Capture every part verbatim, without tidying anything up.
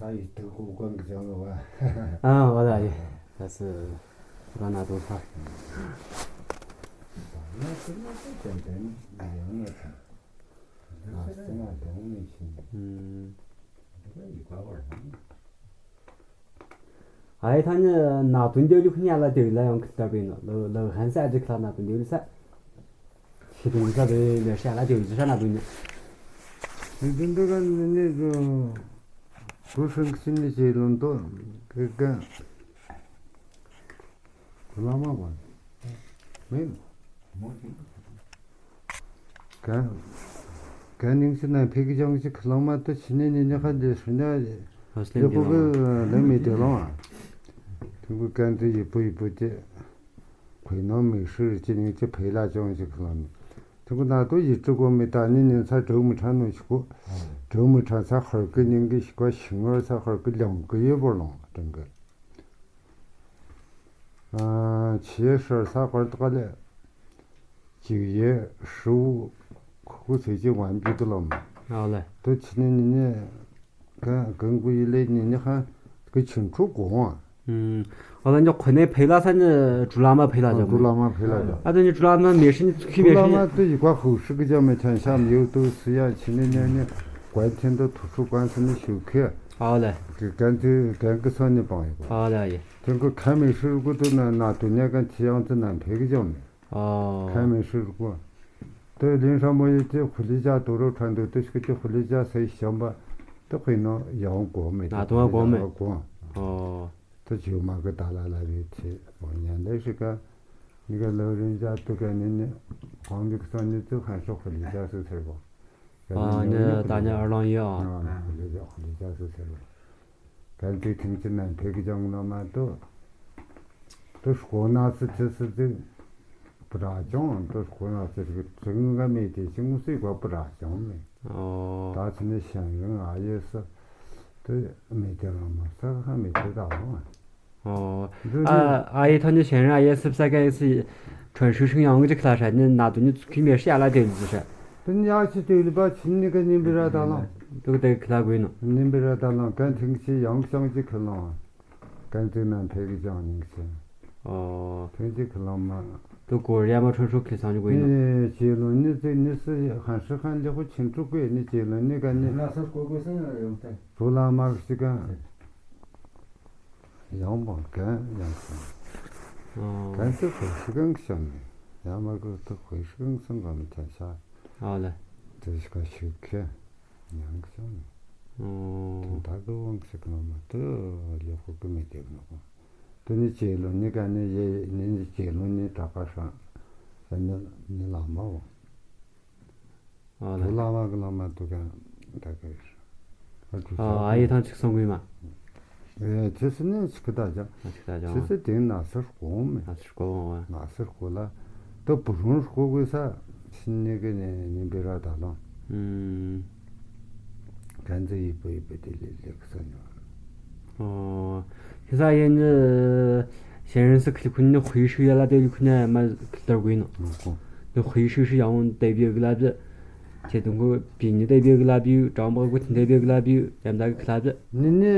ད་ཡི་དུ་ཀོ་ཀོན་གི་ཅང་ལོ་བ། ཨ་བ་ལ་ཡི་ད་སི་ར་ན་དོ་ཧ། ད་ན་སི་ན་སི་ཅན་ཅན་ཡང་ན་ཅན་ན་སི་ན་དོ་མི་ཆིན། ཨ་ཡི་ཐ་ནི་ན་དོན་རྒྱལ་ལུགས་ཉ་ལ་དེ་ལ་ཡང་ཁི་ལྟར་བས་ནོ་ལ་ལ་ཧན་ས་ཨ་ཅི་ཁ་ན་དོན་རྒྱལ་ལུགས་ས། ཁྱེད་དུང་ས་དེ་ལས་ཤ་ལ་དེ་བཞི་ཤ་ན་དུ་ཉོ། དེ་དུང་དུ་ག་ནི་ནི་དུ་བུ་སྲིང་ཁྱི་ནི་ཅེ་ལོན་ཏོ་གི་ག་བླ་མ་བ་མིན། ག་ག་ནིང་སི་ན་ཕེ་གི་ཅང་ཅི་ཁ་ལོ་མ་ཏོ་ཆི་ནི་ནི་ནི་ཁ་དེ་སུ་ན་ལེ་ཁོ་གི་ལེ་མི་དེ་ལོང་ཨ། དུང་གི་ག་འདི་ཡི་པུ་ཡི་པུ་དེ། ཁོས་ནང་མི་ཧྲི་ཅི་ནིང་ཅི་ཕེ་ལ་ཅང་ཅི་ཁ་ལོ་མི། དེ་ཀུ་ན་དུ་ཡི་ཀྲི་གོ་མི་ད་ནི་ནི་ཚ་གྲོ་མི་ཁྲ་ནོ་ཞིག་གོ། གྲོ་མི་ཁྲ་ཚ་ཧར་ཀི་ཉིང་གི་ཞིག་གོ་ཤིང་ངར་ཚ་ཧར་ཀི་ལོང་གི་ཡོད་པོ་ལོང་དྲན་གི། ཆེ་ཧྲར་ཚ་ཧར་ཏི་ཀ་ལེ། ཅིག་ཡེ་ཧྲུ་ཁུ་ཚེ་ཅི་ཝན་ཅི་ཏི་ལོ་མི། ཨ་ལེ། དུ་ཆི་ནི་ནི་ནི། གང་གང་གུ་ཡི་ལེ་ནི་ནི་ཧ་གི་ཆུན་ཁྲུ་གོང་ཨ། ཨ་ལ་ཉོ་ཁོ་ནས་ཕེ་ལ་ས་ནི་གྲུ་ལ་མ་ཕེ་ལ་ཨ་ཇོ་གྲུ་ལ་མ་ཕེ་ལ་ཇོ། ཨ་དེ་ནི་གྲུ་ལ་མ་མེ་ཧྲི་ནི་ཚུ་ཁི་གྲུ་མེ་ལ་ཧྲི་མ་ནི། དུ་ཡི་ཀ་ཧུ་ཧྲི་གི་ཇ་མེ་ཐན་ཤམ་ཡོད་དུ་སི་ཡ་ཆི་ནི་ནི་ནི་ཀོན་ཐེན་དུ་ཐུ་ཧྲུ་ཀོན་སི་ནི་ཤུ་ཁེ། ཨ་ལ། གི་ཀན་ཐི་ཀན་གི་སོ་ནི་པང་ཡི་ཀོ། ཨ་ལ་ཡི། ཐེན་གུ་ཁ་མེ་ཧྲི་རུ་གུ་དུ་ན་ན་དུ་ནེ་ཀན་ཐི་ཡང་དུ་ན་ཕེ་གི་ཇོ་མེ། ཨོ། ཁ་མེ་ཧྲི་རུ་གུ། དེ་ལིན་ཧྲ་མོ་ཡི་ཅི་ཧུ་ལི་ཅ་དུ་རུ་ཁྲ་འདུ་དུ་ཤི་ཅི་ཧུ་ལི་ཅ་སེ་ཤམ་པ། དེ་ཁོས་ནོ་ཡང་གོ་མེ་ད་དུང་གོ་མེ། གོ། ཨོ། དེ་ཇུ་མ་གི་ད་ལ་ལ་རི་ཚེ་འོ་ཉན་ལེ་ཧྲི་ཀ། ནི་ག་ལོ་རིན་ཅ་དུ་ག་ནི་ནི་གོང་གི་སོ་ནི་དུ་ཧན་ཤོ་ཧུ་ལི་ཅ་སུ་ཚེ་གོ། ཨ་ནི་ད་ནི་ཨ་ལང་ཡོ། ཧུ་ལི་ཅ་ཧུ་ལི་ཅ་སུ་ཚེ་གོ། གལ་ཏེ་ཐིམ་ཅི་ན་ཕེ་གི་ཅང་ན་མ་ཏོ། ཏོ་ཤོ་ན་སི་ཏི་སི་ཏི། པྲ་ཅང་ཏོ་ཤོ་ན་སི་ཏི་ཅང་ག་མེ་ཏེ་ཅང་སི་གོ་པྲ་ཅང་མེ། ཨོ། ད་ཚི་ནི་ཤན་རང་ཨ་ཡེ་སི། ཏོ་མེ་ཏེ་རང་མ་ས་ཁ་མེ་ཏེ་ད་ལོ། ཨོ། འདི་ཨ་ཨ་ཡེ་ཐ་ནི་ཤན་རང་ཨ་ཡེ་སི་ས་ཀ་ཡེ་སི། ཁྲོན་ཧྲུའུ་ཤིང་ཡང་གི་ཅིག་ལ་ཧྲ་ནི་ན་དུ་ནི་ཚུ་ཁི་མེ་ཤི་ཨ་ལ་དེ་ལི་ཟི་ཧྲ། དེ་ནི་ཡག་ཆི་དེ་ལི་པ་ཆི་ནི་ག་ནིམ་པི་ར་ད་ལང་། དུ་དེ་ཁི་ལ་གོ་ནོ། ནིམ་པི་ར་ད་ལང་གན་ཐིང་ཆི་ཡང་ཤང་ཅི་ཁི་ལང་། གན་ཐིང་ན་ཕེ་གི་ཅང་ནིང་ཆི། ཨོ། ཐིང་ཆི་ཁི་ལང་མ། དུ་གོ་རི་ཡ་མ་ཁྲོན་ཧྲུའུ་ཁི་སང་ཅི་གོ་ནོ། ནི་ཅི་ལོ་ནི་ཙི་ནི་སི་ཧན་ཧྲི་ཧན་ལི་ཧུ་ཆིན་ཀྲུ་གོ་ནི་ཅི་ལོ་ནི་ག་ནི། ན་ས་གོ་གོ་སང་ཡོང་ཐལ། བུ་ལ་མ་གི་ཅི་ག། ཡང་མོ་གན་ཡང་སོང་། ཨོ། གན་ཚེ་ཁོ་ཤི་གང་བྱང་ནས་ཡང་མ་གི་ཏུ་ཁོ་ཤི་གང་སོང་གང་ཐན་ཤ། ཨོ་ལེ། དེ་ཤི་ག་ཤི་ཁེ་ཡང་བྱང་ནས། ཨོ། དུ་ད་གི་དབང་ཤི་གི་ནོ་མ་དུ་ལེ་ཁོ་གི་མི་དེ་གི་ནོ་གོ། དུ་ནི་ཅེ་ལོ་ནི་ག་ནི་ཡེ་ནི་ནི་ཅེ་ལོ་ནི་དྲག་པ་ཧྲ། ནི་ནི་ལ་མ་བོ། ཨ་ལ། བླ་མ་གི་བླ་མ་དུ་ག་ད་ག་ཨ་ཨ་ཡེ་ཐང་ཅིག་སོང་གི་མ། ཨེ་ཁྱེད་སུ་ནས་ཅིག་གི་ད་ཅང་། ཨ་ཅིག་ད་ཅང་། ཁྱེད་སུ་དེང་ན་སུ་དགོངས་མེད། ན་སུ་དགོངས་བ། ན་སུ་དགོངས་ལ་ད་བུ་རུང་དགོངས་དགོས་ས་ཕྱིན་ནས་གི་ནས་ནིམ་པི་ར་ད་ལོང་། ཨུམ། གན་ཚེ་ཡི་པོ་ཡི་པོ་དེ་ལས་ལེགས་སོ་ཉོ། ཨོ། ཁྱེད་ས་ཡེ་ནི་ཞན་རན་སི་ཁི་ཁུན་ནི་ཧུའི་ཧྲི་ཡ་ལ་དེ་ཡི་ཁུན་ནི་མ་ཁི་ལྟར་དགོས་ནོ། ཨོ་ཁོ། ནི་ཧུའི་ཧྲི་ཧྲི་ཡང་དེ་བི་གི་ལ་བི། ཁྱེད་དུང་གོ་བི་ནི་དེ་བི་གི་ལ་བི་ཀྲང་པ་གུ་ཐིན་དེ་བི་གི་ལ་བི་ཡམ་ད་གི་ལ་བི། ནི་ནི་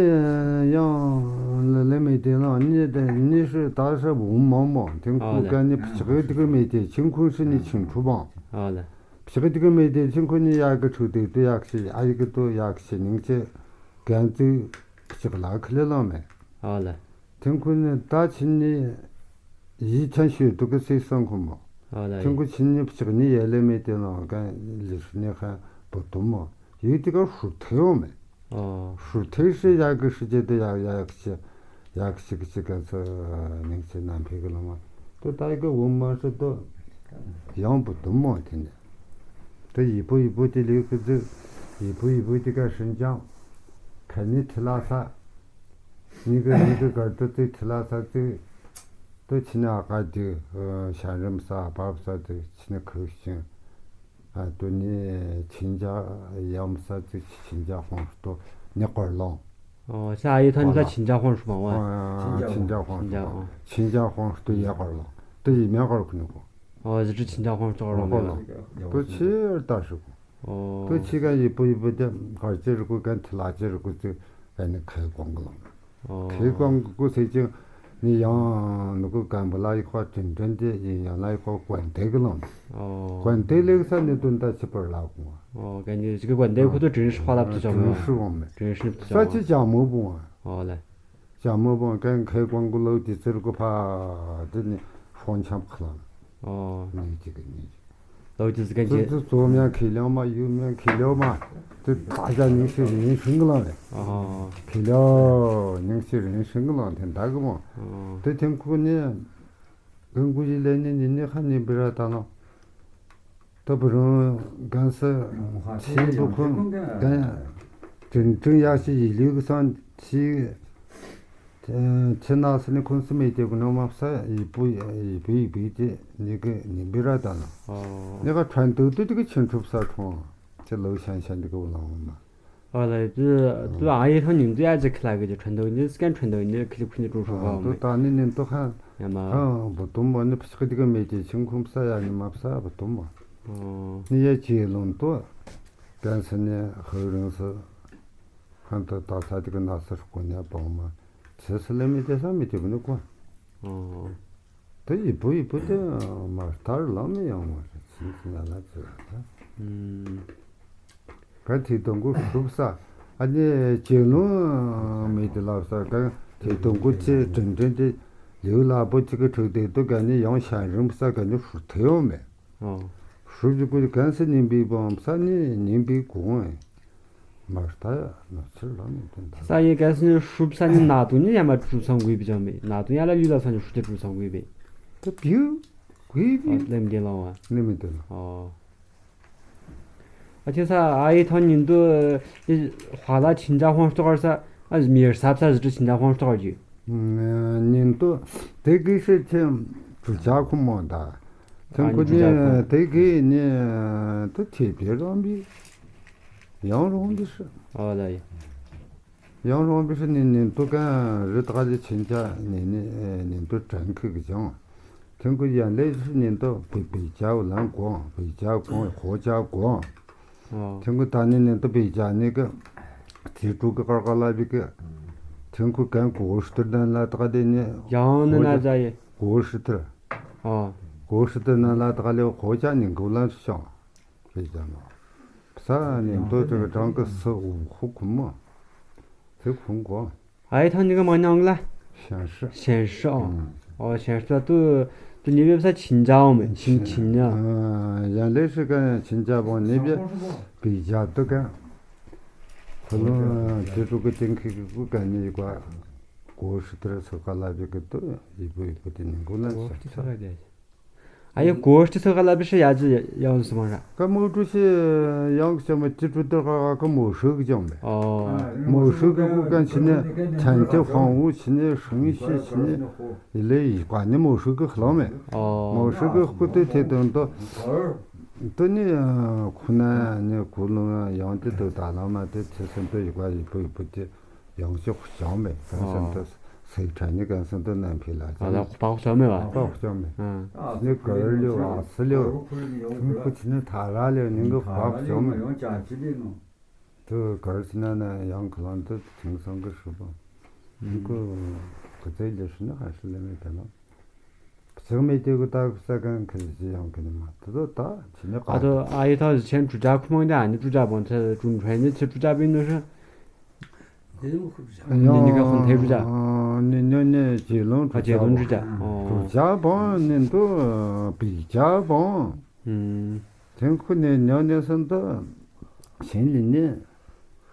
ཡང་ལ་ལེ་མེ་དེ་ལ་ནི་དེ་ནི་ཧྲི་ད་ཧྲི་བུ་མང་མང་དེང་ཨོ་ཁུ་ལེ། ཀ་ནི་ཕི་ཆི་གི་དི་གི་མེ་དེ་ཆིང་ཁུན་ཧྲི་ནི་ཆིང་ཁྲུ་བང་། ཨོ་ལེ། ཕྱི་གི་མེ་དེ་ཆིན་ཁོ་ནི་ཡག་གི་ཕྲུག་དེ་དུ་ཡག་ཤི་ཨ་ཡི་གི་དུ་ཡག་ཤི་ནིང་ཆེ་གན་ཙིག་ཕྱི་གི་ལ་ཁི་ལེ་ལང་མེ། ཨོ་ལེ། ཐེང་ཁོ་ནི་ད་ཆིན་ནི་ཡི་ཆན་ཤོད་དུ་གི་སེ་སང་ཁོ་མོ། ཨོ་ལེ། ཐེང་ཁོ་ཆིན་ནི་ཕྱི་གི་ནི་ཡ་ལེ་མེ་དེ་ལང་གན་ལི་ཧྲི་ནི་ཁན་བུ་དུ་མོ་ཡི་དི་ག་ཧྲུ་ཐེ་ཡོ་མེ། ཨོ། ཧྲུ་ཐེ་ཧྲི་ཡག་གི་ཧྲི་ཅེ་དེ་ཡག་ཡག་ཅེ་ཡག་ཅིག་ཅིག་ག་ཚོ་ནིང་ཅེ་ནམ་ཕེ་གི་ལོ་མ་དོ་ད་གི་འོ་མ་ཧྲི་དོ་ཡང་བུ་དུ་མོ་དེ་ནི་དོ་ཡི་པོ་ཡི་པོ་དེ་ལེགས་གི་ཙི་ཡི་པོ་ཡི་པོ་དེ་ག་ཧྲི་ཅང་ཁ་ནི་ཐི་ལ་ས་ནི་གི་ནི་གི་གར་དུ་ཙི་ཐི་ལ་ས་ཙི་དོ་ཆི་ནི་ཨ་ཀ་དེ་ཤ་རིམ་ས་བབ་ས་དེ་ཆི་ནི་ཁུ་ཤིང་། ཨ་དུ་ནི་ཆིན་ཅ་ཡམ་ས་ཙི་ཆིན་ཅ་ཧོང་ཏོ་ནི་ཀོར་ལོང་། ཨོ་ས་ཨ་ཡི་ཐོན་ས་ཆིན་ཅ་ཧོང་ཧྲུ་མང་བ། ཆིན་ཅ་ཧོང་ཧྲུ་མང་། ཆིན་ཅ་ཧོང་ཏོ་ཡ་ཀོར་ལོང་ཏོ་ཡི་མེ་ཀོར་ཁུ་ནི་གོ། ཨོ་ཟི་ཏྲི་ཆིན་ཅ་ཧོང་ཧྲུ་ཀོར་ལོང་མེ་ལོང་། ཏོ་ཆི་ཏ་ཧྲུ་གོ། ཨོ་ཏོ་ཆི་ག་ཡི་པོ་ཡི་པོ་དེ་གར་ཅི་རུ་གོ་གན་ཐི་ལ་ཅི་རུ་གོ་ཙི། ཨ་ནི་ཁའི་ཀོང་གི་ལོང་། ཨོ། ཁའི་ཀོང་གི་སྐུ་ཚེ་ཅིང་ནི་ཡང་ནུ་གུ་ཀམ་པ་ལ་ཡི་ཁོ་དྲིན་དྲན་དེ་ཡིན་ཡང་ལ་ཡི་ཁོ་ཀོན་ཏེ་གི་ལོང་། ཨོ། ཀོན་ཏེ་ལེགས་ས་ནི་དོན་དག་ཆི་པར་ལ་ཀོང་བ། ཨོ། གན་ནི་ཅི་གི་ཀོན་ཏེ་ཁོ་ཚོ་དྲིན་ཧྲི་ཧ་ལབ་ཏུ་ཅང་མི་དྲིན་ཧྲི་འོང་མེད། དྲིན་ཧྲི་ཏུ་ས་ཅང་ཅི་ཅང་མོ་བུང་བ། ཨོ་ལེ། ཅང་མོ་བུང་ཀན་ཁའི་ཀོང་གི་ལོ་དེ་ཚིར་གི་ཕ་དེ་ནི་ཧོན་ཆམ་ཁ་ལང་། ཨོ། ནི་ཅི་གི་ནི་ཅི། ལོ་རྒྱུས་གན་ཙི་རྒྱུ། ཙི་ཙོ་མྱང་ཁི་ལིའུ་མ་ཡུ་མྱང་ཁི་ལིའུ་མ། ཙི་ད་ཞག་ཉིན་ཤི་རིན་ཤིང་གི་ལང་རེད། ཨོ། ཁི་ལིའུ་ཉིན་ཤི་རིན་ཤིང་གི་ལང་དེ་འདྲ་གི་མོ། ཨོ། དེ་ཐེངས་ཁུ་ནི། གང་གུ་ཡི་ལས་ནི་ཉིན་ནི་ཁ་ནི་བི་ར་ད་ལང་། ད་བུ་རང་གང་ས་ཆེན་པོ་ཁོང་གང་དྲིན་དྲིན་ཡག་ཤི་ཡི་ལིའུ་གི་སང་ཆི། ཁྱེད་ན་སི་ནི་ཁོང་སི་མེད་དེ་གུ་ནོ་མ་ས་ཡི་པུ་ཡི་པུ་ཡི་པུ་དེ་ནི་གི་ནི་བི་ར་ད་ན། ཨོ། ནི་ག་ཁྲན་ཏུ་ཏུ་དི་གི་ཆེན་ཁྲུབ་ས་ཁྲོང་། ཁྱེད་ལོ་ཤན་ཤན་དི་གི་བུ་ལང་མ། ཨོ་ལ་ཡི་ཏུ་ཏུ་ཨ་ཡི་ཐང་ཉིན་དུ་ཡ་ཅི་ཁི་ལ་གི་ཅི་ཁྲན་ཏུ་ནི་སི་ཀན་ཁྲན་ཏུ་ནི་ཁི་ལི་ཁུ་ནི་ཀྲུ་ཧྲུ་ག་ཏུ་མེ། ད་ནི་ནི་ཏུ་ཁ་ཡ་མ། ཁ་བུ་ཏུ་མ་ནི་ཕི་ཤི་གི་དི་གི་མེད་ཀྱི་ཆིང་ཁུམ་ས་ཡ་ནི་མ་ས་བུ་ཏུ་མ། ཨོ། ནི་ཡ་ཅི་ལུང་ཏུ། གན་སི་ནི་ཧུ་རིང་སི། ཁན་ཏུ་ད་ས་དི་གི་ན་སི་ཧྲུ་གུ་ནི་པང་མ། ཆི་སི་ལེ་མི་དེ་ས་མི་དེ་གུ་ནི་གོ། ཨོ། དེ་ཡི་བུ་ཡི་བུ་དེ་མ་ལྟར་ལམ་མི་ཡོང་བ་རེད། ཚིག་ཚིག་ཡ་ལ་ཚིག་ལ་ད། ཨུམ། ག་དེ་དོན་གུ་ཧྲུབ་ས། ཨ་ནི་ཇེ་ལུང་མི་དེ་ལབ་ས་ག་དེ་དོན་གུ་ཚེ་དྲིན་དྲིན་དེ་ལེའུ་ལ་བུ་ཚིག་གི་ཁྲུག་དེ་དུ་ག་ནི་ཡང་ཤ་རིམ་ས་ག་ནི་ཧྲུ་ཐེ་ཡོང་མེད། ཨོ། ཧྲུབ་ཀྱི་གུ་གན་སི་ཉིན་པའི་བུ་ས་ནི་ཉིན་པའི་གུང་ཨེ། མར་ལྟ་ཡ་ནོར་ཕྱིར་ལ་ནི་དོན་དག་ས་ཡི་ག་སི་ནི་ཧྲུབ་ས་ནི་ན་དུ་ནི་ཡ་མ་གྲུ་ཚང་དགོས་པའི་ཅང་མེད། ན་དུ་ཡ་ལ་ལུས་ལ་ས་ནི་ཧྲུ་ཏི་གྲུ་ཚང་དགོས་པའི། ད་བིའུ་དགོས་པའི། ཨ་ལེམ་གེ་ལང་བ། ནི་མི་དོན། ཨོ། ཨ་ཁྱེད་ས་ཨ་ཡི་ཐང་ཉིན་དུ་ཧ་ལ་ཆིན་ཅ་ཧོང་ཏོ་གར་ས་ཨ་མི་ཡར་ས་ས་ཟི་ཏུ་ཆིན་ཅ་ཧོང་ཏོ་གར་གྱི། ཉིན་དུ་དེ་གི་ཤེས་ཆེན་གྲུ་ཆ་ཁུ་མོ་ད། ཨ་ཐེངས་ཁུ་ནི་གྲུ་ཆ་ཁུ་དེ་གི་ནི་དུ་ཐེ་བེ་རོང་བི། ཡང་རོང་བི་ཧྲི། ཨོ་ལ་ཡ། ཡང་རོང་བི་ཧྲི་ནི་ནི་དུ་གང་རི་ད་ག་ལི་ཆིན་ཅ་ནི་ནི་ནི་དུ་དྲན་ཁུ་གི་ཅང་། ཐེངས་ཁུ་ཡང་ལེ་ཧྲི་ནི་དུ་བི་བི་ཅའོ་ལང་གོང་བི་ཅའོ་གོང་ཧོ་ཅའོ་གོང་། ཨོ། ཐེངས་ཁུ་ད་ནི་ནི་དུ་བི་ཅའོ་ནི་གི་དེ་དྲུག་གི་ཀར་ཀ་ལ་བི་གི། ཐེངས་ཁུ་གང་གོ་ཧྲི་ཏུར་ནན་ལ་ད་ག་དེ་ནི་ཡང་ནི་ན་ཛ་ཡེ། གོ་ཧྲི་ཏུར། ཨོ། གོ་ཧྲི་ཏུར་ནན་ལ་ད་ག་ལེ་ཧོ་ཅ་ནི་གུ་ལང་ཤང་། ཕེ་ཅང་ལོ། ས་ནི་མདོ་ཅིག་གྲངས་ཀྱི་སུ་འུ་ཧུ་ཁུ་མོ། དེ་ཁུང་གོ། ཨའི་ཐང་ནི་ག་མ་ཉང་ལ། ཞན་ཧྲི། ཞན་ཧྲི་ཨོ། ཨོ་ཞན་ཧྲི་ཏུ་ཏུ་ནི་བེབ་ས་ཆིན་ཅའོ་མེ་ཆིན་ཆིན་ཉ། ཡང་ལེ་ཧྲི་ག་ཆིན་ཅ་བོ་ནི་བེ་བི་ཇ་ཏུ་ག་ཁུ་ལུ་དེ་ཕྲུ་གུ་ཏིང་ཁི་གི་གུ་ག་ནི་ཡི་ག་གོ་ཧྲི་ཏུ་ར་སུ་ག་ལ་བི་གི་ཏུ་ཡི་བུ་ཡི་བུ་ཏི་ནི་གུ་ལ་ཞན་ཧྲི། ཨ་ཡེ་གོ་ཧྲི་ཚོ་ག་ལ་བི་ཧྲི་ཡ་ཅི་ཡང་སུ་མ་ར། ཀ་མོ་ཀྲུ་ཤི་ཡང་ཀྱང་མ་ཅི་ཀྲུ་ཏི་ཀ་ཀ་མོ་ཧྲི་གི་ཅང་མེ། ཨོ། མོ་ཧྲི་གི་གུ་གན་ཆི་ནི་ཐན་ཏེ་ཧོང་ཝུ་ཆི་ནི་ཧྲིང་ཤི་ཆི་ནི་ཡི་ལེ་ཡི་ཀ་ནི་མོ་ཧྲི་གི་ཁ་ལོ་མེ། ཨོ། མོ་ཧྲི་གི་ཁུ་ཏི་ཐེ་དོན་དོ། དོ་ནི་ཁུ་ན་ནི་གུ་ལུང་ཡང་ཏི་དོ་ད་ལ་མ་ཏི་ཚེ་སེམས་དོ་ཡི་ཀ་ཡི་བུ་ཡི་བུ་ཏི། ཡང་ཅི་ཧུ་ཅང་མེ་གང་སེམས་དུ་སེ་ཁྲ་ནི་གང་སེམས་དུ་རྣམ་འཕེལ་ལ་ཨ་ལ་ཧུ་པ་ཧུ་ཅང་མེ་བ། ཧུ་པ་ཧུ་ཅང་མེ་ཨ་ནི་གར་ལེའུ་ཨ་སི་ལེའུ་ཁུ་ཆི་ནི་ཐ་ར་ལེའུ་ནི་གི་ཧུ་པ་ཧུ་ཅང་མེ་དུ་གར་ཆི་ན་ན་ཡང་ཁ་ལང་དུ་ཐིང་སང་གི་ཧྲི་པ་ནི་གུ་གུ་ཚེ་ལེ་ཧྲི་ནི་ཧ་ཧྲི་ལེ་མེ་དེ་ལ། ཚེགས་མེད་དེ་གུ་ད་གུ་ས་གང་ཁི་ལི་ཅི་ཡང་ཁི་ལི་མ་ཏི་དོ་ད་ཆི་ནི་ཨ་ཀ་དོ་ཨ་ཡེ་ཐོ་ཆེན་གྲུ་ཅག་ཁུ་མོང་དེ་ཨ་ནི་གྲུ་ཅག་བོང་ཚེ་གྲུ་ཕྲན་ནི་ཚེ་གྲུ་ཅག་པིན་ནུ་ཧྲི། ནི་ནི་ག་ཧུན་ཐེ་གྲུ་ཅག་ནི་ནི་ནི་ཇེ་ལོང་ཨ་ཇེ་ལོང་གྲུ་ཅག་བོང་གྲུ་ཅག་བོང་ནི་འདུ་བི་ཅག་བོང་། ཐེང་ཁུ་ནི་ཉོ་ནི་སུན་དུ་ཞིན་ལི་ནི་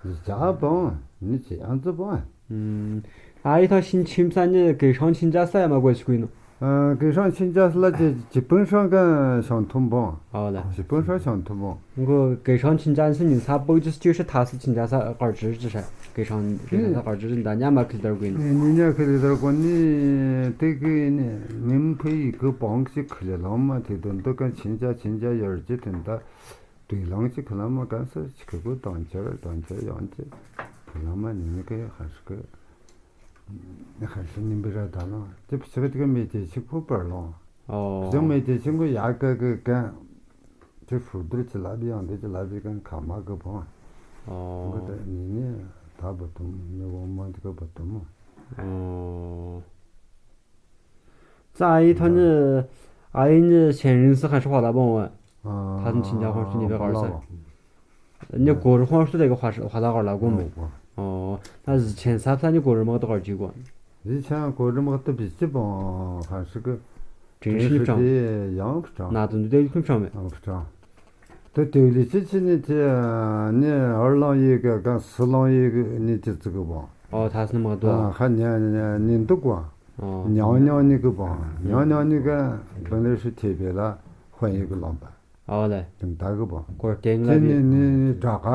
བི་ཅག་བོང་ནི་ཅི་ཨ་ཙི་བོང་། ཨ་ཡེ་ཐང་ཤིན་ཆིམ་ས་ནི་གེ་ཤང་ཆིན་ཅ་ས་ཡ་མ་གོ་ཞིག་གུ་ཡིན་ནོ། ཨ་གེ་ཤང་ཆིན་ཅ་ས་ལ་ཅི་ཅི་པིན་ཤང་ག་ཤང་ཐུམ་བོང་། ཨོ་ལ། ཅི་པིན་ཤང་ཤང་ཐུམ་བོང་། ཁོ་གེ་ཤང་ཆིན་ཅ་ས་ཉིན་ས་པོ་ཅི་ཅི་ཤི་ཐ་སི་ཆིན་ཅ་ས་གར་ཅི་ཅི་ཤ་གེ་ཤང་གེ་ཤང་ས་གར་ཅི་ཅི་འདའ་ཉ་མ་ཁི་དར་གུ་ཡིན་ནོ། ནི་ཉ་ཁི་དར་གུ་ནི་དེ་གི་ནི་མིན་ཕི་ཡི་གི་བོང་ཞིག་ཁི་ལེ་ལོང་མ་དེ་དོན་དུ་ག་ཆིན་ཅ་ཆིན་ཅ་ཡོར་ཅི་དོན་ད། དུས་ལང་གཅིག་ཁ་ལ་མ་གང་ས་ཅི་ཁ་ཁུ་དང་ཆར་དང་ཆར་ཡང་ཅི་ཁ་ལ་མ་ནི་མི་ཁ་ཧ་ཧྲི་ཁ་ཧ་ཧྲི་ནི་འབི་ར་ད་ལང་ཅི་ཕི་ཆི་ཁ་ཏི་ཁ་མེད་ཅི་ཆིག་ཕུ་པར་ལོང་ཨོ་ཅི་མེད་ཅི་ཆིག་ཁུ་ཡ་ཀ་ཀ་ཀ་ཅི་ཧྲུ་དུར་ཅི་ལ་བི་ཡང་དེ་ཅི་ལ་བི་ཀ་ཁ་མ་ཀ་བོང་ཨོ་ཁུ་ད་ནི་ནི། ད་བ་དུམ་མི་བོ་མ་འདི་ག་བ་དུམ། ཨོ། ཙ་ཨ་ཡི་ཐོ་ནི་ཨ་ཡི་ནི་ཆན་རིང་སི་ཁ་ཧྲི་ཧ་ལ་བོང་བ། ད་ནི་ཆིན་ཅང་ཧོར་སུ་ནི་བེ་གར་ས། ནི་གོར་ཧོར་སུ་དེ་ག་ཧ་ཧ་ལ་གར་ལ་གོ་མེ། ཨོ། ད་ཟི་ཆན་སབ་ས་ནི་གོར་མག་ཏོ་གར་ཅི་གོ། ཟི་ཆན་གོར་མག་ཏོ་བི་ཅི་བོང་ཧ་ཧྲི་གི། དྲིན་ཤི་ནི་བྲང་། ཡང་བྲང་། ན་དུ་འདུ་དེ་ཁུམ་བྲང་མེ། ཡང་བྲང་། དེ་དེ་ལི་ཅི་ཅི་ནི་དེ་ནི་ཧར་ལང་ཡི་ག་ག་སི་ལང་ཡི་གི་ནི་ཅི་ཙི་གི་བོང་། ཨོ་ཐ་སི་ནི་མག་ཏོ། ཧ་ཉ་ཉ་ནི་འདུག་གོ། ཨོ། ཉང་ཉང་ནི་གི་བོང་། ཉང་ཉང་ནི་ག་བན་ལི་ཧྲི་ཐེ་བེ་ལ་ཧོན་ཡི་གི་ལོང་པ། ཨོ་ལེ། དེ་ད་གི་བོང་། གོར་ཏེང་ལ་དེ་ནི་ནི་ནི་དྲ་ག་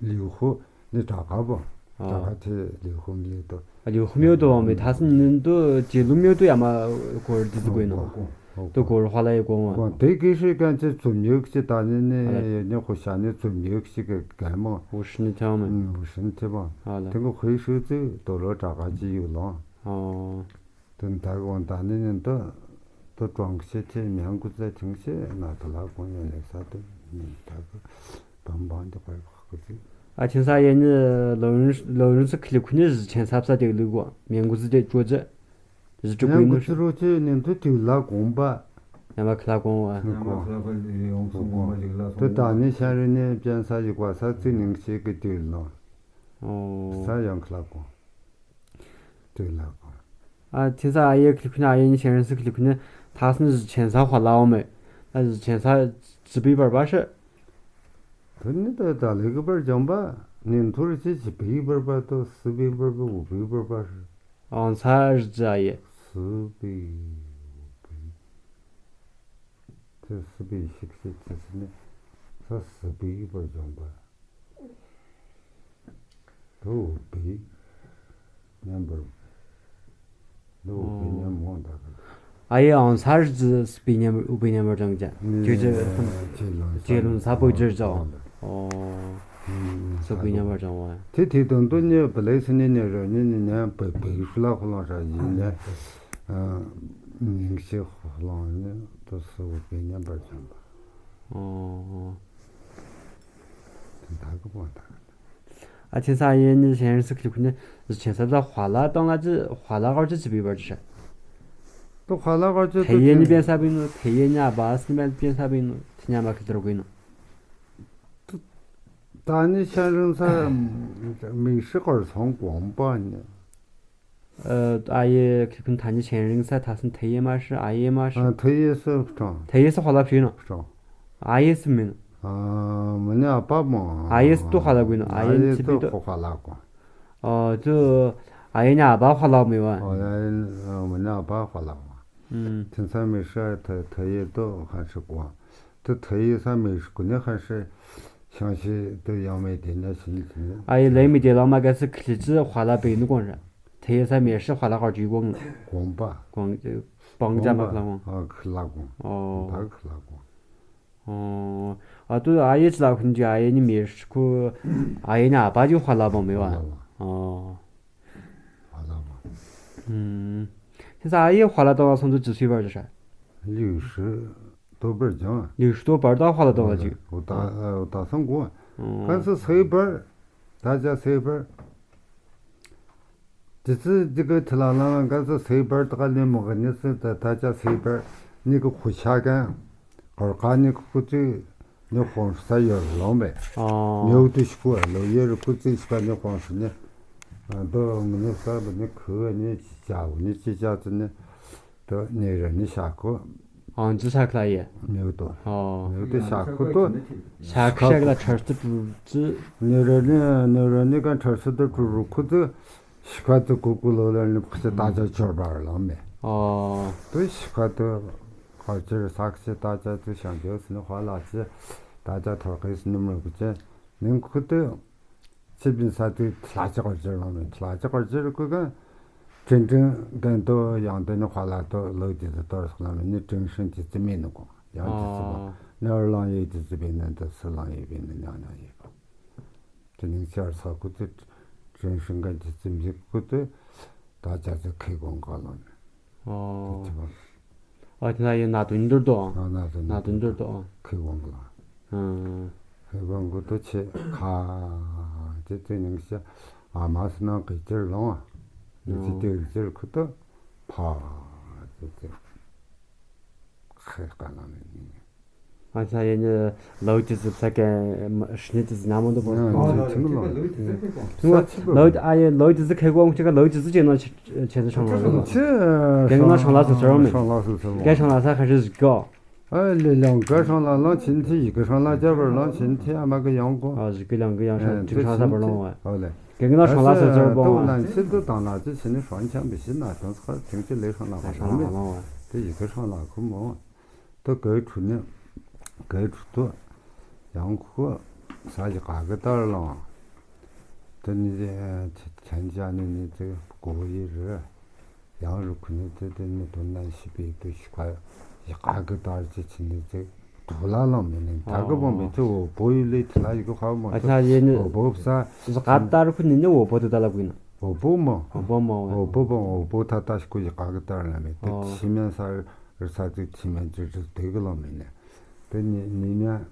ལིའུ་ཧུ། ནི་དྲ་ག་བོང་། ཨོ། དྲ་ག་དེ་ལིའུ་ཧུ་མིའུ་ཏོ། ཨ་ལིའུ་ཧུ་མིའུ་ཏོ་བོང་མེ་ཐ་སི་ནི་འདུ་ཅི་ལུ་མིའུ་ཏོ་ཡ་མ་གོར་དི་ཙི་གོ་ནོ། ཏོ་གོར་ཧ་ལ་ཡི་གོ་བོང་། དེ་གི་ཧྲི་གན་ཅི་ཙུམ་ཡོག་ཅི་ད་ནི་ནི་ནི་ཧུ་ཤ་ནི་ཙུམ་ཡོག་ཅི་གི་གན་མོ། ཧུ་ཤི་ནི་ཐང་མེ། ཧུ་ཤི་ནི་ཐེ་བོང་། ཨོ་ལེ། དེ་གི་ཧུའི་ཧྲི་ཙི་དོ་ལོ་དྲ་ག་ཅི་ཡུ་ལོང་། ཨོ། དུ་མཐའ་དགོངས་དག་ནི་ནི་འདི། དུ་གྲོང་ཁྱེར་ཐེ་མྱང་ཀུ་ཙེ་ཐིང་ཤེ་ན་དུ་ལ་དགོངས་ཡོད་ལེགས་ས་དུ་ནི་མཐའ་གི་བམ་བང་དུ་གོ་ཡི་ཁག་གི་ཚིག་ཨ་ཆེན་ས་ཡེ་ནི་ལོ་རིན་ལོ་རིན་སི་ཁི་ལི་ཁུ་ནི་ཟི་ཆེན་ས་བསགས་ཏེ་ལུག་གོ། མྱང་ཀུ་ཙེ་ཅོ་ཙེ་ཟི་ཅུ་ཀུ་མྱང་ནི་ཀུ་ཙེ་རོ་ཅེ་ནི་འདི་དུ་ལ་དགོངས་པ། ཡ་མ་ཁི་ལ་དགོངས་བ། ནི་གོ། དུ་དག་ནི་ཤ་རི་ནི་བཅན་ས་ཡི་བཀའ་ས་ཙི་ནིང་ཤེ་གི་དུ་ལོ། ཨོ། ས་ཡང་ཁི་ལ་དགོངས། དེ་ལ་གོ། ཨ་ཐེ་ས་ཨ་ཡེ་ཁི་ཁུ་ན་ཨ་ཡེ་ནི་ཤན་རན་སི་ཁི་ཁུ་ན་ཐ་སི་ནི་ཆེན་ས་ཧ་ལ་འོ་མེ། ཨ་ཆེན་ས་ཙི་པི་བར་པ་ཧྲི། དེ་ནི་ད་ད་ལི་གི་བར་ཇམ་པ་ནི་ཐུར་ཅི་ཅི་པི་བར་པ་ཏོ་སི་པི་བར་པ་འུ་པི་བར་པ་ཧྲི། ཨང་ས་རི་ཙི་ཨ་ཡེ། སི་པི་འུ་པི། དེ་སི་པི་ཤིག་ཤིག་ཅི་སི་ནི་ས་སི་པི་བར་ཇམ་པ། དུ་བི་མཉམ་པར། དུ་བི་མཉམ་མོ་ད་ག་ཨ་ཡེ་ཨང་སར་ཟི་སི་པི་མཉམ་པར་ཨུ་པི་མཉམ་པར་དང་ཅ། ཁྱོད་ཀྱི་ཁྱེད་ལོ་ས་པོ་ཇིར་ཅོ། ཨོ། སི་པི་མཉམ་པར་དང་བ། དེ་དེ་དོན་དུ་ནི་བི་ལེ་སི་ནི་ནི་རོ་ནི་ནི་ནི་བི་བི་ཤུ་ལ་ཁོ་ལོང་ཧྲ་ཡིན་ནི། ཉིང་ཤེ་ཁོ་ལོང་ནི་དུ་སི་ཨུ་པི་མཉམ་པར་དང་བ། ཨོ། དེ་ད་གི་པོ་ད། ཨ་ཆེན་ས་ཡེ་ནི་ཤན་རན་སི་ཁི་ཁུ་ནི་ཆེན་ས་ད་ཧ་ལ་དང་ང་ཅི་ཧ་ལ་གར་ཅི་ཅི་བི་བར་ཅི་ཧྲ། ཏུ་ཧ་ལ་གར་ཅི་ཐེ་ཡེ་ནི་བེན་ས་བི་ནུ་ཐེ་ཡེ་ཉ་བ་སི་ནི་བེན་བེན་ས་བི་ནུ་ཐེ་ཉ་མ་ཁི་ཏུ་ར་གུ་ནུ། ད་ནི་ཤན་རན་ས་མི་ཧྲི་གར་སོང་གོང་པ་ནི། ཨ་ཡེ་ཁི་ཁུན་ཐ་ནི་ཆེན་རིང་ས་ཐ་སི་ཐེ་ཡེ་མ་ཧྲི་ཨ་ཡེ་མ་ཧྲི། ཐེ་ཡེ་སི་ཧྲང་། ཐེ་ཡེ་སི་ཧ་ལ་ཕི་ནུ། ཧྲང་། ཨ་ཡེ་སི་མིན། མི་ནི་ཨ་པ་མོ། ཨ་ཡེ་སི་ཏུ་ཧ་ལ་གུ་ནུ་ཨ་ཡེ་ནི་ཚི་པི་ཏུ། ཧ་ལ་གོ། ཨོ་ཏུ་ཨ་ཡེ་ནི་ཨ་པ་ཧ་ལ་མི་བ། ཨོ་ཡ་ཡེ་མི་ནི་ཨ་པ་ཧ་ལ་མ། ཐེ་ས་མི་ཧྲི་ཐེ་ཐེ་ཡེ་ཏུ་ཧ་ཧྲི་གོ། ཏུ་ཐེ་ཡེ་ས་མི་ཧྲི་གུ་ནི་ཧ་ཧྲི། ཤང་ཤི་ཏུ་ཡང་མེད་དེ་ན་ཤིན་ཤིན། ཨ་ཡེ་ལེ་མི་དེ་ལ་མ་ག་སི་ཁི་ལི་ཙི་ཧ་ལ་པེ་ནུ་གོང་ར། ཐེ་ཡེ་ས་མི་ཧྲི་ཧ་ལ་གར་ཅི་གོང་། གོང་པ། གོང་སྤང་ཅ་མ་ཁ་ལ་གོང་། ཨ་ཁི་ལ་གོང་། ཨོ། ད་ཁི་ལ་གོང་། ཨོ། ཨ་ཏུ་ཨ་ཡེ་ཅི་ལ་ཁུན་ཅི་ཨ་ཡེ་ནི་མེ་ཤི་ཁུ། ཨ་ཡེ་ནི་ཨ་པ་ཅི་ཧ་ལ་བ་མེ་བ། ཨོ། ཧ་ལ་བ། ཨུམ། ཁྱེད་ས་ཨ་ཡེ་ཧ་ལ་ཏང་ལ་སོང་ཚུལ་ཅི་སུས་བར་ཅི་ཧྲ། ལུས་ཧྲི་ཏོ་བར་ཅང་། ལུས་ཧྲི་ཏོ་བར་ཏང་ཧ་ལ་ཏང་ལ་ཅི། ཨོ་ད་ཨོ་ད་སང་གོ། ཨོ། ག་ས་སེ་བར། ད་ཅ་སེ་བར། ཇི་ཙི་ཇི་ག་ཐི་ལ་ལ་ང་ག་ས་སེ་བར་ད་ག་ལེ་མོ་ག་ནི་སི་ད་ད་ཅ་སེ་བར་ནི་གི་ཁུ་ཤ་གན་གར་ག་ནི་ཁུ་ཙི་ནི་ཧོང་ས་ཡོར་ལོང་བེ། ཨོ། ཉོ་དུ་ཤི་ཁུ་ལོ་ཡེ་རུ་ཁུ་ཙི་ཤི་ཁ་ནི་ཧོང་ས་ནི་ད་ང་ནི་ས་བ་ནི་ཁུ་བ་ནི་ཅི་ཅ་བ་ནི་ཅི་ཅ་ཙི་ནི་ད་ནི་ར་ནི་ཤ་ཁུ། ཨང་ཅི་ས་ཁ་ལ་ཡེ། མེའུ་ཏོ། ཨོ། མེའུ་ཏོ་ཤ་ཁུ་ཏོ། ཤ་ཁ་ཤ་ཁ་ལ་ཁྲར་སི་ཏུ་ཙི། ནི་ར་ནི་ནི་ར་ནི་ག་ཁྲར་སི་ཏུ་ཁུ་རུ་ཁུ་ཙི། ཤི་ཁ་ཙི་ཁུ་ཁུ་ལོ་ལ་ནི་ཕ་ཤི་ད་ཅ་ཆོར་བར་ལ་མེ། ཨོ། ཏུ་ཤི་ཁ་ཏུ་ཁ་ཅི་ར་ས་ཁ་ཤི་ད་ཅ་ཏུ་ཤང་ཇོ་སི་ནི་ཧ་ལ་ཅི། ད་ཅ་ཐོར་ཁི་སི་ནི་མི་ཁུ་ཅི། ནི་ཁུ་ཏུ། ཅི་བིན་ས་དེ་ལྷ་ཅི་གར་ཅི་ལོང་མེ་ལྷ་ཅི་གར་ཅི་རུ་ཁུ་ག། ཀྲིན་ཀྲིན་གན་ཏོ་ཡང་ཏེ་ནི་ཧ་ལ་ཏོ་ལོ་དེ་ཏོ་ཏོ་ར་སོང་ལ་མེ་ནི་ཀྲིན་ཧྲིན་དེ་ཙི་མེ་ནི་གོ་ཡང་དེ་ཙི་གོ་ནི་ཨར་ལང་ཡེ་དེ་ཙི་བེ་ནི་ཏོ་སི་ལང་ཡེ་བེ་ནི་ཉང་ཉང་ཡེ་གོ། དེ་ནི་ཅར་ས་ཁུ་ཏོ་ཀྲིན་ཧྲིན་གན་དེ་ཙི་མེ་ཁུ་ཏོ་ད་ཅ་ཙི་ཁེ་གོང་ག་ལོ་མེ། ཨོ། དེ་ཙི་གོ། ཨ་དེ་ན་ཡེ་ན་དུ་འདུར་དོ། ཨ་ན་དུ་ན་དུ་འདུར་དོ། ཁེ་གོང་ག་ལོ། ཨ། ཧེ་གོང་གུ་ཏོ་ཆེ་ཁ། དེ་དེ་ནང་བཞིན་ཨ་མ་སི་ནང་གི་ཅིར་ལོང་ཨ། ནི་ཅི་ཨོ། དེ་ཅིར་ཁུ་ཏོ་ཕ་དེ་དེ་ཁེ་ཀ་ན་མེ་ནི། ཨ་ཅག་ཡེ་ནི་ལོ་ཅི་ཟི་ས་ཀེ་ཧྲི་ནི་ཅི་ཟི་ན་མོ་དུ་བོ། ཨ་ཅི་ཅི་ནི་ལོ། ལོ་ཨ་ཡེ་ལོ་ཅི་ཟི་ཁེ་གོ་ཅི་ག་ལོ་ཅི་ཟི་ཅེ་ནོ་ཆེ་ཆེ་ཟི་ཤང་ལ་ཟི། ཅི་གེ་ནོ་ཤང་ལ་ཟི་ཟི་རོ་མེ། ཤང་ལ་ཟི་ཟི་རོ། གེ་ཤང་ལ་ས་ཁ་ཧྲི་ཟི་གོ། ཨ་ལེ་ལང་ག་ཧྲང་ལ་ལང་ཆིན་ཐི་ཡི་གེ་ཧྲང་ལ་ཅར་བར་ལང་ཆིན་ཐི་ཨ་མ་གི་ཡང་གོ། ཨ་ཟི་གི་ལང་གི་ཡང་ཧྲང་ཐིག་ཧྲང་ས་བར་ལང་བ། ཨོ་ལེ། གེ་གི་ན་ཧྲང་ལ་ཟེར་ཟེར་བ་ལང་ཆིན་ཐི་དང་ལ་ཅི་ཆིན་ནི་ཧྲང་ཆང་བི་ཤི་ན་དང་ཁར་ཐིང་ཅི་ལེ་ཧྲང་ལ་ཧྲང་ལ་ལང་བ། དེ་ཡི་གེ་ཧྲང་ལ་ཁུ་མོ། དེ་གེ་ཁྲུ་ནི་གེ་ཁྲུ་ཏོ་ཡང་ཁུ་ས་ཡི་ག་གི་ཏར་ལང་། དེ་ནི་ཆན་ཅ་ནི་ནི་དེ་གོ་ཡི་རི། ཡང་རུ་ཁུ་ནི་དེ་དེ་ནི་དོན་ན་ཤི་པའི་དུ་ཤི་ཁ་ཡི་ག་གི་དར་ཅི་ཆི་ནི་དེ་དུ་ལ་ལང་མི་ནི་ད་གི་བོ་མི་ཚེ་འོ་བོ་ཡི་ལི་དེ་ལ་ཡི་གི་ཁ་མོ་ཨ་ཆ་ཡེ་ནི་འོ་བོ་བསམ། ག་དར་ཁུ་ནི་ནི་འོ་བོ་དུ་ད་ལ་གུ་ཡིན། འོ་བོ་མོ། འོ་བོ་མོ། འོ་བོ་བོ་འོ་བོ་ད་ད་ཤི་ཁུ་ཡི་ག་གི་དར་ལ་མི་དེ་ཨོ། ཆི་མེ་ས་རི་ས་དེ་ཆི་མེ་ཅི་ཅི་དེ་གི་ལང་མི་ནི་དེ་ནི་ནི་མེ།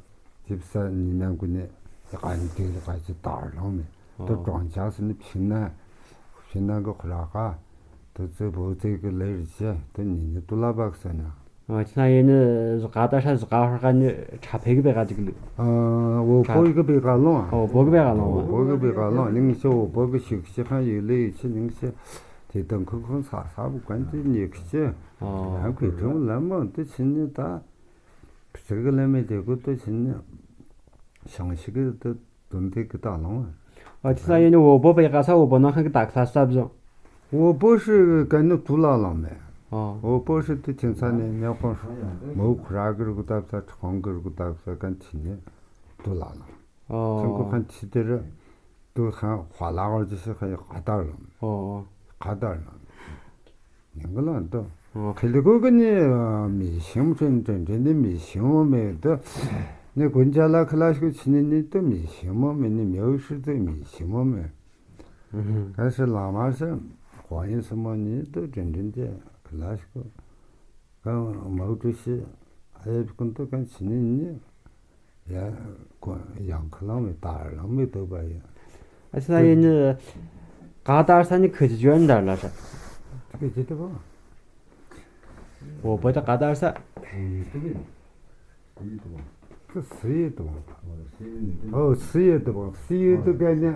ཅིབ་ས་ཉི་མ་ཀུན་ནས་ཡག་ག་ནི་དེ་ཡག་ག་ཅི་དར་ལོང་མེད། དུ་ཨོ། གྲོང་ཆ་སི་ནི་ཕྱི་ན་ཕྱི་ན་གི་ཁོ་ར་ཀ་དུ་ཙི་བོ་ཙི་གི་ལེ་རི་ཅི་དུ་ཉི་ནི་ཏུ་ལ་བག་ས་ན། ཨ་ཅི་ན་ཡེ་ནི་ཟི་ག་ད་ཧྲ་ཟི་ག་ཧྲ་ཀ་ནི་ཁྲ་ཕེ་གི་བེ་ག་ཅིག་ལུ། ཨ་འོ་ཁྲ་བོ་ཡི་གི་བེ་ག་ལོང་ཨ། ཨོ་བོ་གི་བེ་ག་ལོང་ཨ། འོ་བོ་གི་བེ་ག་ལོང་ནིང་ཤི་འོ་བོ་གི་ཤིག་ཤི་ཁང་ཡི་ལེ་ཡི་ཆི་ནིང་ཤི་དེ་དང་ཁུ་ཁུ་ས་ས་བུ་གན་དེ་ཉེ་གི་ཅི། ཨོ། ཡང་ཁུ་ཐུང་ལ་མོ་དེ་ཆི་ནི་ད། ཕྱིར་གི་ལམ་མེ་དེ་ཀུ་ཏུ་ཕྱིན་ནི་ཤང་ཤི་གི་ཏུ་དུན་ཏེ་གི་ཏ་ལོང་། ཨ་ཅི་ས་ཡེ་ནི་འོ་བོ་པའི་ག་ས་འོ་བོ་ནང་ཁང་གི་ཏ་ཁ་ས་བཟོ། འོ་བོ་ཧྲི་ག་ནི་དུ་ལ་ལང་མེ། ཨོ། འོ་བོ་ཧྲི་དུ་ཁྱིམ་ས་ནས་ཉ་ཁོང་མོ་ཁུ་ར་གི་རུ་ཏ་ས་ཁོང་གི་རུ་ཏ་ས་ག་ནི་ནི་དུ་ལ་ལང་། ཨོ། ཁང་ཁུ་ཁང་ཆི་དེ་རུ་དུ་ཁང་ཧ་ལ་གོ་ཅི་ཤི་ཁ་ཡི་ག་ཏ་ལང་། ཨོ། ག་ཏ་ལང་། ཉིན་གུང་ལ་འདུག་ཨོ། ཁེ་ལི་གོ་གི་ནི་མི་ཤིང་ཁྲོན་ཁྲོན་ཁྲོན་ནི་མི་ཤིང་མོ་མེད་དུ། ནི་དགུན་ཆ་ལ་ཁི་ལ་ཤུ་ཆི་ནི་ནི་དུ་མི་ཤིང་མོ་མེད་ནི་མེའུ་ཧྲི་དུ་མི་ཤིང་མོ་མེད། ག་སི་ལ་མ་སི་ཧོ་ཡིན་སི་མོ་ནི་དུ་ཁྲོན་ཁྲོན་ཏེ་ཁི་ལ་ཤུ་གང་མའུ་ཀྲུ་ཤི་ཨ་ཡེ་ཀུན་དུ་གང་ཆི་ནི་ནི། ཡ། ཁོ་ཡང་ཁ་ལང་མི་དར་ལང་མི་འདུག་པ་ཡིན། ཨ་ས་ཡིན་ནི། ག་དར་ས་ནི་ཁི་ཅི་ཇོན་དར་ལ་ས། ཁི་ཅི་དེ་བོ། འོ་བོ་ད་ག་དར་ས། ཁི་སི་ཡེ་དུ། ཨོ་སི་ཡེ་དུ་བ། སི་ཡེ་དུ་ག་ནི།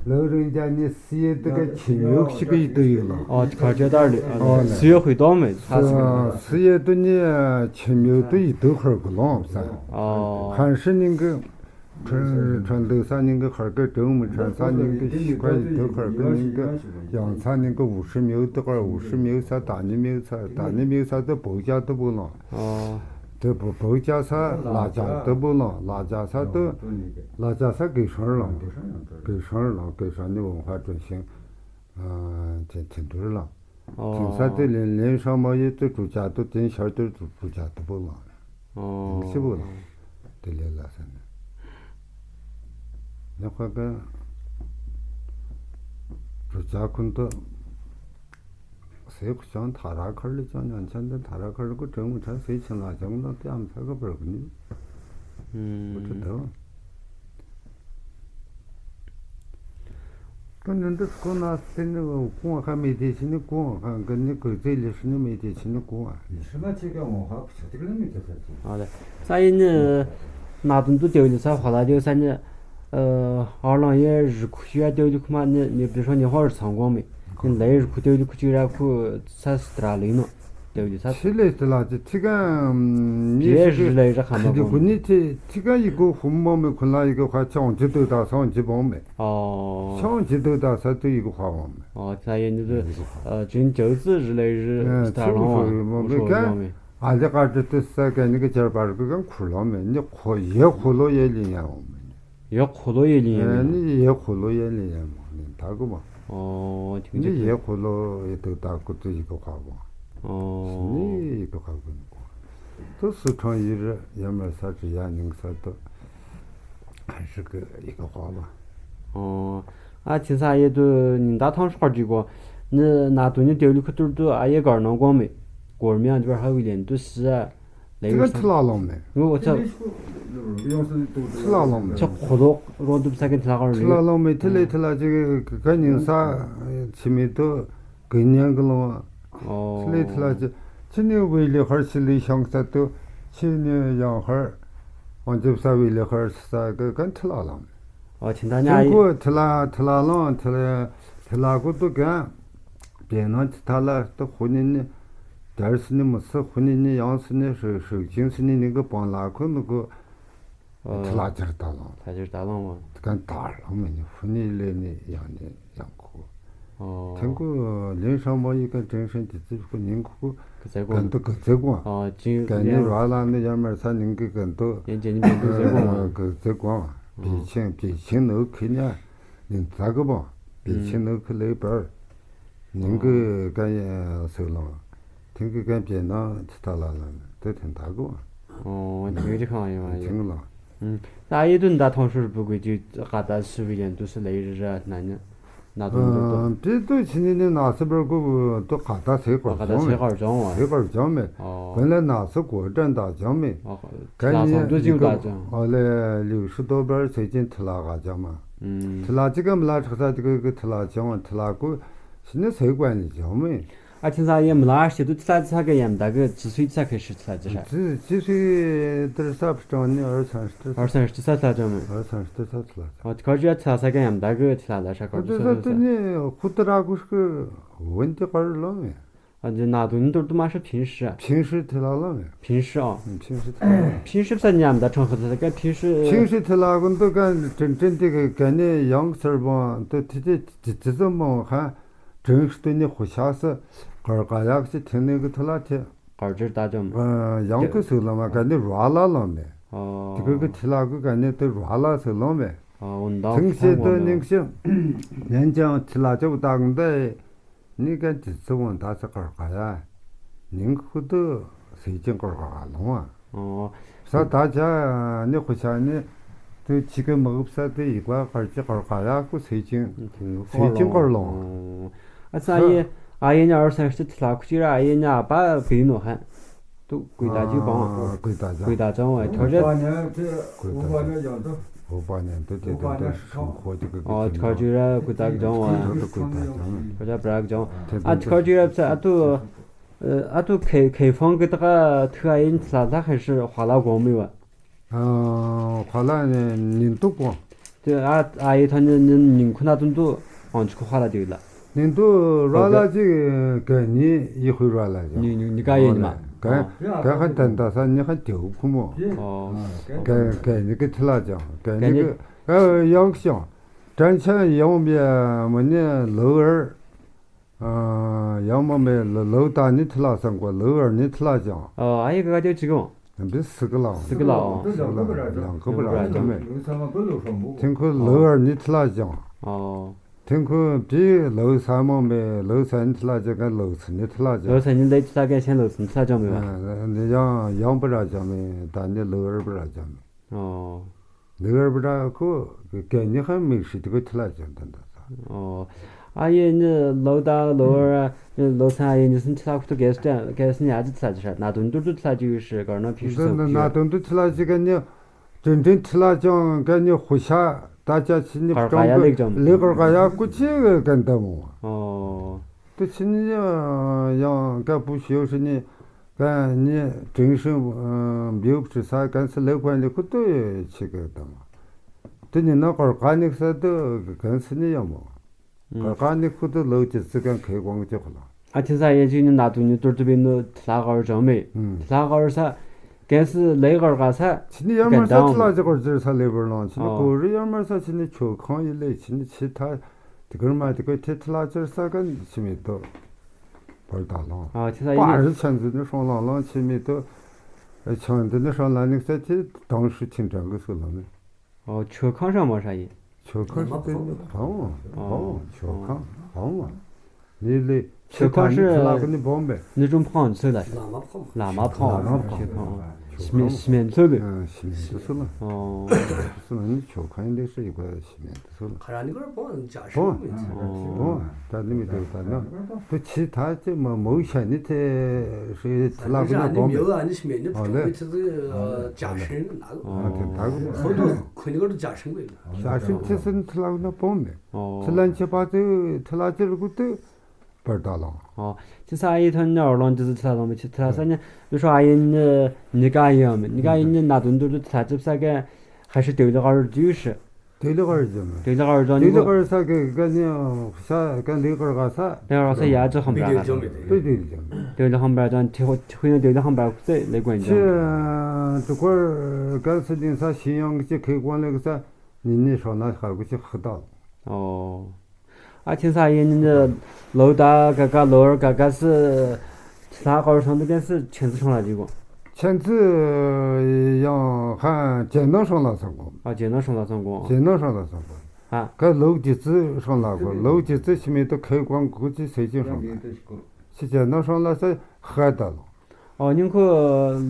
ལོ་རིང་ཅ་ནི་སི་ཡེ་དུ་ག་ཆི་ཉོག་ཤི་གི་དུ་ཡོད་ལ། ཨོ་ཁ་ཅ་དར་ལི། ཨོ་སི་ཡེ་ཧུ་དོ་མེ། ས་སི་གི། སི་ཡེ་དུ་ནི་ཆི་ཉོག་དུ་ཡི་དུ་ཁར་གི་ལོང་ས། ཨོ། ཁན་ཧྲི་ནིང་གི། ཁྲོན་ཁྲོན་འདུག་ས་ནིང་གི་ཁར་གི་དུང་མི་ཁྲོན་ས་ནིང་གི་ཤི་ཁ་ཡི་དུ་ཁར་གི་ནིང་གི་ཡང་ས་ནིང་གི་ཝུ་ཧྲི་མིའུ་དུ་ཁར་ཝུ་ཧྲི་མིའུ་ས་ད་ནི་མིའུ་ས་ད་ནི་མིའུ་ས་དུ་བོ་ཅ་དུ་བུ་ལོང་། ཨོ། དུ་བོ་བོ་ཅ་ས་ལ་ཅ་དུ་བུ་ལོང་ལ་ཅ་ས་དུ་ལ་ཅ་ས་གི་ཧྲོན་ལོང་གི་ཧྲོན་ལོང་གི་ཧྲོན་ནི་ཝུན་ཧྭ་ཀྲུང་ཤིང་། ཨ་དེ་དེ་འདུར་ལ། ཨོ། ཐིང་ས་དེ་ལེན་ལེན་ཧྲ་མ་ཡོད་དེ་གྲུ་ཆ་དུ་དེ་ཤར་དེ་གྲུ་གྲུ་ཆ་དུ་བུ་ལ། ཨོ། ཤི་བུ་ལ། དེ་ལས་ལ་ས་ནི། ནི་ཁ་ག་གྲུ་ཆ་ཁུན་དུ། སེ་ཁུ་ཅང་ཐ་ར་ཁར་ལི་ཅང་ཉང་ཆ་འདི་ཐ་ར་ཁར་ལི་ཁུ་དྲན་ངུ་ཆ་སེ་ཆེན་ལ་ཅང་ལ་དེ་ཨམ་ས་ག་བར་གུ་ནི། ཨུམ། ཁུ་ཆུ་དུ། ཀུན་ནི་འདི་སྐོར་ན་སེ་ནི་ཀུང་ཧ་མེ་དེ་ཆི་ནི་ཀུང་ཧ་གི་ནི་གོས་ཚེ་ལི་ཧྲི་ནི་མེ་དེ་ཆི་ནི་ཀུང་ཧ། ལི་ཧྲི་མ་ཆེ་ག་ངོ་ཧ་ཁུ་ཆ་ཏིག་ལ་མི་ཚེ་ས་ཆི། ཨ་ལེ། ས་ཡིན་ནི་ན་དུན་དུ་དེ་ལི་ས་ཧ་ལ་དེ་ས་ནི་ཨ་ཨར་ལང་ཡེ་རི་ཁུ་ཤི་ཡ་དེ་ལི་ཁུ་མ་ནི་ནི་བི་ཧྲོ་ནི་ཧོ་རི་ཚང་གོང་མེ་ནི་ལ་ཡེ་རི་ཁུ་དེ་ལི་ཁུ་ཅི་ར་ཁུ་ས་སི་ཏྲ་ལི་ནོ། དེ་བ་ལི་ས། ཆི་ལེ་ཏི་ལ་ཅི་ཐི་ག་ནི་ཡེ་ཞི་རི་ལེ་རི་ཁ་མ་ཁི་ལི་གོ་ནི་ཐི་ཐི་ག་ཡི་གོ་ཧུམ་མོ་མེ་ཁུ་ལ་ཡི་གོ་ཁ་ཆང་ཅི་དུ་ད་སང་ཅི་བོ་མེ། ཨོ། ཆང་ཅི་དུ་ད་ས་དུ་ཡི་གོ་ཁ་བོ་མེ། ཨོ་ས་ཡེ་ནི་དུ་ཨ་ཅིན་ཅའུ་ཙི་རི་ལེ་རི་ཨ་སྟ་ལོང་ཨ་ཧུ་ཤོ་ལོ་མེ། ཨ་ལི་ཀ་ཏི་ཏི་ས་ག་ནི་གི་ཆར་པར་གི་གང་ཁུ་ལོ་མེ་ནི་ཁོ་ཡེ་ཁོ་ལོ་ཡེ་ལི་ཡ་བོ་མེ། ཡེ་ཁོ་ལོ་ཡེ་ལི་ཡེ་ལི། ནི་ཡེ་ཁོ་ལོ་ཡེ་ལི་ཡེ་མོ་ནི་ད་གོ་མ། ཨོ་ཐིག་ནི་ཡེ་ཁོ་ལོ་ཡེ་དུ་ད་གོ་ཏུ་ཡི་གོ་ཁ་བོ། ཨོ། ནི་ཡི་གོ་ཁ་བོ་ནི་གོ། ཏུ་སུ་ཁྲང་ཡི་རི་ཡ་མ་ས་ཅི་ཡ་ནིང་ས་ཏུ། ཧན་ཧྲི་གི་ཡི་གོ་ཁ་བོ། ཨོ། ཨ་ཆིན་ས་ཡེ་དུ་ཉིན་ད་ཐང་ཧྲོག་ཅི་གོ། ནི་ན་དུ་ནི་དེ་ལུ་ཁུ་ཏུར་དུ་ཨ་ཡེ་གར་ནང་གོ་མེ། གོར་མི་ཨ་འདི་བར་ཧ་བི་ལེན་དུ་སི་ཨ། ལས་དེ་ག་ཡོད་ས། ཐི་ལ་ལོང་མེད། ངོ་ཚ། ཐི་ལ་ལོང་མེད། ཚ་གོ་ལོག་རོ་འདུབ་ས་གི་ཐི་ལ་གར་ཐི་ལ་རེད། ལོང་མེད། ཐི་ལེ་ཐི་ལ་ཅིག་ག་ཉིན་ས་ཆི་མེད་དུ། གི་ཉན་གི་ལོང་། ཨོ། ཆི་ལི་ཐི་ལ་ཅི། ཆི་ནི་ཝི་ལི་ཧར་ཆི་ལི་ཤང་ས་ཏུ། ཆི་ནི་ཡང་ཧར། ཨོ་ཇིབ་ས་ཝི་ལི་ཧར་ས་གི་གན་ཐི་ལ་ལང་། ཨོ་ཆི་ད་ཉ་ཐེང་ཡི། ཁུ་ཐི་ལ་ཐི་ལ་ལང་ཐི་ལ་ཐི་ལ་གུ་ཏུ་གན། པེ་ནང་ཐི་ཐ་ལ་ཏུ་ཧུ་ནི་ནི། དར་སི་ནི་མི་སི་ཧུ་ནི་ནི་ཡང་སི་ནི་ཧྲི་ཧྲི་ཅིང་སི་ནི་ནི་གི་པང་ལ་ཁུ་ནི་གུ། ཨོ། ཐི་ལ་ཇར་ད་ལང་། ཐ་ཇར་ད་ལང་བ། གན་ད་ལང་མི་ནི་ཧུ་ནི་ལེ་ནི་ཡང་ནི་ཡང་ཁུ། ཨོ། ཐེང་ཁུ་ལིན་ཧྲང་མོ་ཡི་ག་ཀྲེང་ཧྲེང་དི་ཙི་ཁུ་ཉིང་ཁུ་ག་ཙེ་གོ། གན་དུ་ག་ཙེ་གོ། ཨོ་ཅིང་གན་ནི་ར་ལ་ནི་ཡར་མར་ས་ཉིང་གི་གན་དུ། ཡན་ཅན་ཉིང་གི་ཙེ་གོ། ག་ཙེ་གོ། པེ་ཆིང་པེ་ཆིང་ནུ་ཁི་ཉ་ཉིང་ཙ་གི་བོ། པེ་ཆིང་ནུ་ཁི་ལེ་བར། ཉིང་གི་གན་ཡ་སུ་ལོང་། ཐེང་གི་གན་པེ་ནང་ཐི་ཐ་ལ་ལ་ནི་དེ་ཐེང་ད་གོ། ཨོ་ཐེང་གི་ཁང་ཡོད་མ་ཡོད། ཐེང་ལོ། ད་ཡེ་དུན་ད་ཐོང་ཧྲུལ་བུ་གི་ཅིག་ཀ་ད་སུ་བི་ཡན་དུ་སུ་ལེ་རི་ར་ན་ཉ་ན་དུན་དུ་དུ། པི་ཏུ་ཆི་ནི་ནི་ན་སི་བར་གུ་དུ་ཀ་ད་སེ་ཀར་ཀ་ད་སེ་ཀར་ཇོང་བ། སེ་ཀར་ཇོང་མེ། ཨོ། གོན་ལེ་ན་སི་གོ་ཏན་ད་ཇོང་མེ། ཨོ། ག་ནི་ལ་སོང་དུ་ཅིག་ད་ཇོང་། ཨོ་ལེ་ལིའུ་ཧྲི་དོ་བར་སེ་ཅིན་ཐི་ལ་ག་ཇོང་མ། ཐི་ལ་ཅི་གམ་ལ་ཁྲག་ས་ཅི་གི་ཐི་ལ་ཇོང་ཐི་ལ་གུ་ཆི་ནི་སེ་ཀ་ནི་ཇོང་མེ། ཨ་ཆེན་ས་ཡེ་མི་ལ་ཤེ་དུ་ཚ་ཚ་ག་ཡམ་ད་གི་ཅི་སུའི་ཚ་ཁེ་ཤི་ཚ་ཅི་ཧ། ཅི་ཅི་སུའི་དར་ས་ཕི་ཀྲང་ནི་ཨར་སང་ཤི་དར་ས། ཨར་སང་ཤི་ཚ་ཚ་ཅང་མེ། ཨར་སང་ཤི་དར་ས་ཚ་ལ་ཚ། ཨ་ཁ་ཅི་ཡ་ཚ་ས་ག་ཡམ་ད་གི་ཚ་ལ་ཤ་ཁ་ཅི་ཚ་ཚ་ནི་ཁུ་ཏི་ར་གུ་ཤི་ཝུན་ཏི་ཀར་ལོ་མེ། ཨ་ཅི་ན་དུ་ནི་དུར་དུ་མ་ཤི་ཕིན་ཤི། ཕིན་ཤི་ཐི་ལ་ལོ་མེ། ཕིན་ཤི་ཨ། ཕིན་ཤི་ཐི་ལ། ཕིན་ཤི་ས་ཉམ་ད་ཁྲང་ཁ་ཚ་ག་ཕིན་ཤི། ཕིན་ཤི་ཐི་ལ་གུན་དུ་ག་ཏྲིན་ཏྲིན་ཏི་གི་ག་ནི་ཡང་སར་བོ་དུ་ཏི་ཏི་ཏི་ཏི་ཙམ་མོ་ཧ། ཀྲིང་ཤི་ཏུ་ནི་ཧུ་ཤ་སི་གར་ག་ཡག་ཅི་ཐེན་ནི་གི་ཐི་ལ་ཐེ། གར་ཇིར་ད་ཅོམ། ཡང་ཁུ་སུ་ལོ་མ་ག་ནི་ར་ལ་ལོ་མེ། ཨོ། དེ་གི་གི་ཐི་ལ་གི་ག་ནི་དེ་ར་ལ་སུ་ལོ་མེ། ཨོ་འོན་ད་ཐིང་ཤེ་ཏུ་ནིང་ཤེ། ཉན་ཅང་ཐི་ལ་ཅོ་ད་གང་དེ། ནི་ག་ཏི་ཙི་བོ་ད་ས་གར་ག་ཡ། ནིང་ཁུ་དུ་སེ་ཅིང་གར་ག་ལོང་བ། ཨོ། ས་ད་ཆ་ནི་ཁུ་ཆ་ནི་དུ་ཆི་གི་མི་གུབ་ས་དེ་ཡིག་པ་གར་ཅི་གར་ག་ཡ་ཁུ་སེ་ཅིང་སེ་ཅིང་གར་ལོང་། ཨ་ས་ཡེ་ཨ་ཡེ་ཉ་ཨར་སང་ཤི་ཐི་ལ་ཁུ་ཅི་ར་ཨ་ཡེ་ཉ་ཨ་པ་བི་ནོ་ཧན། དུ་གུས་ད་ཅི་བང་། གུས་ད་ཅང་། གུས་ད་ཅང་བ་ཐོ་རེ། གུས་ད་ཅང་། ཨོ་པ་ཉན་དུ་དེ་དེ་དེ་ཤུང་ཁོ་ཅི་གི་ཨོ་ཐོ་ཅི་ར་གུས་ད་ཅང་བ། ཐོ་གུས་ད་ཅང་། ཐོ་ཅ་བྲག་ཅང་། ཨ་ཐོ་ཅི་ར་ཚ་ཨ་ཐུ། ཨ་ཐུ་ཁེ་ཁེ་ཕང་གི་ད་ག་ཐུ་ཨ་ཡིན་ཚ་ལ་ཧེ་ཧྲི་ཧ་ལ་གོ་མི་བ། ཨ་ཧ་ལ་ནི་ཉིན་དུ་གོ། དེ་ཨ་ཨ་ཡི་ཐ་ཉི་ཉིན་ཉིན་ཁུ་ན་དུན་དུ་ཨང་ཆུ་ཁུ་ཧ་ལ་དེ་ལ། ཉིན་དུ་ར་ལ་ཅིག་ག་ཉི་ཡི་ཧུ་ར་ལ་ཅིག་ཉི་ཉི་ཉི་ག་ཡིན་མ། ག་ག་ཧ་ཏན་ད་ས་ཉི་ཧ་དེ་ཧུ་ཁུ་མོ། ཨོ། ག་ག་ཉི་གི་ཐི་ལ་ཅང་ག་ཉི་གི་ཡང་ཤང་དྲན་ཆ་ཡང་བ་མི་ནི་ལོ་ཨར། ཡང་མ་མེད་ལ་ལོ་ད་ནི་ཐི་ལ་སང་གོ་ལོ་ཨར་ནི་ཐི་ལ་ཅང་། ཨ་ཡི་ག་ག་ཅིག་གོ། འདི་སི་ཀི་ལའོ། སི་ཀི་ལའོ། སི་ཀི་ལའོ། ཡང་ཁུ་པ་ར་ཅང་མེད། ཐིང་ཁུ་ལོ་ཨར་ནི་ཐི་ལ་ཅང་། ཨོ། ཐིང་ཁུ་པི་ལོ་ས་མོ་མེད་ལོ་ས་ནི་ཐི་ལ་ཅང་ག་ལོ་སི་ནི་ཐི་ལ་ཅང་། ལོ་ས་ནི་ལེ་ཐི་ལ་ག་ཤན་ལོ་སི་ནི་ཐི་ལ་ཅང་མེད་བ། ཡང་པ་ར་ཅང་མེད་ད་ནི་ལོ་ཨར་པ་ར་ཅང་མེད། ཨོ། ལི་ཝར་པུ་ཏྲ་ཁོ་གད་སྙིགས་ཧ་མིག་ཧྲི་དེ་ཁོ་ཐི་ལ་ཅན་དུ་འདུག་ས། ཨོ། ཨ་ཡེ་ནི་ལོ་ད་ལོ་ལོ་ཚ་ཨ་ཡེ་ནི་སུན་ཐི་ལ་ཁུ་ཏུ་གེ་སི་ཏ་གེ་སི་ནི་ཨ་ཅི་ཐི་ལ་ཅི་ཧྲ་ན་དུན་ཏུར་ཏུ་ཐི་ལ་ཅི་ཡུ་ཧྲི་གར་ན་ཕི་ཧྲི་སོ་ན་ན་དུན་ཏུ་ཐི་ལ་ཅི་ག་ནི་དྲིན་དྲིན་ཐི་ལ་ཅང་ག་ནི་ཧུ་ཤ་ད་ཅ་ཆི་ནི་གར་ག་ཡ་ལེགས་ཀྲང་གི་ལེགས་གར་ག་ཡ་ཀུ་ཅི་ག་གན་ད་མོ། ཨོ། དུ་ཆི་ནི་ཡང་ཀ་པུ་ཤི་ཡོ་ཧྲི་ནི། གན་ནི་ཀྲིང་ཧྲིན་འབིའུ་ཁྲི་ས་གན་སི་ལེ་ཀོན་ལི་ཁུ་ཏུ་ཆི་གི་དང་། དེ་ནི་ན་ཀར་ཀ་ནིག་ས་དུ་གན་སི་ནི་ཡོད་མོ། ཀར་ཀ་ནིག་ཁུ་ཏུ་ལོ་ཅི་སི་གན་ཁེ་ཀོང་ཅི་ཁུ་ལ། ཨ་ཆི་ས་ཡེ་ཅི་ནི་ན་དུ་ནི་ཏུར་ཏུ་བི་ནུ་ཐ་ལ་གར་ཅང་མེ། ཐ་ལ་གར་ས་གན་སི་ལེ་གར་ག་ས། ཆི་ནི་ཡར་མར་ས་ཐ་ལ་ཅི་གར་ཅི་ས་ལེ་བར་ལང་ཆི་ནི་ཀོ་རི་ཡར་མར་ས་ཆི་ནི་ཆོ་ཁང་ཡི་ལེ་ཆི་ནི་ཆི་ཐ། དེ་གར་མ་དེ་གར་ཐེ་ཐི་ལ་ཅར་ས་ག་ཆི་མེད་དོ། བར་དག་ལང་། ཨ་ཆི་ས་ཡིན། པ་རི་ཆན་ཟི་ནི་ཧྲོང་ལང་ལང་ཆི་མེད་དོ། ཆང་འདི་ནི་ཧྲོང་ལ་ནི་ས་ཐེ་དང་ཧྲི་ཆིན་ཀྲང་གི་སུ་ལང་ནི། ཨོ་ཆོ་ཁང་རང་མ་ཧྲ་ཡིན། ཆོ་ཁང་ཧྲི་དེ་བང་བང་ཆོ་ཁང་བང་བང་། ནི་ལི་ཆོ་ཁང་ཧྲི་ཐི་ལ་གི་ནི་བོམ་བེ། ནི་ཀྲུང་ཕང་ཚོས་ལ། ལ་མ་ཕང་། ལ་མ་ཕང་། ཆོ་ཁང་། ཤི་མེད་ཤི་མེད་ཚོ་ལ། ཤི་མེད་དུ་སུ་ལ། ཨོ། སུ་ལ་ནི་ཆོ་ག་ཡིན་ལེ་ཤི་ཡི་གོ་ཤི་མེད་དུ་སུ་ལ། ཁ་ར་ནི་གོར་བོ་ཇ་ཤིང་མེད་ཚོ། ཨོ། ད་ནི་མི་དེ་ད་ན་དུ་ཆི་ད་ཅི་མ་མོ་ཤ་ནི་ཐེ་ཤི་ཐི་ལ་གི་ན་བོ་མེད། ཨོ་ལེ། ཇ་ཤིང་ན། ཨོ་དེ་ད་གི་ཁོ་དུ་ཁོ་ནི་གོར་ཇ་ཤིང་མེད། ཇ་ཤིང་ཐེ་སི་ནི་ཐི་ལ་གི་ན་བོ་མེད། ཨོ། ཐི་ལ་ཆི་པ་ཏི་ཐི་ལ་ཅི་རུ་གུ་ཏི། བར་ད་ལོ། ཨོ། ཁྱེད་ས་ཨ་ཡེ་ཐོན་ནས་ཨོ་ལོང་ཅི་ཟི་ཐ་ལོང་མི་ཁྱེད་ཐ་ས་ནས་ལུ་ཤོ་ཨ་ཡེ་ནི་ནི་ཀ་ཡོད་མི་ནི་ཀ་ཡེ་ནི་ན་དུན་དུ་དུ་ཐ་ཅིབ་ས་ག་ཧ་ཤི་དེ་ལི་གར་ཇུ་ཤི། དེ་ལི་གར་ཇུ་མི། དེ་ལི་གར་ཇོ་ནི་དེ་ལི་གར་ས་ག་ག་ནི་ཤ་ག་ལི་གར་ག་ས། ཡང་རོ་ས་ཡ་ཅི་ཧམ་པ་ར་ག་ས། དེ་དེ་ལི་ཇུ་མི། དེ་ལི་ཧམ་པ་ར་ཇོ་ནི་ཁུ་ཡང་དེ་ལི་ཧམ་པ་ར་ཁུ་ས་ལེ་གོན་ཇོ། ཁྱེད་དུ་གར་ག་ས་དེ་ས་ཤི་ཡང་གི་ཁེ་གོན་ལེ་གི་ས་ནི་ནི་ཤོ་ན་ཤ་གུ་ཅི་ཧ་ད། ཨོ། ཨ་ཁྱེད་ས་ཡིན་ནི་ལོ་ད་ག་ག་ལོར་ག་ག་སི་ལྷ་ཁར་སོང་དུ་གན་སི་ཆེན་ཙི་ཧྲང་ལ་ཅིག་གོ། ཆེན་ཙི་ཡང་ཧ་ཇེ་ནོ་ཧྲང་ལ་སོང་གོ། ཨ་ཇེ་ནོ་ཧྲང་ལ་སོང་གོ། ཇེ་ནོ་ཧྲང་ལ་སོང་གོ། ཨ་ག་ལོག་ཇི་ཙི་ཧྲང་ལ་གོ། ལོག་ཇི་ཙི་ཤི་མེད་དུ་ཁའི་ཀོང་གུ་ཅི་སེ་ཅི་ཧྲང་ལ། ཤི་ཇེ་ནོ་ཧྲང་ལ་སི་ཧ་ད་ལོ། ཨོ་ཉིན་ཁོ་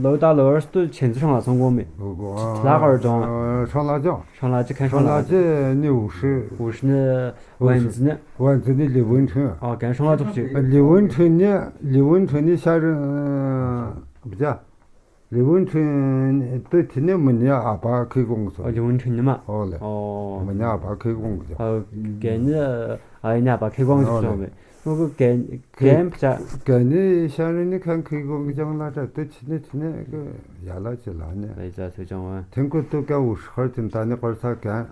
ལོ་ད་ལོ་ར་སྟོད་ཆེན་ཙི་ཧྲང་ལ་སོང་གོ་མེད། ལ་གར་ཅོང་། ཧྲང་ལ་ཅོང་། ཧྲང་ལ་ཅི་ཁན་ཧྲང་ལ་ཅི་ནི་ཝུ་ཧྲི། ཝུ་ཧྲི་ནི་ཝན་ཙི་ནི། ཝན་ཙི་ནི་ལི་ཝུན་ཁྲིན། ཨོ་གན་ཧྲང་ལ་ཅོག་ཅི། ལི་ཝུན་ཁྲིན་ནི་ལི་ཝུན་ཁྲིན་ནི་ཤ་རི་བྱ། ལི་ཝུན་ཁྲིན་དུ་ཐི་ནི་མི་ཉ་ཨ་པ་ཁི་གོང་སོ། ཨོ་ལི་ཝུན་ཁྲིན་ནི་མ། ཨོ་ལེ། ཨོ་མི་ཉ་ཨ་པ་ཁི་གོང་སོ། ཨོ་གན་ནི་ཨ་ཡི་ནི་ཨ་པ་ཁི་གོང་སོ་མེད། ཨོ་གོ་གན་གན་བྱ། གན་ནི་ཤ་རི་ནི་ཁན་ཁི་གོང་གི་ཅང་ལ་ཏྲ་ཏུ་ཆི་ནི་ཆི་ནི་གི་ཡ་ལ་ཅི་ལ་ནི། ལ་ཡི་ཙ་ཚུ་ཅང་བ། ཐེང་ཀུ་ཏུ་ཀ་ཝུ་ཧར་ཐིམ་ད་ནི་ཀར་ས་གན་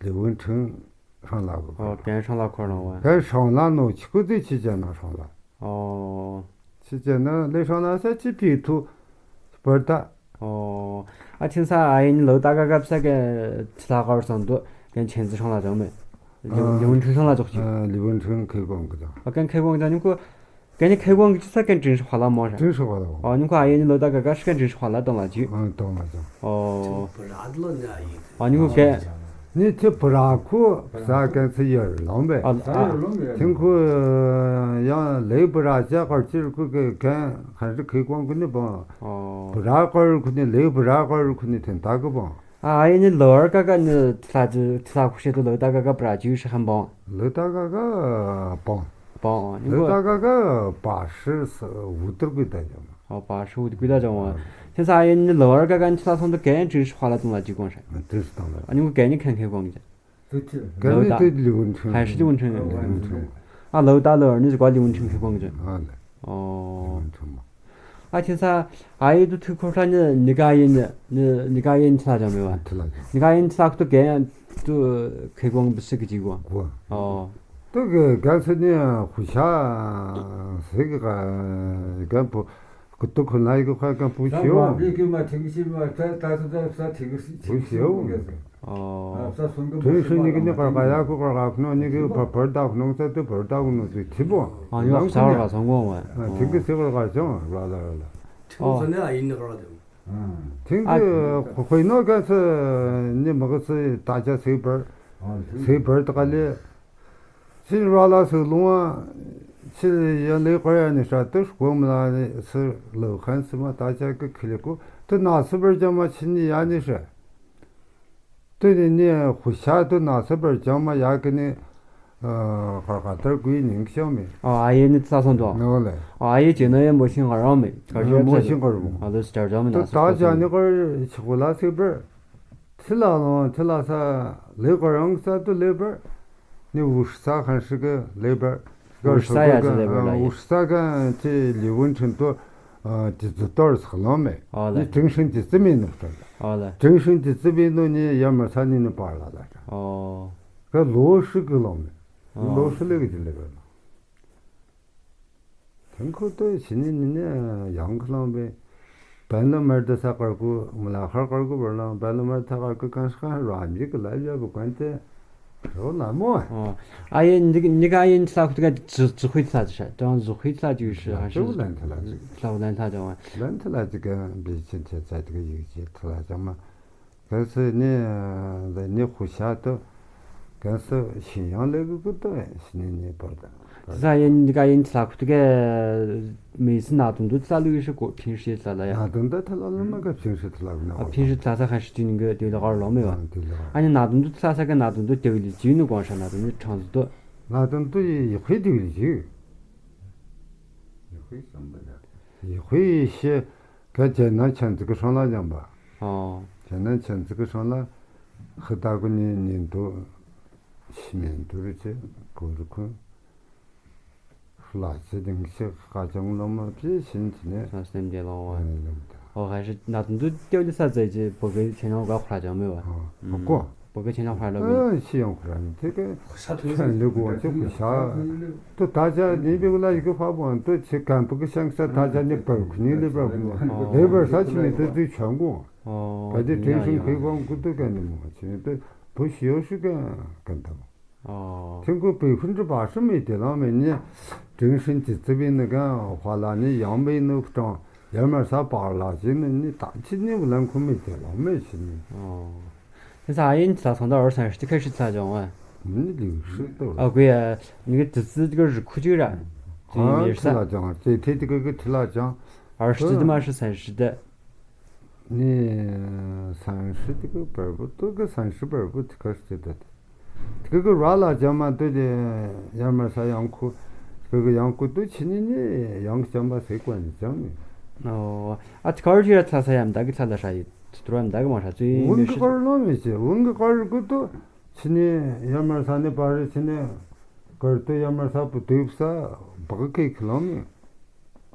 ལི་ཝུན་ཁྲིན་ཧྲང་ལ་གོ། ཨོ་གན་ཧྲང་ལ་ཁོ་རང་བ། གན་ཧྲང་ལ་ནོ་ཆི་ཀུ་ཏི་ཆི་ཅན་ན་ཧྲང་ལ། ཨོ། ཆི་ཅན་ན་ལི་ཧྲང་ལ་ས་ཆི་པི་ཐུ་བར་ད། ཨོ། ཨ་ཁྱེད་ས་ཨ་ཡིན་ལོ་ད་ག་གབ་ས་ག་ཚི་ལ་གར་སང་དུ་གན་ཆེན་ཙི་ཧྲང་ལ་ཅང་མེད། ལི་ལི་ཝུན་ཁྲིན་ཧྲང་ལ་ཅོག་ཅི། ལི་ཝུན་ཁྲིན་ཁེ་ཀོང་གི་ཅང་། ཨ་གན་ཁེ་ཀོང་ཅང་ཉིན་ཁོ་གན་ནི་ཁེ་ཀོང་གི་ཅི་ས་གན་ཀྲིན་ཧྲི་ཧ་ལ་མོ་ར། ཀྲིན་ཧྲི་ཧ་ལ་མོ། ཨ་ཉིན་ཁོ་ཨ་ཡིན་ལོ་ད་ག་ག་ཤི་གན་ཀྲིན་ཧྲི་ཧ་ལ་དང་ལ་ཅི། ཨ་དང་ལ་ཅང་། ཨོ། ཨ་ཉིན་ཁོ་གན། ནི་ཐི་བུ་ར་ཁུ་ས་གན་ཚི་ཡར་ལོང་བས། ཨ་ཨ། ཐིང་ཁུ་ཡང་ལེ་བུ་ར་ཅག་གར་ཅིར་ཁུ་གི་གན་ཧན་རི་ཁི་ཀོང་གི་ནི་བང་། ཨོ། བུ་ར་གར་ཁུ་ནི་ལེ་བུ་ར་གར་ཁུ་ནི་ཐེན་ད་གི་བང་། ཨ་ཨ་ཡིན་ནི་ལོར་ཀ་ཀ་ནི་ཐི་ལ་ཅི་ཐི་ལ་ཁུ་ཤེ་དུ་ལོ་ད་ཀ་ཀ་བུ་ར་ཅི་ཡུ་ཤི་ཧན་བང་། ལོ་ད་ཀ་ཀ་བང་། བང་། ལོ་ད་ཀ་ཀ་བ་ཧྲི་ས་ཝུ་ཏུར་གུ་ད་ཅང་། ཨོ་བ་ཧྲི་ཝུ་ཏུར་གུ་ད་ཅང་བང་། ཐེ་ས་ཨ་ཡིན་ནི་ལོར་ཀ་ཀ་ནི་ཐི་ལ་སོང་དུ་གན་ཀྲིན་ཧྲི་ཧ་ལ་དང་ལ་ཅི་ཀོང་ཧྲ། ཀྲིན་ཧྲི་དང་ལ། ཨ་ཉིན་ཁོ་གན་ནི་ཁན་ཁེ་ཀོང་གི་ཅང་། ག་ནི་དེ་ལི་ཝུན་ཁྲིན། ཧན་ཧྲི་ལི་ཝུན་ཁྲིན། ལི་ཝུན་ཁྲིན། ཨ་ལོ་ད་ལོ་ནི་ཟི་ག་ལི་ཝུན་ཁྲིན་ཁེ་ཀོང་གི་ཅང་། ཨ་ལེ། ཨོ། ལི་ཝུན་ཁྲིན་མ། ཨ་ཁྱེད་ས་ཨ་ཡེ་དུ་ཐུག་ཁོ་ཧྲ་ནི་ནི་ག་ཡིན་ནི་ནི་ག་ཡིན་ཐི་ལ་ཅང་མེད་བ། ཐི་ལ་ཅང་། ནི་ག་ཡིན་ཐི་ལ་ཁུ་དུ་གན་དུ་ཁེ་ཀོང་དུ་སི་གི་ཅི་གོ། གོ། ཨོ། དུ་གི་གན་སི་ནི་ཧུ་ཤ་སི་གི་གན་པུ། ཀུ་ཏུ་ཁུ་ན་ཡི་གུ་ཁ་ཀ་པུ་ཤིའོ། ས་མ་བི་གུ་མ་ཐིག་ཤི་མ་ད་ད་ད་ད་ས་ཐིག་ཤི་པུ་ཤིའོ། ཨོ། ས་སུན་གུ་ཐུན་ཤུ་ནི་གི་ནི་ཀར་ཀ་ཡ་གུ་ཀར་ཀ་ཁུ་ནོ་ནི་གི་བར་བར་ད་ཁུ་ནོ་ས་དུ་བར་ད་ཁུ་ནོ་ས་ཐི་པོ། ཨ་ཡོ་ས་བར་ཀ་སང་གོང་བ། ཐིག་གི་སི་ཀར་ཀ་ཅང་ར་ལ་ར་ལ། ཐིག་ཁུ་ནི་ཨ་ཡིན་ནི་ཀར་ཀ་ཅང་། ཐིག་གི་ཁུ་ཁུ་ནོ་ག་ས་ནི་མ་ག་ས་ད་ཅ་སི་བར་སི་བར་ད་ཀ་ལེ། ཕྱིར་ར་ལ་སུ་ལུང་བ་ཕྱིར་ཡ་ལེ་ཀོ་ཡ་ནི་ཧྲ་ཏུ་སྒོམ་ལ་ནི་སུ་ལུ་ཁན་སི་མ་ད་ཅག་གི་ཁི་ལེ་ཀུ་ཏུ་ན་སུ་བར་ཅང་མ་ཕྱི་ནི་ཡ་ནི་ཧྲ་ཏུ་ནི་ནི་ཧུ་ཤ་ཏུ་ན་སུ་བར་ཅང་མ་ཡ་གི་ནི་ཁར་ཁ་ཏར་གུའི་ཉིང་ཤང་མི། ཨ་ཨ་ཡེ་ནི་ཚ་སོང་དོ། ནོ་ལེ། ཨ་ཨ་ཡེ་ཅེ་ན་ཡེ་མོ་ཤིང་ང་རང་མི། ཁར་ཤོ་མོ་ཤིང་ཀར་བུ། ཨ་ལུ་སི་ཅར་ཅང་མི་ན་ཏུ་ད་ཅག་ནི་ཀར་ཆི་ཀུ་ལ་སི་བར། ཐི་ལ་ལོང་ཐི་ལ་ས་ལེ་གོ་རང་ས་དུ་ལེ་བར། ནི་ཝུ་ཧྲི་ས་ཁན་ཧྲི་གི་ལེ་བར། ཝུ་ཧྲི་ས་ཡ་ཅི་ལེ་བར་ལ་ཡ། ཝུ་ཧྲི་ས་ཁན་ཅི་ལི་ཝུན་ཁྲིན་དུ་ཏི་ཙི་ཏོར་ས་ལོང་མེ། ཨོ་ལེ། ནི་ཀྲིང་ཧྲིན་ཏི་ཙི་མེ་ནུ་ཏོ། ཨོ་ལེ། ཀྲིང་ཧྲིན་ཏི་ཙི་མེ་ནུ་ནི་ཡ་མ་ས་ནི་ནི་པར་ལ་ལ། ཨོ། ག་ལོ་ཧྲི་གི་ལོང་མེ། ཨོ། ལོ་ཧྲི་ལེ་གི་ཅི་ལེ་བར་ལ། དེ་ཁོ་ཏོ་ཕྱི་ནས་ནི་ནི་ཡང་ཁ་ལང་པའི་བན་ལ་མར་ད་ས་ཀར་ཀུ་མ་ལ་ཁར་ཀར་ཀུ་བར་ལང་བན་ལ་མར་ད་ཀར་ཀུ་གང་ཤ་ར་མི་གི་ལ་ཡ་གི་གོན་ཏེ་རོ་ལ་མོ། ཨོ། ཨ་ཡེ་འདི་གི་འདི་ག་ཨ་ཡེ་འདི་ལ་ཁུ་ཏི་ག་ཙི་ཙི་ཁུ་ཏི་ལ་ཅི་ཤ་ཏང་ཙི་ཁུ་ཏི་ལ་ཅི་ཤ་ཧ་ཤ་ལན་ཐ་ལ་ཅི་ལ་ལན་ཐ་ཅང་བ་ལན་ཐ་ལ་ཅི་ག་བི་ཆེན་ཆེ་ཚ་ཏི་ག་ཡིག་ཅི་ཐ་ལ་ཅང་མ། གལ་སྲིད་ནི་འདི་ནི་ཧུ་ཤ་དུ་གལ་སྲིད་ཤིང་ཡང་ལེ་གི་ཀུ་ཏུ་ཤི་ནི་ནི་བར་དང་ ཟ་ཡིན་ག་ཡིན་ཐ་ཁུ་ཏུ་ག་མི་སི་ན་དུང་དུ་ཐ་ལུ་ཡི་ཤི་གོ་ཕིན་ཤི་ཐ་ལ་ཡ། ན་དུང་དུ་ཐ་ལ་ལ་མ་ག་ཕིན་ཤི་ཐ་ལ་ག་ན། ཨ་ཕིན་ཤི་ཐ་ས་ཁ་ཤི་ཏི་ནི་ག་དེ་ལ་གར་ལོ་མེ་བ། ཨ་ནི་ན་དུང་དུ་ཐ་ས་ག་ན་དུང་དུ་དེ་བི་ལི་ཇི་ནི་གོང་ཤ་ན་དུང་དུ་ཁྲང་ཟི་དུ། ན་དུང་དུ་ཡི་ཧུའི་དེ་བི་ལི་ཇི། ཡི་ཧུའི་ཤི། ག་ཇེ་ན་ཆན་ཙི་གི་ཧྲང་ལ་ཡང་བ། ཨོ། ཇེ་ན་ཆན་ཙི་གི་ཧྲང་ལ་ཧི་ད་གུ་ནི་ནི་དུ། ཤི་མེན་དུ་རི་ཅི་གོ་རི་ཁུ། ལ་ཅི་དིང་ཤི་ཁ་ཅང་ལོ་མ་ཅི་ཤིན་ཅི་ནེ། ས་སེམས་ཏེ་ལོང་བ། ཨོ་ཧ་ཤི་ན་དུང་དུ་ཏེ་ལི་ས་ཙེ་ཅི་བོ་གེ་ཆེ་ནོ་ག་ཁ་ཅང་མེ་བ། ཨོ་གོ། བོ་གེ་ཆེ་ནོ་ཁ་ལོ་མེ། ཨ་ཤི་ཡོང་ཁ་ར་ནི་ཏེ་གེ་ཆ་ལི་གོ་ཅི་གུ་ཤ། དུ་ད་ཅ་ནི་བི་གུ་ལ་ཡི་གེ་ཕ་བོ་དུ་ཅི་གམ་བུ་གི་ཤང་ས་ད་ཅ་ནི་བར་ཁུ་ནི་ལི་བར་ཁུ་ནི་ལི་བར་ས་ཅི་མི་དུ་དུ་ཆང་གོ། ཨོ་ད་ཅི་ཏེ་ཤིང་ཁེ་གོང་གུ་དུ་ག་ནི་མོ་ཅི་ནི་དུ་བུ་ཤི་ཡོ་ཤི་ག་ག་དུ། ཨོ། ཐེངས་ཁོ་བོད་ཁུལ་འགྲུལ་པ་ཧྲི་མེད་དེ་ལང་མེད་ནི། ཀྲིང་ཧྲིན་གྱི་རྩི་བའི་ནི་གང་ཧ་ལ་ནི་ཡང་མེད་ནུ་ཀྲང་ཡར་མར་ས་པར་ལ་ཞིག་ནི་ནི་ད་ཅི་ནི་བུ་ལང་ཁོ་མེད་དེ་ལང་མེད་ཞིག་ནི། ཨོ། དེ་ས་ཨ་ཡིན་ལ་སོང་ད་ཨོར་སན་ཧྲི་ཁ་ཧྲི་ཚ་ཅང་བ། ནི་ལིའུ་ཧྲི་ཏོ། ཨ་གུ་ཡ་ནི་གི་དི་ཙི་གི་རི་ཁུ་ཅིག་ར། དེ་ཨ་མེར་ས། ཁྲི་ལ་ཅང་དེ་ཐེ་དེ་གི་གི་ཁྲི་ལ་ཅང་། ཨར་ཧྲི་དི་མ་ཧྲི་སན་ཧྲི་དི། ནི་སན་ཧྲི་དེ་གི་བར་བུ་ཏོ་གི་སན་ཧྲི་བར་བུ་དེ་ག་ཧྲི་དེ་དེ་གི་གི་ར་ལ་ཇ་མ་ཏོ་དེ་ཡར་མར་ས་ཡང་ཁུ་གི་གི་ཡང་ཁུ་ཏོ་ཆི་ནི་ནི་ཡང་ཇ་མ་སེ་ཀོ་ནི་ཇ་མི། ཨོ། ཨ་ཏི་གར་ཇི་ར་ཚ་ས་ཡམ་ད་གི་ཚ་ལ་ཧྲ་ཡི་ཏུ་རམ་ད་གི་མ་ཧྲ་ཙུ་ཡི་མི་ཧྲི། ཝུང་གི་གར་ལོ་མི་ཆེ་ཝུང་གི་གར་གུ་ཏོ་ཆི་ནི་ཡར་མར་ས་ནི་པ་རི་ཆི་ནི་གར་ཏོ་ཡར་མར་ས་བུ་ཏུ་ཡུབ་ས་བག་གི་ཁི་ལོ་མི།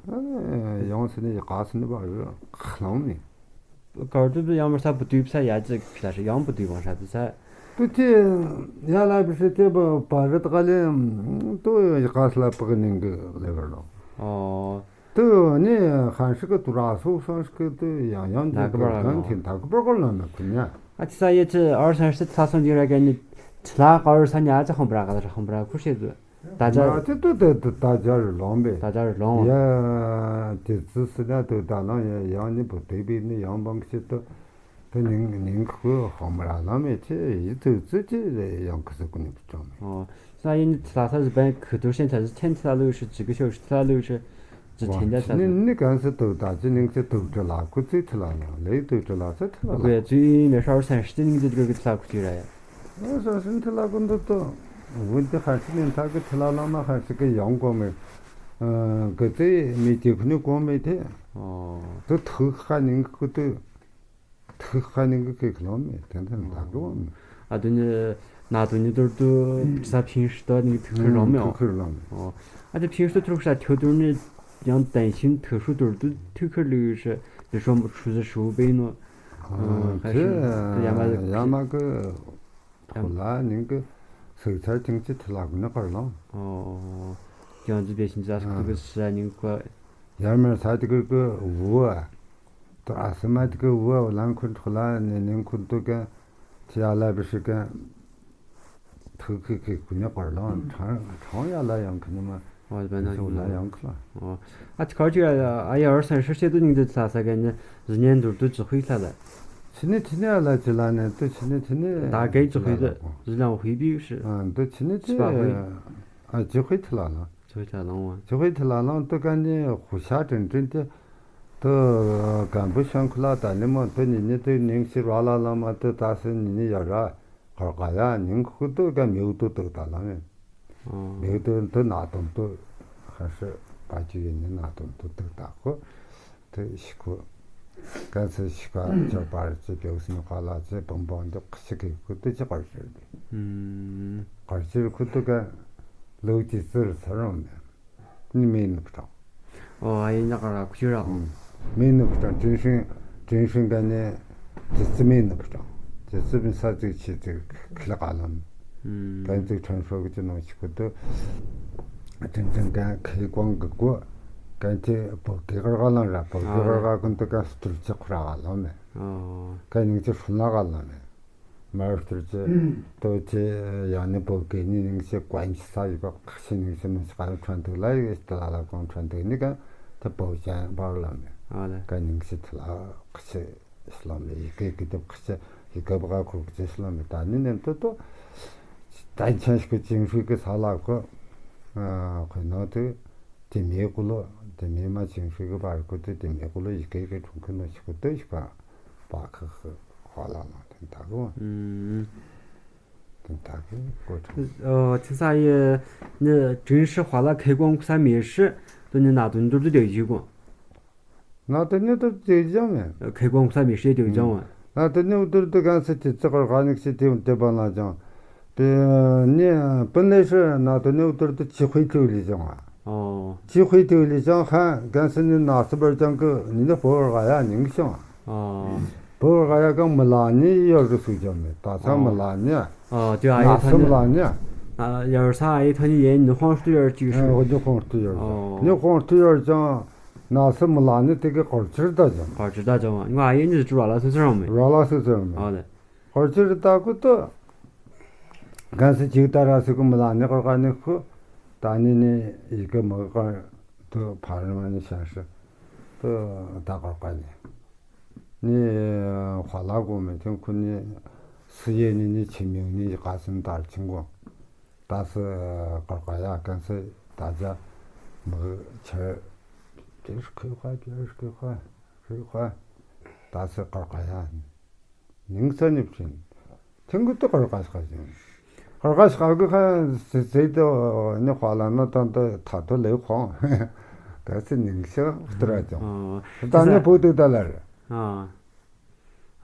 ཡང་སེ་ནི་ཡི་ག་སེ་ནི་བ་རི་ཁ་ལང་ནི། གར་དུ་ཡང་མ་ས་བུ་དུས་ས་ཡ་ཅི་ཁ་ཤ་ཡང་བུ་དུས་བང་ས་དུ་ས། དུ་ཏི་ཡ་ལ་བི་སི་ཏེ་བ་བ་རི་ཏ་ལེ་དུ་ཡི་ག་སེ་ལ་པག་ནིང་གི་ལེ་བར་ལོ། ཨོ། དུ་ནི་ཧན་ཤི་གི་དུ་ར་སོ་སོ་ཤི་གི་དུ་ཡང་ཡང་དུ་ད་གི་བར་ག་ལ་ནི་ཐིན་ད་གི་བར་ག་ལ་ནི་ཁུ་ཉ། ཨ་ཅི་ས་ཡེ་ཅི་ཨར་སན་ཤི་ཚ་སོན་ཇི་ར་ག་ནི་ཅི་ལ་ག་ཨར་ས་ཉ་ཅི་ཧོན་བ་ར་ག་ལ་ཧོན་བ་ར་ཁུ་ཤེ་དུ། ད་ཅར། ང་ཚོ་ཏུ་ཏུ་ཏུ་ད་ཅར་ལོང་བས། ད་ཅར་ལོང་བ། ཡ། དེ་ཙི་སི་ན་ཏུ་ད་ལང་ཡ་ཡང་ནི་བུ་དེ་བི་ནི་ཡང་བང་ཁི་ཏུ། ཏུ་ནིང་ནིང་ཁུ་ཧོ་མ་ར་ལ་མེ་ཆེ་ཡི་ཏུ་ཙི་ཅི་རེ་ཡང་ཁི་སི་ཀུ་ནི་བུ་ཅོང་མེ། ཨོ། ས་ཡིན་ལ་ས་ཟི་བན་ཁི་ཏུ་ཤེན་ཚ་ཟི་ཐེན་ཚ་ལུ་ཤི་ཅི་གི་ཤོ་ཤི་ཚ་ལུ་ཤི་ཅི་ཐེན་ད་ཚ་ནི་ལུ། ནི་གང་སི་ཏུ་ད་ཅི་ནིང་སི་ཏུ་ཏུ་ལ་ཁུ་ཙི་ཐི་ལ་ལ་ལེ་ཏུ་ཏུ་ལ་ས་ཐི་ལ་ལ། ཨོ་ཙི་མེ་ཧྲ་སན་ཤི་ཏི་ནིང་ཏུ་ཏུ་གི་ཚ་ཁུ་ཅི་ར་ཡ། ཨ་ས་སིན་ཐི་ལ་ཀུན་ཏུ་ཏོ། ཝུན་ཏི་ཧ་སི་ནི་ཐ་གི་ཐི་ལ་ལ་མ་ཧ་སི་གི་ཡང་གོ་མེ། ཨ་གི་ཙི་མི་ཏི་ཁུ་ནི་གོ་མེ་ཏེ། ཨོ། ཏུ་ཐུག་ཧ་ནིང་གི་ཏུ། ཐུག་ཧ་ནིང་གི་ཁི་ལོ་མེ་ཏན་ཏན་ད་གི་བ་མེ། ཨ་དུ་ནི་ན་དུ་ནི་དུར་དུ་ས་ཕིང་ཤི་ཏོ་ནི་ཐུག་ཁུ་རོ་མེ། ཐུག་ཁུ་རོ་མེ། ཨོ། ཨ་དུ་ཕིང་ཤི་ཏོ་ཐུག་ཤ་ཐུ་དུར་ནི་ཡང་ཏན་ཤིན་ཐུག་ཤུ་དུར་དུ་ཐུག་ཁུ་ལུ་ཤ་དུ་ཤོ་ཤུ་ཟ་ཤུ་བེ་ནོ། ཨ་ཁ་ཤི་ཏུ་ཡ་མ་ཡ་མ་གི། ཁོ་ལ་ནིང་གི་སིག་ཚར་ཐིང་ཅི་ཐི་ལ་གུ་ནི་ཀར་ལང་། ཨོ། ཀྱང་ཙི་བེ་ཤིན་ཙ་སུ་ཏུ་གི་སི་ནིང་ཀ། ཡར་མར་ས་ཏི་གི་གི་ཝུ་ཨ། ཏུ་ཨ་སི་མ་ཏི་གི་ཝུ་ཨ་ལང་ཁུན་ཁོ་ལ་ནི་ནིང་ཁུན་ཏུ་གི་ཐི་ཡ་ལ་བི་ཤི་གི་ཐུ་གི་གི་གུ་ནི་ཀར་ལང་ཁྲང་ཁྲང་ཡ་ལ་ཡང་ཁི་ནི་མ། ཨོ་ལ་ཡང་ཁི་ལ། ཨོ། ཨ་ཁ་ཅིག་ཨ་ཡ་ཨར་སན་ཧྲི་ཤེ་ཏུ་ནིང་ཏུ་ཚ་ས་ག་ནི་ཟི་ཉན་དུར་དུ་ཅི་ཧུའི་ལ་ལ། ཆི་ནི་ཆི་ནི་ཨ་ལ་ཅི་ལ་ནི་ཏུ་ཆི་ནི་ཆི་ནི་ད་གའི་ཅི་ཧུའི་ལ་ཟི་ལང་ཧུའི་བི་ཤི། ཨ་ཏུ་ཆི་ནི་ཆི་ཨ་ཅི་ཧུའི་ཐི་ལ་ལ། ཅི་ཧུའི་ཐི་ལ་ལང་བ། ཅི་ཧུའི་ཐི་ལ་ལང་ཏུ་ག་ནི་ཧུ་ཤ་ཏྲིན་ཏྲིན་ཏེ་ཏུ་གམ་བུ་ཤང་ཁུ་ལ་ད་ནི་མོ་ཏུ་ནི་ནི་ཏུ་ནིང་ཤི་ར་ལ་ལ་མ་ཏུ་ད་སི་ནི་ནི་ཡ་ར། ཁར་ཀ་ཡ་ཉིང་ཁུ་ཏུ་ཀ་མིའུ་ཏུ་ཏུ་ད་ལ་མེ། ཨོ། མིའུ་ཏུ་ཏུ་ན་དུམ་ཏུ་ཧ་ཧྲི་པ་ཅི་ཡི་ནི་ན་དུམ་ཏུ་ཏུ་ད་ཁུ་ཏུ་ཤི་ཁུ། ཀ་ཚི་ཤི་ཀ་ཅོ་པར་ཅི་བེའུ་སི་ནི་ཀ་ལ་ཅི་བང་བང་འདི་ཁུ་ཤི་ཁི་ཁུ་ཏུ་ཅི་ཀར་ཅི་རི་ཏི། ཨུམ། ཀར་ཅི་རི་ཁུ་ཏུ་ཀ་ལུག་ཅི་ཙི་རི་ཚ་རང་མེ། ནི་མེ་ནུབ་ཀྲང་། ཨོ་ཨ་ཡིན་ན་ཀ་ར་ཁུ་ཆུ་ར། ཨུམ། མེ་ནུབ་ཀྲང་ཀྲིན་ཧྲིན་ཀྲིན་ཧྲིན་ག་ནས་ཇི་ཙི་མེ་ནུབ་ཀྲང་། ཇི་ཙི་མེ་ས་ཙིག་ཆི་ཙིག་ཁི་ལ་ཀ་ལམ། ཨུམ། གན་ཙིག་ཁྲན་ཧྲོ་གི་ཅི་ནང་ཆི་ཁུ་དུ། ཀྲིན་ཧྲིན་གན་ཁི་ཀོང་གི་གོ། གན་ཅི་བོ་གི་ཀར་ཀ་ལམ་ར་བོ་གི་ཀར་ཀ་ཀུན་དུ་གན་སྟུར་ཅི་ཁུ་ར་ཀ་ལམ་མེ། ཨོ། གན་ཉིང་ཅི་ཧྲུན་ལ་ཀ་ལམ་མེ། མར་སྟུར་གྱི་ཏོ་ཆེ་ཡང་ནི་བོད་སྐད་ནི་ནིང་ཞེ་ཀོན་ཆི་ས་ཡི་བ་ཁ་ཆེ་ནིང་ཞེ་མི་ཞེ་ཀ་ཡོ་ཁྲོན་དུ་ལ་ཡི་ཏི་ལ་ལ་ཀོང་ཁྲོན་དུ་ནི་ཀ་ཏི་བོད་ཅན་བར་ལ་མེ། ཨ་ལེ། ཀ་ནིང་ཞེ་ཏི་ལ་ཁ་ཆེ་ཤི་ལ་མེ་ཡི་གེ་གི་ཏི་ཁ་ཆེ་ཡི་གེ་བ་ཀ་ཁུར་གི་ཆེ་ཤི་ལ་མེ། ད་ནི་ནེམ་ཏོ་ཏོ་ཏན་ཆན་ཞིག་གི་ཅིང་ཧྲུའི་གི་ས་ལ་ཁོ་ ཨ་ཁོས་ནང་དུ་དེ་མེད་ཀུ་ལོ་དེ་མེད་མ་ཆིང་ཧྲི་གི་བར་ཀུ་དུ་དེ་མེད་ཀུ་ལོ་ཡི་གེ་གི་གྲོང་ཁུལ་ནང་ཞིག་གུ་དུ་ཞིག་ག་བ་ཁི་ཁི་ཧ་ལ་ལ་དེ་ད་གི་ཨུམ། དེ་ད་གི་ཀོ་ཁྲང་། ཨོ་ཁྱེད་ས་ཡི་ནི་ཀྲིན་ཧྲི་ཧ་ལ་ཁེ་ཀོང་ཁུ་ས་མེ་ཧྲི་དུ་ནི་ན་དུ་འདུར་དུ་དེ་བཞི་གོ། ང་དེ་ནས་དུ་དེ་ཅང་མེད། ཁེ་ཀོང་ས་མི་ཤེས་དེ་ཅང་བ། ང་དེ་ནས་དུར་དུ་གང་ས་དེ་ཙི་གར་ག་ནིག་ཤི་དེ་དེ་པ་ན་ཅང་། དེ་ནས་པིན་ལེ་ཧྲི་ན་དེ་ནས་དུར་དུ་ཅི་ཧུའི་ཐིའུ་ལི་ཅང་བ། ཨོ། ཅི་ཧུའི་ཐིའུ་ལི་ཅང་ཧ་གང་ས་ནི་ན་སི་བར་ཅང་གི་ནི་ནི་བོ་ར་ག་ཡ་ཉིང་ཤང་། ཨོ། བོ་ར་ག་ཡ་གང་མི་ལ་ནི་ཡོད་རུ་སུ་ཅང་མེད་ད་ཚང་མི་ལ་ནི། ཨོ་དེ་ཨ་ཡེ་ན་ཐ་སི་མི་ནི། ལ་ནི། ཡར་ས་ཨ་ཡེ་ཐ་ནི་ཡེ་ནི་ཧོང་སྟུ་ཡར་ཅིག་ཧྲི། ཨོ་ནི་ཧོང་སྟུ་ཡར་ཅང་། ཨོ། ནི་ཧོང་སྟུ་ཡར་ཅང་། ན་སི་མི་ལ་ནི་དེ་གི་གོར་ཆིར་ད་ཅང་། གོར་ཆིར་ད་ཅང་ང་ཨ་ཡེ་ནི་ཅུ་ར་ལ་སི་སི་རང་མེ། ར་ལ་སི་སི་རང་མེ། ཨ་ལེ། གོར་ཆིར་ད་ཀུ་ཏོ། གན་སི་ཅིག་ད་ར་སི་ཀུ་མི་ལ་ནི་གོར་ག་ནི་ཁུ། ད་ནི་ནི་ཡི་གེ་མི་ག་དུ་ཕ་རི་མ་ནི་ཤ་ཧྲི། དུ་ད་གོར་ག་ནི། ནི་ཧ་ལ་གོ་མེ་ཐེན་ཁུ་ནི་སི་ཡེ་ནི་ནི་ཆི་མིང་ནི་ག་སིན་དར་ཆིང་གོ། ད་སི་ཀར་ཀ་ཡ་ཀན་སི་ད་ཇ་མི་ཆར་ཇེ་ཤི་ཁོས་ཁ་ཇེ་ཤི་ཁོས་ཁ་ཤི་ཁ་ད་སི་ཀར་ཀ་ཡ་ནིང་ས་ནི་ཕྱིན་ཐིང་གུ་ཏི་ཀར་ཀ་ཤ་ཇིན་ཀར་ཀ་ཤ་གི་ཁ་སི་ཟེ་ཏི་ནི་ཧ་ལ་ན་ཏན་ཏི་ཐ་ཐོ་ལེ་ཁོང་ད་སི་ནིང་ཤ་ཏི་ར་ཅང་ད་ནི་བུ་ཏི་ད་ལ་རེ། ཨ།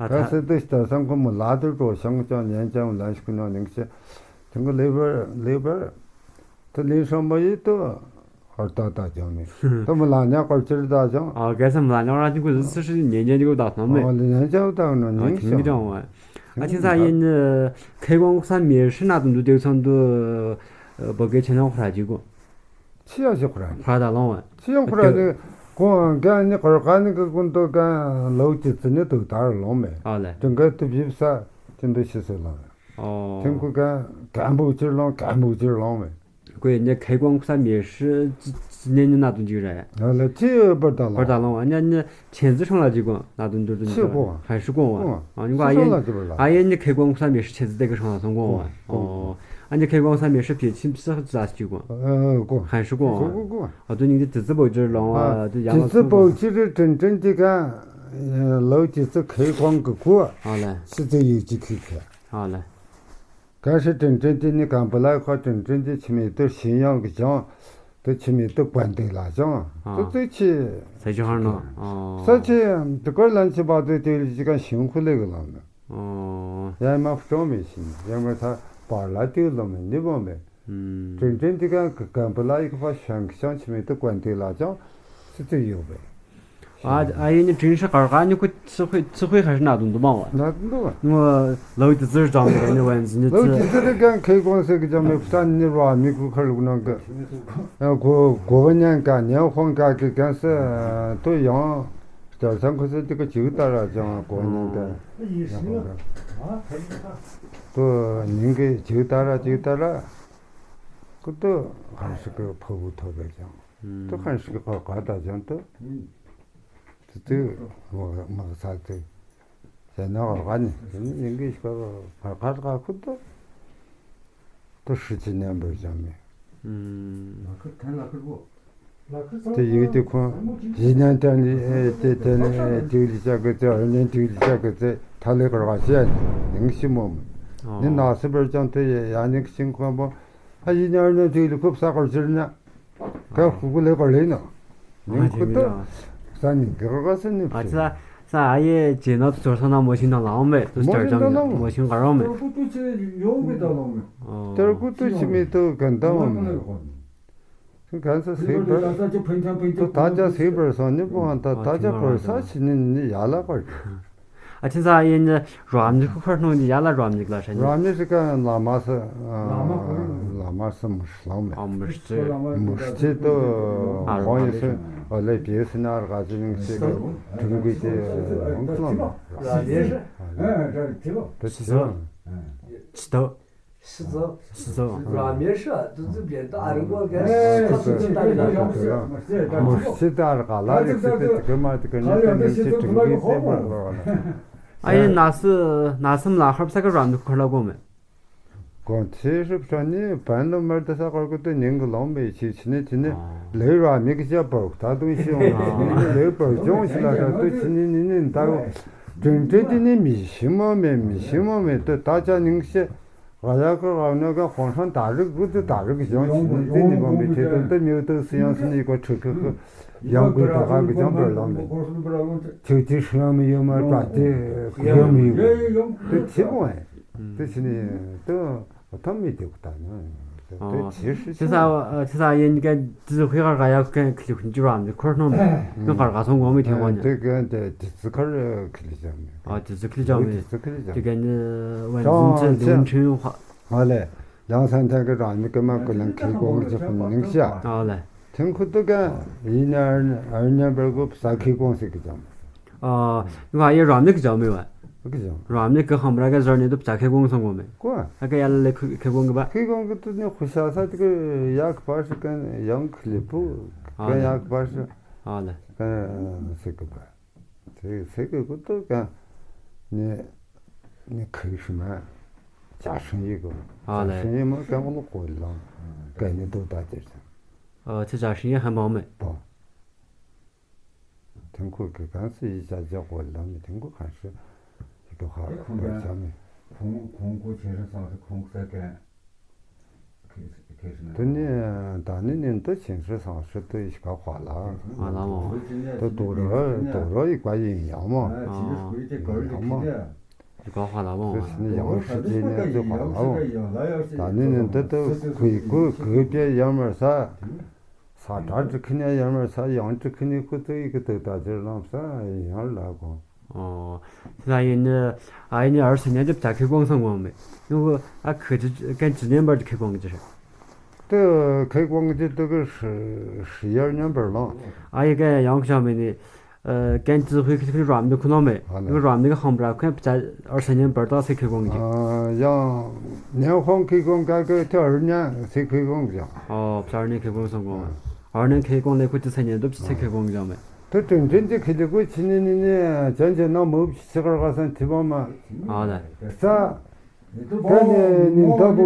ཨ་ད་ཐ་སི་ཏི་ཤ་ད་སང་ཁོ་མི་ལ་དུ་འགྲོ་ཤང་ཅང་ཉན་ཅང་ལ་ཤི་ཁུ་ནང་ནིང་ཤི་ཐིང་གི་ལེ་བར་ལེ་བར་ད་ལེ་ཤང་མ་ཡི་ཏུ་ཨར་ད་ད་ཅང་མི་ད་མི་ལ་ཉ་ཀར་ཅིར་ད་ཅང་། ཨ་གལ་སྲིད་མི་ལ་ཉ་རང་ཅིག་གུ་ཟི་སི་ཤི་ཉན་ཉན་ཅིག་གུ་ད་སྣང་མེད། ཨ་ལེ་ཉན་ཅང་ད་ནོ་ཨ་ཉིང་ཐིང་གི་ཤང་ཅང་བ། ཨ་ཁྱེད་ས་ཡིན་ཁེ་ཀོང་ས་མེ་ཧྲི་ན་དུ་འདུ་དེ་ཚང་དུ་བོད་སྐད་ཆེ་ན་ཁོ་ར་ཅིག་གུ། ཕྱི་ཡང་ཞིག་ཁོ་ར་ནི། ཕ་ད་ལོང་བ། ཕྱི་ཡང་ཁོ་ར་ནི་གོང་ག་ནི་གོར་ག་ནི་གི་ཀུན་ཏུ་ག་ལོ་ཅི་ཙི་ནི་དུ་དར་ལོང་མེ། ཨ་ལེ། དུ་འགའ་དུ་བིབ་ས་ཅི་འདུ་ཤི་སུ་ལོང་མེ། ཨོ། ཐེང་ཁུ་ག་ག་འབུག་ཅིར་ལོང་ག་འབུག་ཅིར་ལོང་མེ། ཀོས་ཉ་ཁེ་ཀོང་ས་མེ་ཧྲི་ཙི་ཙི་ཉ་ཉ་ན་དུ་འཇིག་རེ། ཨ་ལེ་ཕྱི་བར་ད་བར་ལོང་། ད་ལོང་བ་ཉ་ཉ་ཆེན་ཙི་ཧྲང་ལ་ཅིག་གོ་ན་དུ་འདུར་དུ་ཕྱི་འཇིག་གོ་ཧན་ཧྲི་ཀོང་བ། ཨ་ཉི་གོ་ཨ་ཡེ་ཨ་ཡེ་ཉ་ཁེ་ཀོང་ས་མེ་ཧྲི་ཆེན་ཙི་དེ་གི་ཧྲང་ལ་སོང་གོང་བ། ཨོ། ཨ་ཉ་ཁེ་ཀོང་ས་མེ་ཧྲི་ཕྱི་ཆིམ་ཙི་ཙི་ཅིག་གོ། ཨ་གོ་ཧན་ཧྲི་ཀོང་བ། གོ་གོ་གོ། ཨ་དུ་ཉིང་དེ་ཙི་ཙི་བོ་ཅིར་ལོང་བ་དུ་ཡང་ལ་ཙི་ཙི་བོ་ཅིར་ཏྲིན་ཏྲིན་དེ་ག་ལོ་ཅི་ཙི་ཁེ་ཀོང་གི་གོ། ཨ་ལེ། ཤི་ཙི་ཡུག་ཅི་ཁི་ཁེ། ཨ་ལེ། གལ་སྲིད་ཏྲིན་ཏྲིན་ཏི་ནི་གམ་པུ་ལ་ཁོ་ཏྲིན་ཏྲིན་ཏི་ཆི་མེད་དུ་ཤིན་ཡང་གི་ཅང་དུ་ཆི་མེད་དུ་བཀའ་འདུག་ལ་ཅང་ཨ། ཏུ་ཏུ་ཆི། ས་ཆ་ཧར་ནོ། ཨ། ས་ཆི་དུ་ཀར་ལན་ཆི་བ་དུ་དེ་ལི་ཅི་ག་ཤིང་ཁུ་ལེ་གི་ལམ་ནི། ཨ། ཡང་མ་ཕྲོ་མེ་ཤིན་ཡང་མ་ཐ་པར་ལ་ཏུ་ལོ་མེ་ནི་བོ་མེ། ཨུམ། ཏྲིན་ཏྲིན་ཏི་ག་གམ་པུ་ལ་ཡི་གི་ཕ་ཤང་གི་ཅང་ཆི་མེད་དུ་བཀའ་འདུག་ལ་ཅང་སི་ཏུ་ཡོད་པེ། ཨ་ཨ་ཡེ་ནི་ཀྲིན་ཧྲི་གར་ག་ནི་ཁུ་ཚི་ཁུ་ཚི་ཁུ་ཧ་ཧྲི་ན་དུ་འདུ་མ་བ། ན་དུ་འདུ་བ། ངོ་ལོ་དི་ཙི་རི་ཙང་གི་ནི་ཝན་ཟི་ནི་ལོ་ཙི། དི་ཙི་རི་གང་ཁེ་ཀོང་སེ་གི་ཅང་མེ་ཕུ་ས་ནི་ར་མི་ཁུ་ཁར་ལུག་ནང་གི། གོ་གོ་བ་ཉན་ག་ཉན་ཧོང་ག་གི་གང་སེ་ཏུ་ཡང་སྐྱར་སང་ཁུ་སེ་ཏི་གི་ཅིག་ཏ་ར་ཅང་གོ་ཉན་ག་ཉན་ཧོང་ག་ཏུ་ཉིང་གི་ཅིག་ཏ་ར་ཅིག་ཏ་ར་ཀུ་ཏུ་ཧ་ཧྲི་གི་ཕུ་བུ་ཐོ་གི་ཅང་ཏུ་ཧ་ཧྲི་གི་ཕ་ག་ད་ཅང་ཏུ། དེ་དུས་མ་གི་ས་དེ་ཟེར་ན་ག་ནི་དེ་ནི་ཡིན་གི་ཤི་ག་ག་ག་ཁུ་དུ་དུ་ཧྲི་ཅི་ཉན་པར་བྱ་མེད། དེ་ཡིག་དེ་ཁོང་ཡིན་ན་དེ་ནི་དེ་དེ་ནི་དེ་ལི་ཅག་གི་ཚེ་ཨར་ནན་དེ་ལི་ཅག་གི་ཚེ་ཐ་ལེ་གར་ག་ཤི་ཡ་ནི་ཤི་མོ་མི་ནི་ན་སི་བར་ཅང་དེ་ཡ་ནི་ཤིང་ཁོང་པོ་ཧ་ཡིན་ཨར་ནན་དེ་ལི་ཁུབ་ས་གར་ཅིར་ན། ཀ་ཧུ་གུ་ལེ་པ་ལེ་ན། ཉིན་ཁུ་ཏོ། ས་ནི་གི་རོ་ག་ས་ནི་ཨ་ཙི་ས་ས་ཨ་ཡེ་ཇེ་ན་ཚོར་ས་ན་མོ་ཤིང་ན་ལའོ་མེ་ཏུ་མོ་ཤིང་ན་ལའོ་མོ་ཤིང་ག་རོ་མེ། ཏར་ཀུ་ཏུ་ཆི་ཡོང་གི་ད་ལོ་མེ། ཏར་ཀུ་ཏུ་ཆི་མེ་ཏུ་གན་ད་བ་མེ། གན་ས་སེ་བར་ཏུ་ད་ཅ་སེ་བར་སོ་ནི་པོ་ཨན་ད་ད་ཅ་བར་ས་ཆི་ནི་ནི་ཡ་ལ་བར། ཨ་ཁྱིམ་ཚང་ཡིན་ནི་རོ་ཨམ་ནི་ཁུ་ཁར་སྣང་ནི་ཡ་ལ་རོ་ཨམ་ནི་ལ་ཧྲ་ནི། རོ་ཨམ་ནི་ཟི་ཀ་ལ་མ་སི། ལ་མ་སི་མི་ཧྲི་ལང་མེ། ཨ་མི་ཧྲི་མི་ཧྲི་ཏོ། ཨ་ཁོང་ཡི་སི་ཨ་ལེ་བེ་སི་ན་ར་ག་ཟི་ནིང་སི་ཀ་དུང་གི་ཏེ་ཧོང་ཁུ་ལང་མེ། ཏི་ཙི་ཏོ། ཤི་ཙོ། ཤི་ཙོ། ར་མེ་ཤ་དུ་ཙི་བེ་ད་ཨ་རི་གོ་གེ་ཤི་ཙོ་ཤི་ཙོ་ད་རི་ག་ཡོང་ཤི། མོ་ཤི་ད་རི་ག་ལ་རི་ཤི་ཏེ་ཏི་ཀི་མ་ཏི་ཀི་ནི་ཏི་ནི་ཤི་ཏི་ཀི་ཏི་མ་རོ་ག་ལ། ཨ་ཡེ་ན་སི་ན་སི་མ་ལ་ཧར་ས་གི་ར་མི་ཁོ་ལ་གོ་མེ། གོང་ཚེ་ཧྲིབ་ཧྲ་ནི་བན་ལོ་མར་དུ་ས་དཀར་གོ་ཏུ་ཉིན་གི་ལོང་མེད་ཆེ་ཆི་ནི་ཆི་ནི་ལེའུ་ར་མི་གི་ཅ་པར་ད་དུང་ཤི་ཡོང་ནི་ལེའུ་པར་ཅོང་ཤི་ལ་ད་དུ་ཆི་ནི་ནི་ནི་ད་དྲིན་དྲིན་དི་ནི་མི་ཤི་མོ་མེད་མི་ཤི་མོ་མེད་དུ་ད་ཅ་ཉིན་ཤི་ར་ཡ་ཁུ་ར་ནོ་ག་ཧོང་ཧྲང་ད་རིག་གུ་དུ་ད་རིག་ཞོང་ཆི་ནི་དི་ནི་བོ་མི་ཐེ་དུ་དུ་མིའུ་དུ་སི་ཡང་སི་ནི་གོ་ཁྲི་ཁུ་ཁུ་ཡང་གུ་ད་ག་གི་ཅང་པར་ལོང་མེད་ཆུ་ཆི་ཧྲི་ཡང་མི་ཡོད་མ་པ་དི་གུ་ཡང་མི་ཡོད་དུ་ཆི་བོ་ཨེ། དེ་ཕྱི་ནས་དུ་ཐམ་མི་དེ་གུ་ད་ནི་དེ་ཨོ། ཕྱི་ཧྲི་ཆི་ས་ཨ་ཆི་ས་ཡིན་ག་དེ་ཚོ་ཧི་གར་ག་ཡག་གན་ཁི་ལི་ཁུན་ཅི་ར་མི་ཁོར་སྣོམ་ནི་གར་ག་སོང་གོ་མི་ཐེ་གོ་ནི་དེ་གན་དེ་དེ་ཚི་ཁར་ཁི་ལི་ཅང་མི་ཨ་དེ་ཚི་ཁི་ལི་ཅང་མི་དེ་ཚི་ཁི་ལི་ཅང་དེ་གན་ནི་ཝན་ཙིན་ཙི་ནུན་ཁྲིན་ཧ་ཨ་ལེ། ལང་སན་ཐན་གི་རང་མི་ཀི་མ་ཀི་ལན་ཁི་གོང་གི་ཅི་ཁུན་ནིང་ཤ་ཨ་ལེ། ཐེན་ཁུ་ཏུ་གན་ཡིན་ན་ཨར་ཉན་པར་གུ་ས་ཁི་གོང་སི་གི་ཅང་མི། ཨ། ང་ཡི་རམ་ནི་གི་ཇག་མི་བ། གི་ཇག་རམ་ནི་གི་ཧམ་ར་ག་ཟར་ནི་དུ་བྱ་ཁེ་གོང་སོང་གོ་མེ། ཀོ། ཨ་ག་ཡ་ལ་ལེ་ཁེ་གོང་གི་བ། ཁེ་གོང་གི་དུ་ནི་ཧུ་ཤ་ས་ཏི་གི་ཡག་པ་ཞིག་གན་ཡང་ཁི་ལི་པུ་ཨ་གན་ལེ། ཡག་པ་ཞིག་ཨ་ལེ། གན་སི་གི་བ། སི་སི་གི་གུ་དུ་གན་ནི་ནི་ཁི་ཤི་མ་ཇ་ཤིང་ཡི་གུ་ཨ་ལེ། ཇ་ཤིང་ཡི་མ་གན་གུ་ལོ་ཀོ་ལང་གན་ནི་དུ་ད་ཅི་ཞིག་ཨ་ཚེ་ཇ་ཤིང་ཡི་ཧམ་བ་མེ། པོ། ཐེན་ཁུ་གི་གང་སི་ཡི་ཅག་ཅག་གོ་ལ་མི་ཐེན་ཁུ་གང་སི་ཡི་གི་ཧ་ཁོང་པར་ཆ་མི། ཁོང་ཁོང་ཁོ་ཆེ་ར་སང་སི་ཁོང་ས་ཀན། དེ་ནི་ད་ནི་ནི་འདི་ཆེན་སི་སང་སི་དུ་ཡི་ག་ཧ་ལ། ཨ་ལ་མོ། དུ་དུ་རོ་དུ་རོ་ཡི་ག་ཡིན་ཡང་མོ། ཡང་མོ། ཡི་ག་ཧ་ལ་མོ། སི་ནི་ཡང་སི་ཅི་ནི་དུ་ཧ་ལ་མོ། ད་ནི་ནི་འདི་དུ་གུ་གུ་གུ་པེ་ཡང་མར་ས། ས་བྲག་ཅིག་ཁི་ནས་ཡར་མར་ས་ཡང་ཅིག་ཁི་ནས་ཁུ་ཚོ་ཡི་གི་དུ་ད་ཅིར་ལམ་ས་ཡང་ལ་གོ། ཨོ། ས་ཡིན་ནི་ཨ་ཡིན་ནི་ཨར་སི་ཉན་ཅིབ་ད་ཁི་གོང་སང་གོང་མེ། ཡོང་གི་ཨ་ཁི་ཅི་གན་ཅི་ཉན་པར་ཁི་གོང་ཅི་རེད། དུ་ཁི་གོང་ཅི་དུ་གི་ཧྲི་ཧྲི་ཡར་ཉན་པར་ལོང་། ཨ་ཡི་གན་ཡང་ཁྱང་མེ་ནི། ཨ་གན་ཅི་ཧུའི་ཁི་ཁི་རོ་ཨམ་ནི་ཁུ་ནོ་མེ། ཨ་ལ། ཡོང་རོ་ཨམ་ནི་གི་ཧང་བྲ་ཁན་བྱ་ཨར་སི་ཉན་པར་ད་སི་ཁི་གོང་ཅི། ཨ་ཡང་ཉན་ཧོང་ཁི་གོང་ག་གི་དུ་ཨར་ཉན་སི་ཁི་གོང་ཅི། ཨོ་བྱ་ཨར་ཉན་ཁི་གོང་སང་གོང་། ཨར་ནན་ཁེ་ཀོང་ལེ་ཁུ་ཅི་ས་ཉན་དུ་ཅི་ཚེ་ཁེ་ཀོང་ཀྱང་མེད། དུ་དྲིན་དྲིན་ཅི་ཁེ་ལེ་ཁུ་ཆི་ནི་ནི་ནི་ཅན་ཅན་ན་མུ་ཕྱི་ཁར་ག་སན་ཐི་བ་མ། ཨ་ལེ། ས། ད་ནི་ནི་ད་བུ་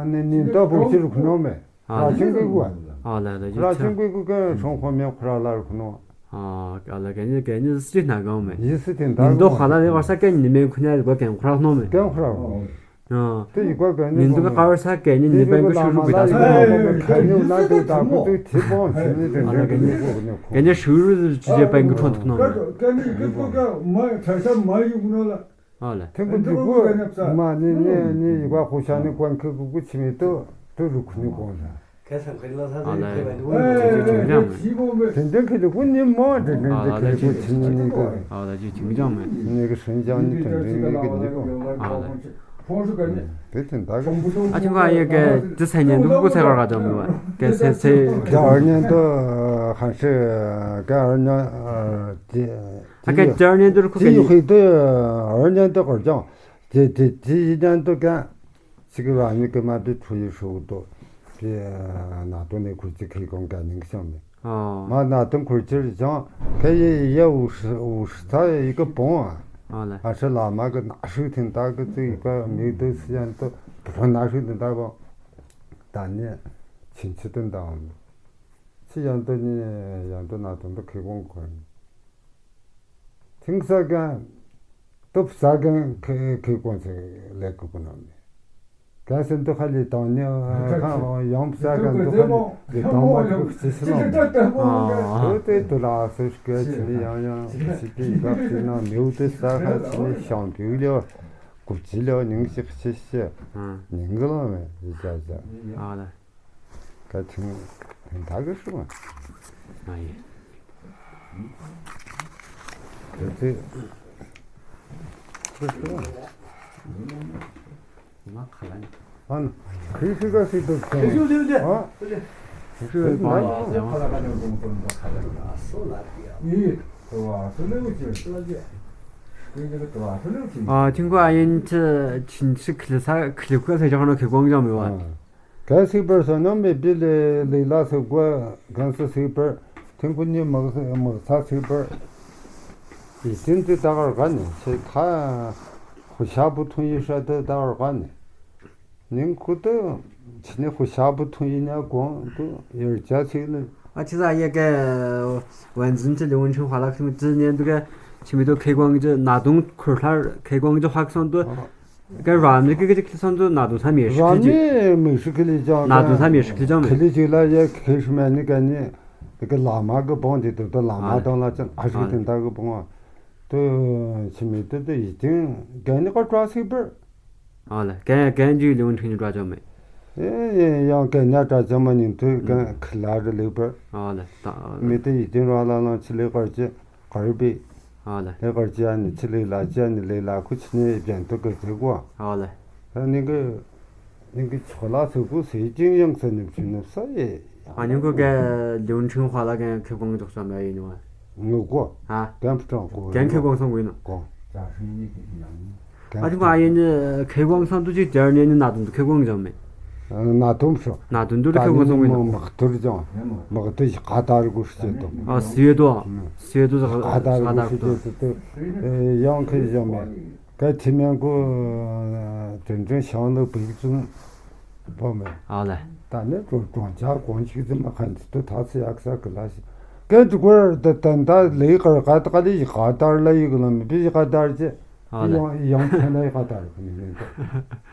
ནི་ནི་ད་བུ་ཕྱིར་ཁུ་ནོ་མེ། ཨ་ར་ལེ། ཆུང་ཀུ་གུ། ཨ་ལེ་ལེ་ཡུ་ར་ཆུང་ཀུ་གུ་གན་སོང་ཁོ་མེ་ཁུ་ར་ལར་ཁུ་ནོ། ཨ་ལེ་གན་ནི་གན་ནི་སི་ན་གང་མེ། ཡི་སི་ཐེན་ད་ནི་ད་ཁ་ལ་ལེ་བར་ས་གན་ནི་མེ་ཁུ་ནེ་གོ་གན་ཁུ་ར་ནོ་མེ། གན་ཁུ་ར་ནོ། ཨ། དེ་ཡི་གོ་ག་ནི་མི་འདུག་ག་བར་ས་གན་ནི་ནི་པན་གི་ཤུ་རུ་གི་ད་སོང་། ཁ་ཉུ་ན་དེ་ད་གུ་དུ་ཐི་བོང་ཆི་ནི་དེ་ཨ་ལ་གན་ནི་གན་ནི་ཤུ་རུ་ཅི་ཅེ་པན་གི་ཁྲོན་ཐུག་ནོ་ལ། གན་ནི་གི་གོ་ག་མ་ཁྲ་ཤ་མ་ཡུག་ནོ་ལ། ཨ་ལ། ཐེན་གུ་དུ་གུ་མ་ནི་ནི་ནི་ཡི་ག་ཁུ་ཤ་ནི་གོན་ཁི་གུ་གུ་ཆི་མི་དུ་དུ་རུ་ཁུ་ནི་གོ་ལ། ཨ་ལ། དེ་འདྲ་ཁེ་ལེ་ཁུ་ནི་མོ་དེ་འདྲ་ཨ་ལ་ཁེ་ལེ་ཁུ་ཆི་ནི་ནི་གོ། ཨ་ལ་ཅི་ཅིང་ཅང་མེ། ནི་གི་སེན་ཅང་ནི་དེ་འདྲ་ནི་གི་ནི་གོ། ཨ་ལ། དེ་དེ་འདྲ་གི། ཨ་ཅི་ཁ་ཡེ་གེ་དེ་ས་ཉན་དུ་གུ་ཚེ་གར་ག་ཅང་མི་བ། གེ་སེ་སེ། ག་ཨར་ཉན་དུ་ཧན་ཤེ་ག་ཨར་ཉན་དེ། ཨ་གེ་ཅར་ཉན་དུ་ཁུ་གེ་ནི། དེ་ཡི་དེ་ཨར་ཉན་དུ་གར་ཅང་དེ་དེ་དེ་ཡི་ཉན་དུ་ག་ཅིག་ར་ནི་ཀི་མ་དུ་ཆུ་ཡི་ཧྲུག་ཏོ། དེ་ན་དུ་ནི་ཁུར་ཅི་ཁི་གོང་ག་ནིང་ཤང་མེ། ཨ། མ་ན་དུ་ཁུར་ཅི་རི་ཅང་ཁེ་ཡི་ཡ་ཝུ་ཧྲི་ཝུ་ཧྲི་ཚ་ཡི་གི་བོང་ཨ། ཨ་ལ། ཨ་ཧྲི་ལ་མ་གི་ན་ཧྲུག་ཐིན་ད་གི་ཙི་ཡི་ག་མི་དུ་སི་ཡན་དུ་བོ་ན་ཧྲུག་ཐིན་ད་བོ། ད་ནི་ཆིན་ཆི་དུ་འདང་། ཆི་ཡན་དུ་ནི་ཡན་དུ་ན་དུ་འདུ་ཁི་གོང་གོ། ཐིང་ས་གན། ཏུབ་ས་གན་ཁེ་ཁེ་ཀོང་ཚེ་ལེགས་ཀུ་ཀུ་ནོ་མེ། གན་སེ་འདུ་ཁ་ལི་དང་ནི་ཁ་ཡོང་ས་གན་འདུ་ཁ་ལི་དང་མ་ཐུག་ཅི་སི་ནོ་མེ། ཨ་ཏེ་ཏུ་ལ་སུ་ཤི་གེ་ཆི་ནི་ཡང་ཡང་ཤི་ཏི་གབ་ཏི་ན་མེའུ་ཏི་ས་ཁ་ཆི་ནི་ཤང་པིའུ་ལེའོ་གུབ་ཅི་ལེའོ་ཉིང་ཤི་ཤི་ཤི་ཉིང་གི་ལོ་མེ་ཡི་ཅག་ཅག་ཨ་ལ། ད་ཐིང་ཐིང་ད་གི་ཧྲུ་མ། ཨ་ཡེ། དེ་ཚེ་ཁུ་ཧྲུ་མ། ང་ཁ་ལ་ནི། ཨ་ན། ཁུ་ཧྲུ་ག་སི་ཏུ་ཁྱོད། ཨ། ཁུ་ཧྲུ་མ་ཡེ་ཟེར་བ། ཨ་ཐིང་གོ་ཨ་ཡིན་ཚི་ཆིན་ཆི་ཁི་ལི་ས་ཁི་ལི་ཁུ་ས་ཅང་ནོ་ཁི་ཀོང་ཅང་མི་བ། གལ་སྲིད་པར་བསོད་ནམས་མེད་པའི་ལས་ལས་ལ་སོགས་པ་གང་སུ་སྲིད་པར་ཐུན་ཁུ་ནི་མག་མག་ཚ་སྲིད་པར་ཡིད་བརྟན་དུ་ད་གར་ག་ནས་ཚེ་ཁ་ཧུ་ཤ་བུ་ཐུན་ཡི་ཧྲ་དུ་ད་གར་ག་ནས་ ཉིན་ཁུ་ཏུ་ཕྱི་ནས་ཁུ་ཤ་བུ་ཐུང་ཡིན་ན་གོང་དུ་ཡར་བྱ་ཚིག་ལ། ཨ་ཅི་ཟ་ཡེ་གེ་ཝན་ཛིན་ཅི་ལི་ཝུན་ཆུང་ཧ་ལག་ཁྱིམ་ཅི་ཉན་དུ་གེ་ཆི་མི་དུ་ཁེ་ཀོང་ཅི་ན་དུང་ཁུར་ལྷར་ཁེ་ཀོང་ཅི་ཧག་སོང་དུ་གེ་ར་མི་གེ་གེ་ཅི་ཁི་སོང་དུ་ན་དུང་ས་མི་ཧྲི་ར་ཁི་ཅི་མི་མི་ཧྲི་ཁི་ལི་ཅང་ན་དུང་ས་མི་ཧྲི་ཁི་ཅང་མི་ཁི་ལི་ཅི་ལ་ཡེ་ཁེ་ཧྲི་མ་ནི་ག་ནི་དེ་གེ་ལ་མ་གི་བོང་དེ་དུ་དུ་ལ་མ་དང་ལ་ཅང་ཨ་ཧྲི་དེ་འདྲ་གི་བོང་བ་དུ་ཆི་མི་དུ་དུ་ཡི་ཏིང་ག་ནི་ག་བྲ་སིག་པར། ཨ་ལ། གན་གན་ཇུ་ལེ་ཝུན་ཁྲིན་དྲ་ཅོ་མེ། ཨེ་ཡང་གན་ཉ་དྲ་ཅོ་མ་ཉིན་དུ་གན་ཁི་ལ་རི་ལེགས་པར། ཨ་ལ། ད་ཨ་ལ། མི་དེ་ཡི་ཏིང་ར་ལ་ལང་ཆི་ལེ་གར་ཅི་གར་པི། ཨ་ལ། ལེ་གར་ཅི་ཨ་ནི་ཆི་ལེ་ལ་ཅི་ཨ་ནི་ལེ་ལ་ཁུ་ཆི་ནེ་བྱན་དུ་གི་ཟེ་གོ། ཨ་ལ། ད་ནི་གི་ནི་གི་ཆོ་ལ་ཟེ་གོ་ཟེ་ཅིང་ཡང་ཟེ་ནི་ཕྱི་ནི་ས་ཡེ། ཨ་ཉིན་གོ་ག་ལེ་ཝུན་ཁྲིན་ཧ་ལ་གན་ཁེ་ཀོང་ཅོག་ས་མེ་ཡིན་ནི་བ། ངུ་གོ། ཧ། གན་ཕུ་ཀྲང་གོ། གན་ཁེ་ཀོང་སོང་གོ་ཡིན་ནོ། གོ། ཨ་ཐུ་མ་ཡིན་ནི་ཁེ་ཀོང་སང་དུ་ཅིག་དེར་ནས་ནི་ན་དུང་དུ་ཁེ་ཀོང་ཅང་མེད། ན་དུང་ཤོ། ན་དུང་དུ་ཁེ་ཀོང་སོང་གོ་ཡིན་ནོ། མག་ཐུར་ཅང་། མག་ཐུར་ཞིག་ག་ད་རུ་གོ་ཤི་ཅེ་དོ། ཨ་སི་ཡོད་དོ། སི་ཡོད་དོ་ཟ་ག་ད་རུ་གོ་ཤི་ཅེ་དོ། ཡང་ཁེ་ཅང་མེད། གལ་ཏེ་མེད་གོ། དོན་དོན་ཤང་ལོ་བིག་ཙུང་བོ་མེད། ཨ་ལ། ད་ནི་གྲོང་གྲོང་ཆ་གོང་ཞིག་ཙམ་མ་ཁན་ཏུ་ཐག་ཚི་ཡག་ས་གི་ལ་ཞིག་གལ་ཏེ་གོ་ད་ད་ད་ལེ་གར་ག་ད་ག་ལེ་ཡི་ག་དར་ལ་ཡི་གི་ལ་མི་བི་ཡི་ག་དར་ཅེ། ཨ་ལ། ཡང་ཡང་ཁན་ལ་ཡི་ག་དར་གི་མི་ལེ་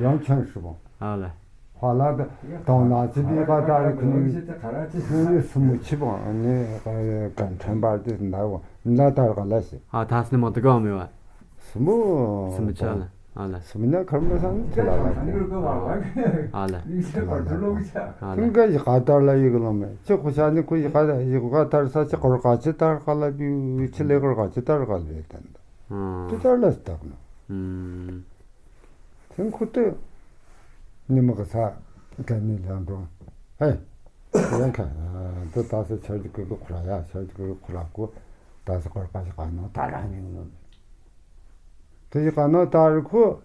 ཡང་ཁན་ཧྲི་བོང་། ཨ་ལ། ཧ་ལ་ད་དང་ལ་ཅི་བི་ག་དར་གི་མི་ལེ་སུ་མུ་ཆི་བོང་ནི་ག་ཁན་པར་ཏེ་ད་བོང་ལ་དར་ག་ལ་ཞིག་ཨ་ཐ་སི་ནི་མ་ཏི་ག་མི་བ། སུ་མོ། སུ་མོ་ཆ་ལ། ཨ་ལ། སུ་མོ་ན་ཁར་མ་སང་ཁྱེད་ལ་ལ་ཁྱེད། ཨ་ལ། ཨ་ལ། ཁྱེད་ལ་ལ་ཁྱེད། ཨ་ལ། ཁྱེད་ཀ་ཡི་ཧ་དར་ལ་ཡི་གི་ལོ་མེ་ཁྱེད་ཁོ་ཤ་ནི་ཁོ་ཡི་ཧ་ཡི་ཧ་དར་ས་ཁྱེད་ཀོར་ག་ཅི་དར་ག་ལ་བི་ཁྱེད་ལེ་ཀོར་ག་ཅི་དར་ག་ལ་བི་དན་ད། ཨ། ཅི་དར་ལ་སྟག་ནོ། ཨུམ། ཁྱེད་ཁོ་ཏེ། ནི་མ་ག་ས་ག་ནི་ལ་འགྲོ། ཧེ། ཡང་ཁ། ཏུ་ད་སི་ཆར་གི་ཀུ་ཀུ་ཁུ་ར་ཡ་ཆར་གི་ཀུ་ཀུ་ཁུ་ར་ཀུ། ད་སི་ཀོར་ག་ཅི་ག་ནོ་ད་ར་ནི་ནོ། དེ་ཡི་ག་ནོ་ད་རི་ཁུ།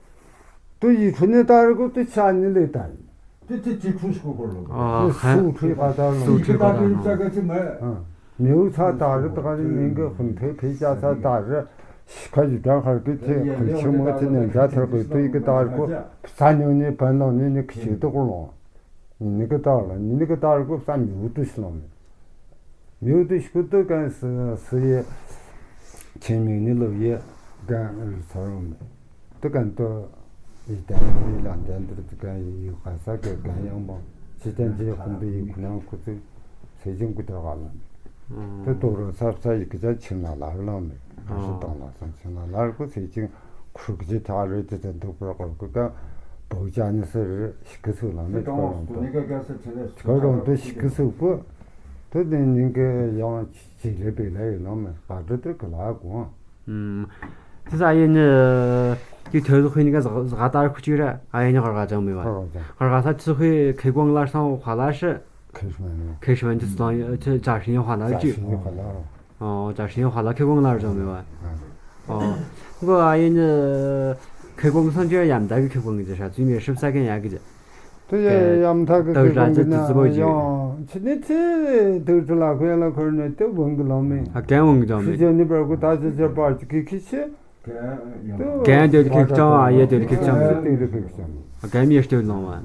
དུ་ཡི་ཁུ་ནི་ད་རི་ཁུ་དུ་ཆ་ནི་ལེ་ད་ཡི། དེ་དེ་དེ་ཁུ་སྐུ་ཁུ་ལོ། ཨ་ཧ། སུ་ཁུ་ག་ད་ལོ། སུ་ཁུ་ག་ད་ལོ། ཨ། མིའུ་ཚ་ད་རི་ད་ག་རི་མིང་གི་ཧུན་ཕེ་ཕེ་ཅ་ཚ་ད་རི། ཤི་ཁ་ཡི་གྲང་ཁར་གི་ཚེ་ཁུ་ཆི་མོ་ཚེ་ནན་ཇ་ཐར་གི་དུ་ཡི་གི་ད་རི་ཁུ། ས་ཉུ་ནི་བན་ལོ་ནི་ནི་ཁུ་ཆི་དུ་ཀུ་ལོ། ཉི་ནི་གི་དར་ལ་ཉི་ནི་གི་དར་གོ་ས་མིའུ་ཏུ་ཤི་ལོ་མེ། མིའུ་ཏུ་ཤི་ཀུ་ཏུ་གན་སི་སི་ཡེ། ཆེན་མིང་ནི་ལོ་ཡེ། གན་རི་ཚ་རོ་མེ། ཏུ་གན་ཏུ། ཡི་དན་ཡི་ལ་དན་ཏུ་ཏུ་གན་ཡི་ཡུ་ག་ས་གི་གན་ཡང་མོ། ཆི་ཅན་ཅི་ཁུང་པི་ཡི་ཁུ་ནང་ཁུ་ཚུ། སེ་ཅིང་ཀུ་ཏུ་ག་ལ་མེ། ཏུ་ཏུ་རོ་ཚ་ཚ་ཡི་གི་ཅ་ཆིང་ལ་ལ་རི་ལོ་མེ། གན་སི་ཏང་ལ་སང་ཆིང་ལ་ལ་རི་ཀུ་སེ་ཅིང་ཁུ་གི་ཅི་ཐ་རི་ཏི་ཏ་འདུག་པར་གོ་ཀུ་གན་བོ་ཅ་ནི་སི་རི། ཤི་ཀི་སུ་ལ་མེ་ཁོ་རང་དུ། ཁོ་རང་དུ་ཤི་ཀི་སུ་པོ། དུ་ནི་ཉིན་གི་ཡང་ཅི་རེ་པེ་ལ་ཡི་ལོ་མེ་ག་དུ་དུ་གི་ལ་གོ། ཨུམ། དེ་ས་ཨ་ཡེ་ནི་དེ་ཐོས་སུ་ཁུ་ནི་ག་ཟ་ད་ར་ཁུ་ཅི་ར་ཨ་ཡེ་ནི་གར་ག་ཅང་མེ་བ། གར་ག་ཅང་། གར་ག་ས་ཅི་ཁུ་ཁེ་ཀོང་ལ་སང་ཧ་ལ་ཤི། ཁེ་ཤི་མེ་ནི། ཁེ་ཤི་མེ་ཅི་སང་ཅི་ཅ་ཤི་ཧ་ལ་ཅི། ཨོ་ཅ་ཤི་ཧ་ལ་ཁེ་ཀོང་ལ་ར་ཅང་མེ་བ། ཨོ། ཁོ་ཨ་ཡེ་ནི་ཁེ་ཀོང་སང་ཅི་ཡ་མ་ད་གི་ཁེ་ཀོང་གི་ཅི་ཧྲ་ཙུ་མེ་ཧྲིབ་ས་གན་ཡ་གི་ཅི། དུ་ཡ་ཡ་མ་ད་གི་ཁེ་ཀོང་གི་ན་ཡང་ཆི་ནི་ཆི་དུ་ཆི་ལ་ཁོ་ཡ་ལ་ཁོ་ནི་དུ་བུང་གི་ལོ་མེ། ཨ་གན་བུང་གི་ལོ་མེ། ཤི་ཅེ་ནི་པར་གུ་ད་ཅི་ཅི་པར་ཅི་ཁི་ཁི་ཆི། དུ་གན་དུ་ཁེ་ཀོང་ཨ་ཡེ་དུ་ཁེ་ཀོང་། དུ་ཁེ་ཀོང་། ཨ་གན་མེ་ཤི་དུ་ལོ་མ།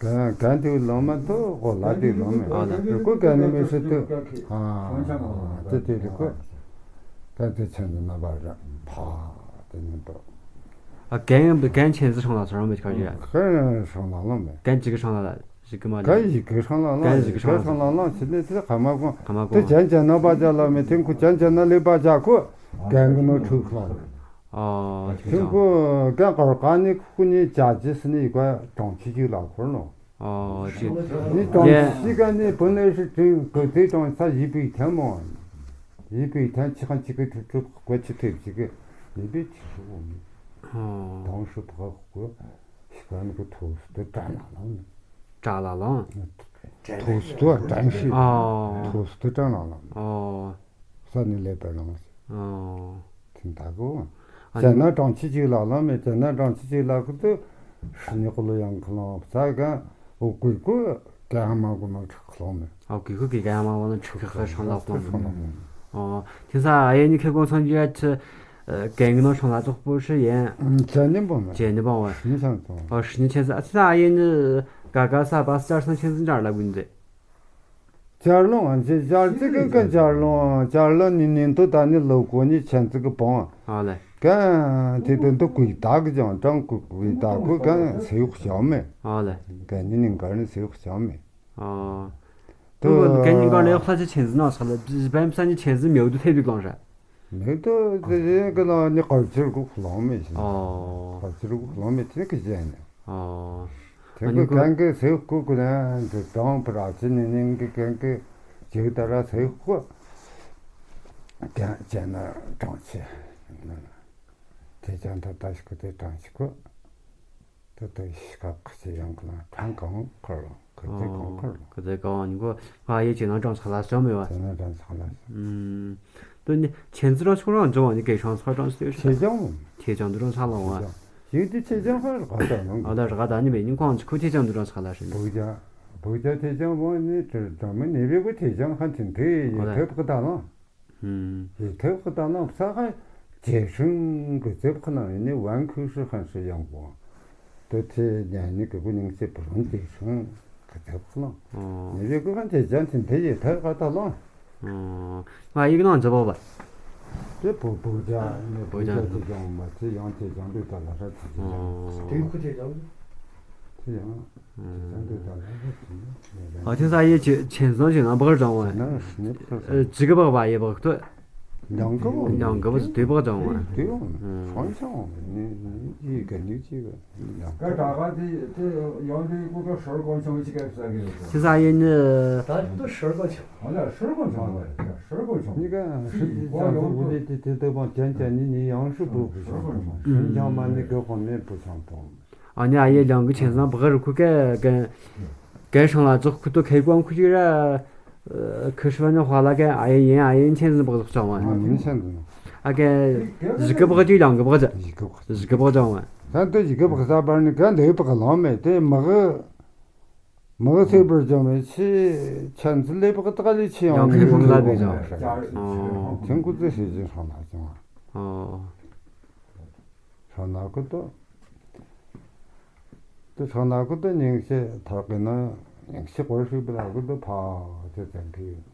གན་གན་དེའི་ལོ་མ་ཐོ་གོ་ལ་དེའི་ལོ་མ། ཨ་ལ། རི་ཀོ་གན་ནི་མི་སྲིད་དུ། ཨ་དེ་དེ་རི་ཀོ། གན་དེ་ཆེན་དུ་ན་བ་ར་ཕ་དེ་ནི་དོ། ཨ་གན་གན་ཆེན་ཟི་ཧྲང་ལ་ཧྲང་མེད་ཁ་ཞིག་གན་ཧྲང་ལ་ལོ་མེ། གན་ཅིག་ཧྲང་ལ་ལ་ཞིག་གི་མ་ལ། གན་ཞིག་གི་ཧྲང་ལ་ལོ། གན་ཞིག་གི་ཧྲང་ལ་ལོ་ཞིག་ནི་དེ་ཁ་མ་གོང་། ཁ་མ་གོང་། དེ་ཅན་ཅན་ན་བ་ཅ་ལ་མེ་ཐེང་ཁུ་ཅན་ཅན་ན་ལེ་བ་ཅ་ཁུ། གན་གི་ནོ་ཁྲུག་ལོ། ཨོ། ཁྱོད་ཁོ་གན་གར་ག་ནི་ཁུ་ནི་ཅ་ཅི་སི་ནི་ཡི་ག་གྲོང་ཁྱི་ཅིག་ལ་འཁོར་ནོ། ཨོ་ཅི། ནི་གྲོང་ཁྱི་ག་ནི་བུ་ལེ་ཧྲི་ཀྲིང་གི་དེ་གྲོང་ས་ཡི་པི་ཐན་མོ། ཡི་པི་ཐན་ཆི་ཁང་ཅི་གི་ཁྲུ་ཁྲུ་གོ་ཆི་ཐེབ་ཅི་གི་ཡི་པི་ཅི་ཧྲུ་གོ་མི། ཨོ། གྲོང་ཧྲུ་ཕ་གོ་ཤི་ག་ནི་གི་ཐོག་སུ་དུ་ཀྲ་ན་ལང་། ཀྲ་ལ་ལང་། ཐོག་སུ་དུ་ཀྲ་ཤི། ཨོ། ཐོག་སུ་དུ་ཀྲ་ན་ལང་། ཨོ། ས་ནི་ལེ་པ་ལང་། ཨོ། ཐིན་ད་གོ། ཨ་ཅ་ན་གྲོང་ཁྱི་ཅིག་ལ་ལ་མེ་ཅ་ན་གྲོང་ཁྱི་ཅིག་ལ་ཁུ་ཏུ་ཧྲི་ནི་ཀུ་ལུ་ཡང་ཁུ་ལོང་ས་ག་འོ་གུ་གུ་ག་ཧ་མ་གུ་མ་ཁྲི་ཁུ་ལོང་མེ། ཨོ་གུ་གུ་གི་ག་ཧ་མ་གུ་མ་ཁྲི་ཁུ་ཧ་ཧྲང་ལ་ཁུ་ལོང་མེ། ཨོ་དེ་ས་ཨ་ཡེ་ནི་ཁེ་ཀོང་སང་ཅི་ཡ་ཆི། གན་གི་ནང་ཧྲང་ལ་ཙོག་པོ་ཧྲི་ཡན། ཅན་ནི་པོ་མེ། ཅན་ནི་པོ་མེ། ཧྲི་ནི་ཆང་ཙོ། ཨོ་ཧྲི་ནི་ཆན་ཙི་ཨ་ཙི་ད་ཨ་ཡེ་ནི་ག་ག་ས་བ་སི་ཅར་སང་ཆན་ཙི་འདྲ་ལ་གུན་ཏེ། ཅར་ལོང་ཨ་ཅེ་ཅར་ཙི་གི་ག་ཅར་ལོང་ཅར་ལོང་ནི་ནི་ཏོ་ད་ནི་ལོ་གོ་ནི་ཆན་ཙི་གི་པོང་། ཨ་ལེ། གན་དེ་དོན་དུ་ཀུའི་ད་གི་ཅང་ཀྲང་ཀུ་ཀུའི་ད་ཀུ་གན་སེ་ཡུག་ཞང་མེ། ཨ་ལེ། གན་ནི་ནིང་གར་ནི་སེ་ཡུག་ཞང་མེ། ཨ། ཏུ་གན་ནིང་གར་ལེ་ཡོག་ས་ཅི་ཆན་ཙི་ནང་ས་ལེ་བན་ས་ནི་ཆན་ཙི་མེའུ་དུ་ཐེ་བི་གང་ར། མེད་དོ་དེ་རིང་གི་ལ་ནི་གར་ཅིར་གུ་ལོང་མེད་ཤིང་། ཨོ། གར་ཅིར་གུ་ལོང་མེད་དེ་གི་ཅན་ནི། ཨོ། དེ་ཨ་ནི་གི་གུ་གན་གི་སེ་ཡུག་ཀུ་ཀུ་ན་འདི་གྲོང་པ་ར་ཅི་ནི་ནིང་གི་གན་གི་ཅིག་ད་ར་སེ་ཡུག་ཀུ་གན་ཅན་ན་གྲོང་ཆེ། དེ་ཅང་ད་ད་ཞིག་གི་དེ་གྲོང་ཆེ་ཀུ། ད་ད་ཤི་ཁ་ཁ་ཆེ་ཡང་གི་ན་གྲོང་གང་ཁར་ལོ་ཁ་ཚེ་གང་ཁར་ལོ། ཁ་ཚེ་གང་ནི་གོ་ང་ཡེ་ཅི་ན་གྲོང་ཆེ་ལ་ཅང་མེད་བ། ཅི་ན་གྲོང་ཆེ་ལ། ཨུམ། དོ་ནི་ཆན་ཙི་ར་ཆུང་རང་ཅང་བ་ནི་གེ་ཤང་ཚ་གྲོང་ཆེ་ཆེ་ཅང་། ཆེ་ཅང་དུ་གྲོང་ཆེ་ལ་བ། ཡིན་དེ་ཆེ་ཅང་ཧ་ར་ག་ད་ནང་གི། ཨ་ད་ར་ག་ད་ནི་མེད་ནི་ཁོང་ཅི་ཁུ་ཆེ་ཅང་དུ་གྲོང་ཆེ་ལ་ཧྲི་ནི། བུ་ཅ་བུ་ཅ་ཆེ་ཅང་བ་ནི་དྲ་མི་ནི་བེ་གོ་ཆེ་ཅང་ཧ་ཐིན་དེ་ཡི་ཨ་ད་ཐེབ་གི་ད་ལང་། ཡི་ཐེབ་ཁ་ད་ནང་ས་ཁ་ཇེ་ཧྲིང་གི་ཚེབ་ཁ་ནང་ཡིན་ནི་ཝན་ཁུ་ཧྲི་ཧན་ཧྲི་ཡང་གོ། དེ་ཚེ་ཉན་ནི་གི་གུ་ཉིང་ཚེ་བུ་རུང་ཇེ་ཧྲིང་གི་ཚེབ་ཁ་ནང་། ཨོ། ནི་རེ་གུ་ཁན་ཇེ་ཅན་ཚིན་དེ་ཡི་ཐེབ་ཁ་ད་ལང་། ཨོ། ང་ཡིག་ནང་འཛི་བོ་བ། དེ་བུ་བུ་ཇ་ནི་བུ་ཇ་ཚེ་ཅང་མ་ཚེ་ཡང་ཚེ་ཅང་དུ་ད་ལ་ཧྲ་ཚེ་ཅང་། ཨོ། དེ་ཁུ་ཚེ་ཅང་། ཚེ་ཡང་། ཨ་ཐེ་ས་ཡེ་ཆེ་ཆེན་སང་ཞིག་ན་བག་རང་བ། ཇི་གི་བག་བ་ཡེ་བག་ཏུ། ཉང་གི་བག་ཉང་གི་བག་དེ་བག་རང་བ། དེ་བག་སང་ཆང་ནི་ནི་ཅི་ག་ནི་ཅི་ག་ཉང་གི། ག་ད་ག་དེ་དེ་ཡང་དེ་ཀུ་ཀ་ཧྲར་གོང་ཆང་ཅི་ག་ས་གི་ཡོད། ཐེ་ས་ཡེ་ནི། ད་དུ་ཧྲར་གོང་ཆང་། ཨ་ལ་ཧྲར་གོང་ཆང་བ་ཧྲར་གོང་ཆང་། ནི་ག་ཧྲི་ཅང་ཚོ་བུ་ལེ་དེ་དེ་ལྟ་བ་ཅན་ཅན་ནི་ནི་ཡང་ཧྲི་བུ་བུ་ཆང་བུ་ཆང་མ་ནི་ག་གོང་མེད་བུ་ཆང་བུ། ཨ་ནི་ཨ་ཡེ་ལང་གི་ཆེན་སང་བག་རུ་ཁུ་ཀེ་ཀེ་ཀེ་ཧྲང་ལ་ཙོག་ཁུ་ཏོ་ཁེ་ཀོང་ཁུ་ཅི་ར། ཁུ་ཧྲི་བ་ནི་ཧ་ལ་ཀེ་ཨ་ཡེ་ཡེན་ཨ་ཡེ་ཆེན་སང་བག་ཙོག་ཅང་བ། ཨ་མིན་ཆེན་སང་། ཨ་ཀེ་ཞི་ཀེ་བག་ཅི་ལང་གི་བག་ཅི། ཞི་ཀེ་བག་ཅང་བ། ད་དུ་ཞི་ཀེ་བག་ས་བར་ནི་ཀ་འདི་བག་ལང་མེད་དེ་མ་གི་མ་གི་ཚེ་བར་ཅང་མེད་ཆེ་ཆེན་ཚི་ལེ་བག་ཏག་ལི་ཆེ་ཡང་ཡང་ཁེ་ཧྲང་ལ་བག་ཅང་། ཨོ། ཐེང་ཁུ་ཙི་ཞི་ཅི་ཧྲང་ལ་ཅང་བ། ཨོ། ཧྲང་ལ་ཀུ་ཏོ། དེ་ཚོ་ན་ཀུ་ཏོ་ཉིང་ཤེས་ཐར་གི་ན་ཉིང་ཤེས་གོ་ཧྲིག་པ་ལ་ཀུ་ཏོ་ཕ་དེ་ཙན་གི་ཡོད།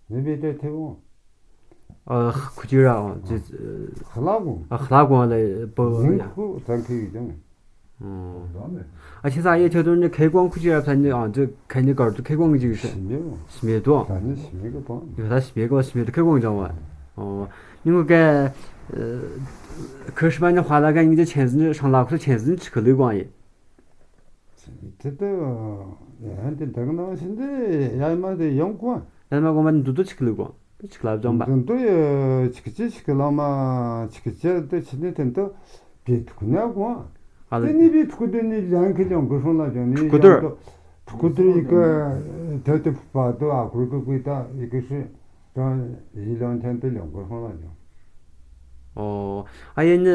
ནི་བི་ཏེ་ཐེ་བོ། ཨ་ཁུ་ཅི་ར་ཨོ་ཅི། ཧ་ལ་གོ། ཨ་ཧ་ལ་གོ་ལ་པོ། ཉིང་ཁུ་ཙན་གི་ཡོད་ཀྱང་། ཨ་ཆེ་ས་ཡེ་ཆེ་དོན་ནི་ཁེ་ཀོང་ཁུ་ཅི་ར་ས་ནི་ཨ་ཅི་ཁེ་ནི་གར་དུ་ཁེ་ཀོང་གི་ཅི་ཡོད་ཤ། ཤི་མེད་དོ། ད་ནི་ཤི་མེད་གི་པོ། ཡོད་ད་ཤི་མེད་གི་པོ་ཤི་མེད་དུ་ཁེ་ཀོང་ཅང་བ། ཨོ། ཉིན་གུང་གི་ཁི་ཧྲི་མ་ནི་ཧ་ལ་ག་ཉིན་གྱི་ཆན་ཟིན་ཧྲང་ལ་ཁུ་ཆན་ཟིན་ཆི་ཁི་ལུས་གོང་ཡིན། དེ་ལྟ་ཡང་དེ་འདང་ནང་བཞིན་དེ་ཡ་མ་དེ་ཡོང་གོང་། ཡ་མ་གོང་མ་འདུ་འདུ་ཆི་ཁི་ལུས་གོང་། དེ་ཆི་ཁི་ལ་བྱང་བ། འདུ་འདུ་ཡ་ཆི་ཁི་ཆི་ཆི་ཁི་ལ་མ་ཆི་ཁི་ཆི་དེ་ཆི་ནི་དེ་འདུ་བེ་ཐུ་ཁུ་ན་གོང་། ཨ་ལ། དེ་ནི་བེ་ཐུ་ཁུ་དེ་ནི་ལང་ཁི་ལང་ཁི་སོང་ལ་བྱང་ནི་ཐུ་ཁུ་དུར། ཐུ་ཁུ་དུར་ཡི་གེ་དེ་དེ་ཕུ་པ་དུ་ཨ་ཁུར་གི་ཀུ་ཏ་ཡི་གེ་ཧྲི། ཀྲང་ཡི་ལང་ཐན་དུ་ལོང་གོ་ཧྲོང་ལ་ཡོང་། ཨོ། ཨ་ཡེ་ནི་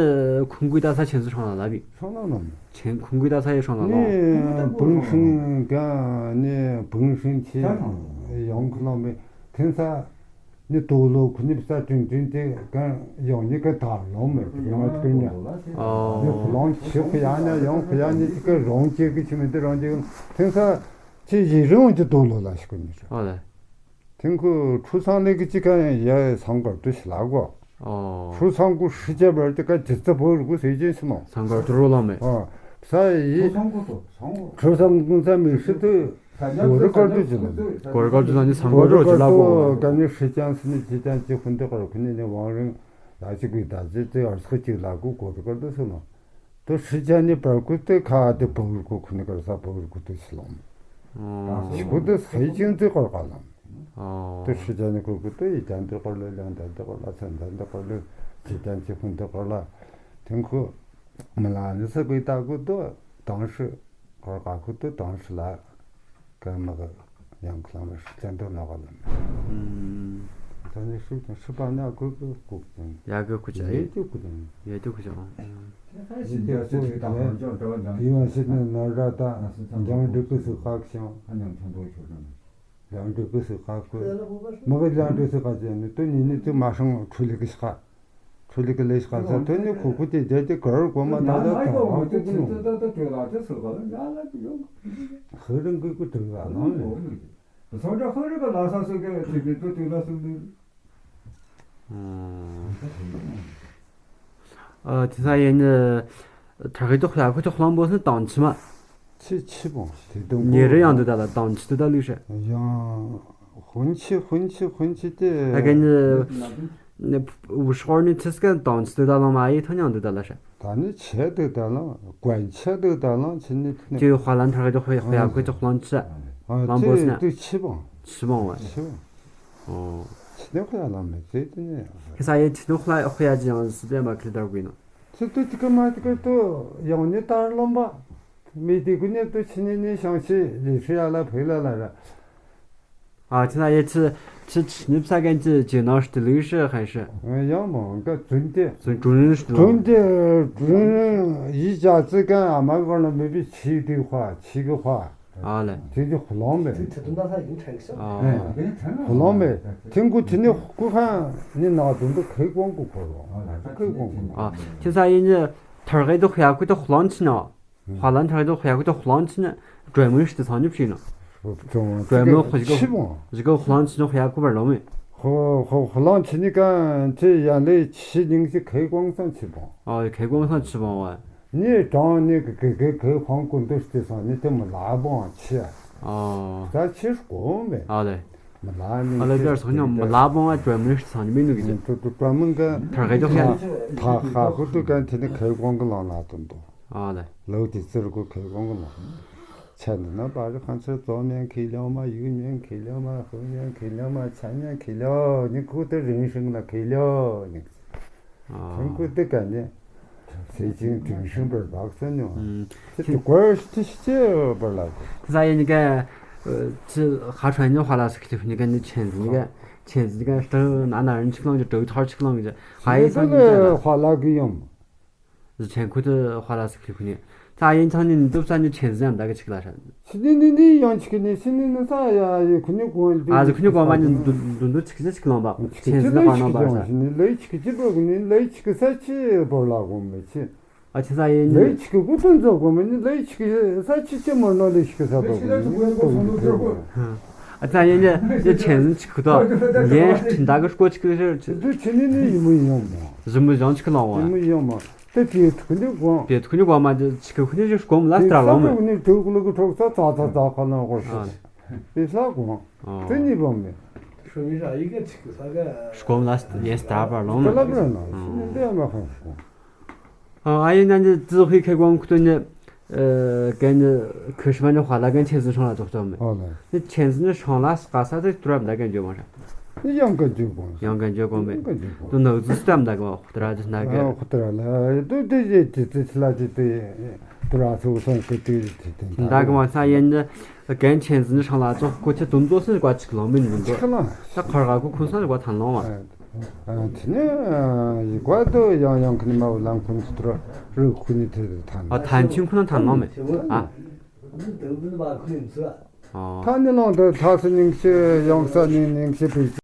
ཁུང་གུའི་ད་ས་ཆེན་སུ་ཧྲོང་ལ་ལབ་ཡིན། ཧྲོང་ལ་ལམ། ཆེན་ཁུང་གུའི་ད་ས་ཡེ་ཧྲོང་ལ་ལོ། ནི་བུང་ཧྲིང་ག་ནི་བུང་ཧྲིང་ཆེ་ཡོང་ཁུ་ལོང་མེ་ཐེན་ས་ནི་དུག་ལོ་ཁུ་ནི་ས་ཀྲིན་ཀྲིན་ཏེ་ག་ཡོང་ནི་ག་ད་ལོང་མེ་ཡོང་ཁུ་ཉ། ཨོ། ནི་ཁུ་ལོང་ཆེ་ཁུ་ཡ་ཉ་ཡོང་ཁུ་ཡ་ནི་ཅི་ག་རོང་ཅེ་གི་ཆི་མི་དེ་རོང་ཅེ་གི་ཐེན་ས་ཆེ་ཡི་རིང་གི་དུག་ལོ་ལ་ཤི་ཁུ་ཉི་ཧྲ། ཨོ་ལེ། ཐེང་ཁུ་ཁྲུ་ཚང་ལེ་གི་ཅི་ཁ་ཡ་སང་གར་དུ་ཤི་ལ་གོ། ཨོ། ཁྲུ་ཚང་ཁུ་ཧྲི་ཅ་བར་ཏི་ཀ་ཇི་ཙ་བོ་རུ་གུ་སེ་ཅན་སི་མོ། སང་གར་དུ་རོ་ལ་མེ། ཨོ། ས་ཡི། ཁྲུ་ཚང་ཁུ་ཚང་མི་ཧྲི་ཏུ། གོ་རུ་གར་དུ་ཇི་ལ་མེ། གོ་རུ་གར་དུ་ས་ནི་སང་གར་དུ་རོ་ཇི་ལ་གོ། ཀ་ནི་ཧྲི་ཅན་སི་ནི་ཇི་ཅན་ཅི་ཧུན་དུ་གར་ཁུ་ནི་ནི་ཝང་རིང་ཡ་ཅི་གུ་ད་ཇི་ཙི་ཨར་སི་ཁུ་ཅི་ལ་གུ་གོ་རུ་གར་དུ་སི་མོ། དུ་ཧྲི་ཅན་ནི་པར་ཀུ་ཏི་ཁ་ཏི་བུ་རུ་ཀུ་ཁུ་ནི་ཀར་ས་བུ་རུ་ཀུ་ཏི་ཤི་ལོང་། ཨོ། ཤི་ཀུ་ཏི་སའི་ཅིང་ཏི་ཀར་ཀ་ལོང་། ཨོ། དུ་ཧྲི་ཅན་ནི་ཀུ་ཀུ་ཏི་ཡི་ཅན་ཏི་ཀར་ལོ་ལང་ཅན་ཏི་ཀར་ལ་ཚན་ཅན་ཏི་ཀར་ལོ་ཅི་ཅན་ཅི་ཁུན་ཏི་ཀར་ལ་ཐིང་ཁུ་མི་ལ་ནི་ས་ཀུ་ཏ་ཀུ་ཏི་དང་ཧྲི་ཀར་ཀ་ཁུ་ཏི་དང་ཧྲི་ལ། ཀ་མ་ག་ཡང་ཁ་ལ་མ་ཧྲི་ཅན་ཏི་ནོ་ཀ་ལ་མ། ཨུམ། ད་ནི་ཧྲི་ཅན་ཧྲི་པ་ན་ཀུ་ཀུ་ཀུ་ཅན། ཡ་ཀུ་ཀུ་ཅན། ཡེ་ཏུ་ཀུ་ཅན། ཡེ་ཏུ་ཀུ་ཅན། ཡིད་ཡང་ཤེས་ནས་ན་ར་ད་འཇང་འབྲུག་གི་སུ་ཁག་ཤང་། འཇང་འབྲུག་གི་སུ་ཁག་ཤང་། མ་གི་འཇང་འབྲུག་གི་སུ་ཁག་ཤང་། ནི་དུ་ཉིན་ནི་དུ་མ་ཧྲང་ཁྲུ་ལི་གི་ཤ་ཁ། ཚོ་ལི་གི་ལས་ཤ་ས་ཐོན་ནས་ཁུ་ཁུ་དེ་བསྡད་དེ་གར་གོ་མ་ད་ལ་ད་ཧ་གོ་གི་ནོ། ཧི་རང་གི་གི་དུ་ག་ལ་ནོ། ཨ། དེ་ས་ཡིན་ནི། དར་གི་ཏོག་ཡ་ཁུ་ཏོག་གླང་པོ་སི་དང་ཆི་མ། ཆི་ཆི་བོང་དེ་དུང་ཉེ་རེ་ཡང་འདུག་ད་ལ་དང་ཆི་དུ་ད་ལུགས་རེད། ཡང་ཧུན་ཆི་ཧུན་ཆི་ཧུན་ཆི་དེ། ཨ་གན་ནི། ནི་བུ་ཤོར་ནི་ཆི་སྐད་དང་ཆི་དུ་ད་ལ་མ་ཡི་ཐོན་ཡང་འདུག་ད་ལ་ཧྲ། ད་ནི་ཆེ་དུ་ད་ལ་གོན་ཆེ་དུ་ད་ལ་ཆི་ནི་ཐུ་ནི། ཅི་ཧ་ལན་དར་གི་ཏོག་ཧུ་ཡ་ཁུ་ཏོག་གླང་ཆི། གླང་པོ་སི་ན། དུ་ཆི་བོང་ཆི་བོང་བ། ཆི་བོང་། ཨོ། ཕྱི་ནས་ཁོ་ཡ་ལ་མི་ཚེ་དེ་ནས། ཁ་ས་ཡེ་ཕྱི་ནས་ཁོ་ལ་ཁོ་ཡ་ཅི་ཡང་སི་པེ་མ་ཁི་ལ་དར་དགོས་ནོ། ཚིག་ཏུ་ཅི་ཀ་མ་ཅི་ཀ་ཏུ་ཡང་ནི་ལྟར་རློམ་པ། མི་དེ་ཀུ་ནེ་ཏུ་ཕྱི་ནས་ནི་ཤང་ཤི་ལི་ཧྲི་ཡ་ལ་ཕེ་ལ་ལ་ར། ཨ་ཁ་ས་ཡེ་ཕྱི་ཕྱི་ཕྱི་ནི་ཕ་གན་ཅི་ཅི་ནང་ཤི་ཏུ་ལུས་ཤི་ཧན་ཤི། ཡང་མོ་འགའ་བཙུན་ཏེ། བཙུན་བཙུན་ཤི་ལོ། བཙུན་ཏེ་བཙུན་ཡི་ཅག་ཙི་ཀ་ཨ་མ་གོ་ན་མི་བི་ཆི་དེ་ཁ་ཆི་གི་ཁ། ཨ་ལེ། དེ་དེ་ཧུ་ལང་མེད། དེ་དེ་དུང་ད་ས་ཡིན་ཁྲེང་ཤོ། ཨ། ཧུ་ལང་མེད། ཐེང་གུ་དེ་ནི་ཧུ་ཁ་ནི་ན་དུང་དུ་ཁེ་ཀོང་གུ་ཁོ་རོ། ཁེ་ཀོང་གུ། ཨ། ཁྱེད་ས་ཡིན་ནི་ཐར་གེ་དུ་ཧུ་ཡ་ཁུ་དུ་ཧུ་ལང་ཆི་ནོ། ཧུ་ལང་ཐར་གེ་དུ་ཧུ་ཡ་ཁུ་དུ་ཧུ་ལང་ཆི་ནི་གྲོས་མོལ་ཞིག་ཏུ་ཚང་ཉུབ་ཞིག་ནོ། གྲོས་མོལ་ཧུ་ཞིག་ཆི་མོ། ཞིག་ཧུ་ལང་ཆི་ནོ་ཧུ་ཡ་ཁུ་བར་ལོ་མེད། ཧུ་ཧུ་ཧུ་ལང་ཆི་ནི་ཀ་ཚེ་ཡན་ལེ་ཆི་ཉིང་ཆི་ཁེ་ཀོང་སང་ཆི་པོང་། ཨ། ཁེ་ཀོང་སང་ཆི་པོང་བ། ནི་གྲངས་ནི་གི་གི་གི་གི་ཁང་ཀུན་ཏུ་སྟེ་སང་ནི་དེ་མི་ལ་བོང་ཆི། ཨ། ད་ཆི་སྐོང་མེད། ཨ་ལེ། མི་ལ་ནི་ཨ་ལེ་ཆི་དེར་སང་ཉམས་མི་ལ་བོང་བ་གྲོས་མོལ་ཞིག་སང་ཉི་མི་ནུ་གི་ཆི། ཏུ་ཏུ་གྲོས་མོལ་གི། ཐར་གེ་ཅོག་ཡ། ཐ་ཧ་ཧུ་ཏུ་གན་དེ་ནི་ཁེ་ཀོང་གི་ལང་ལ་དུ་འདུག་ཨ་ལེ། ལོ་དེ་ཙིར་གོ་ཁེ་ཀོང་གི་ལང་། ཆ་ནི་ན་པ་རི་ཁང་ཚེ་ཙོ་མེན་ཁེ་ལོ་མ་ཡུག་མེན་ཁེ་ལོ་མ་ཧུ་མེན་ཁེ་ལོ་མ་ཆ་མེན་ཁེ་ལོ་ནི་ཁུ་ཏུ་རིང་ཤིང་ལ་ཁེ་ལོ་ནི། ཨ། ཐུང་ཀུ་ཏི་ཀ་ནི། ཚེ་ཅིང་དྲིན་ཤིང་པར་བག་ས་ཉོ། ཨུམ། ཚེ་དུ་གོ་ཤི་ཤི་བར་ལ་གོ། ཁ་ས་ཡིན་ནི་ཀ། ཚེ་ཧ་ཁྲ་ཉོ་ཧ་ལ་སི་ཁི་ལི་ཁུ་ནི་ཀ་ནི་ཆེན་ཟི་ནི་ཀ། ཆེན་ཟི་ནི་ཀ་སྟ་ན་ན་རིན་ཆིག་ལོང་གི་ཏྲོ་ཐར་ཆིག་ལོང་གི་ཧ་ཡིན་ས་ནི་ཀ་ཧ་ལ་གི་ཡོང་། ཟི་ཆེན་ཁུ་ཏི་ཧ་ལ་སི་ཁི་ལི་ཁུ་ནི། ད་ཡིན་ཚང་ནི་ནི་ཏུབ་ས་ནི་ཆེན་ཟི་ཡང་ད་གི་ཆིག་ལ་ཧྲ། སི་ནི་ནི་ནི་ཡང་ཆིག་ནི་སི་ནི་ནི་ས་ཡ་ཡི་ཁུ་ནི་གོང་ཨ་ཟི་ཁུ་ནི་གོང་མ་ནི་འདུ་འདུ་འདུ་ཆིག་ཆིག་ལོང་པ། ཆིག་ཆེན་ཟི་ནི་ལོ་ཧ་ཆིག་ནོང་པ་ཡང་ས། སི་ནི་ལོ་ཆིག་ཆིག་པོ་ནི་ལོ་ཆིག་ས་ཆི་བོར་ལ་གོང་མི་ཆི། ཨ་ཆི་ས་ཡིན་ལོ་ནི། ཆིག་གུ་ཏུ་འཛོ་གོང་མི་ནི་ལོ་ཆིག་ས་ཆི་ཆི་མོ་ནོ་ལོ་ཆིག་ས་པོ་གོང་མི་ནི་གོང་མི་ཆི་གོ། ཨ་ཆི་ས་ཡིན་ནི་ཡ་ཆེན་ཟི་ཆིག་གུ་ཏོ། ཡན་ཁྲིན་ད་གི་སྐོ་ཆིག་གི་ཤར་ཆི། འདུ་ཆི་ནི་ནི་ཡི་མུ་ཡོང་མོ། ཟི་མུ་ཡང་ཆིག་ལོང་བ། ཡི་མུ་ཡོང་མོ། དེ་དེ་ཐུག་ནི་གོང་། དེ་ཐུག་ནི་གོང་མ་དེ་ཆི་ཁུ་ཁུ་ནི་ཞིག་གོམ་ལ་སྟར་ལོང་མེད། ནི་དུག་ལུ་གི་ཁྲོག་ས་ཚ་ཚ་ཚ་ཁ་ལོང་གོ་ཤི། དེ་ས་གོང་། དེ་ནི་བོ་མེད། ཤོ་མི་ར་ཡི་གེ་ཆི་ཁུ་ས་ག་ཞིག་གོམ་ལ་ཡན་སྟར་བར་ལོང་མེད། དེ་ལ་བར་ན་ནི་འདི་ཡ་མ་ཁང་ཤོ། ཨ་ཡིན་ན་ནི་ཙི་ཧུའི་ཁེ་ཀོང་ཁུ་ཏོ་ནི། གན་ནི་ཁུ་ཤི་མ་ནི་ཧ་ལ་གན་ཆེན་ཟི་ཤོང་ལ་ཙོག་ཙོག་མེད། ཨོ་ལེ། ནི་ཆེན་ཟི་ནི་ཤོང་ལ་སྐ་ས་དེ་ཏུ་ར་མ་ད་གན་ཇོ་མ་ར། ཡང་ག་འཇུག་གོང་། ཡང་ག་འཇུག་གོང་མེད། ཡང་ག་འཇུག་གོང་། དུ་ནག་ཙི་སི་ཏམ་ད་གོ་ཧུ་ཏ་ར་ཙི་ན་ག་ཨ་ཧུ་ཏ་ར་ལ་དུ་དེ་ཡེ་དེ་ཙི་ལ་དེ་དེ་དུ་ར་ཚུ་སོང་གི་དེ་དེ་དེ་ད་གི་མ་ས་ཡན་ནི་གན་ཆེན་ཟི་ནི་ཤང་ལ་ཙོག་ཁོ་ཆེ་དུམ་ཙོ་སི་ག་ཅིག་ལོང་མིན་མིན་དོ། ཅིག་ལ་ད་ཁར་ག་ཁོ་ཁུན་ས་ག་ཐན་ལོང་བ། ཨ་དེ་ནི་ཡི་ག་དུ་ཡང་ཡང་ཁི་ནི་མ་བུ་ལང་ཁུན་སི་དུ་ར་རུ་ཁུ་ནི་དེ་དེ་ཐན། ཨ་ཐན་ཆུན་ཁུ་ན་ཐན་ལོང་མེད། ཨ། ཐ་ནི་ལོང་དུ་ཐ་སི་ཉིང་ཤི་ཡང་ས་ནི་ཉིང་ཤི་པི།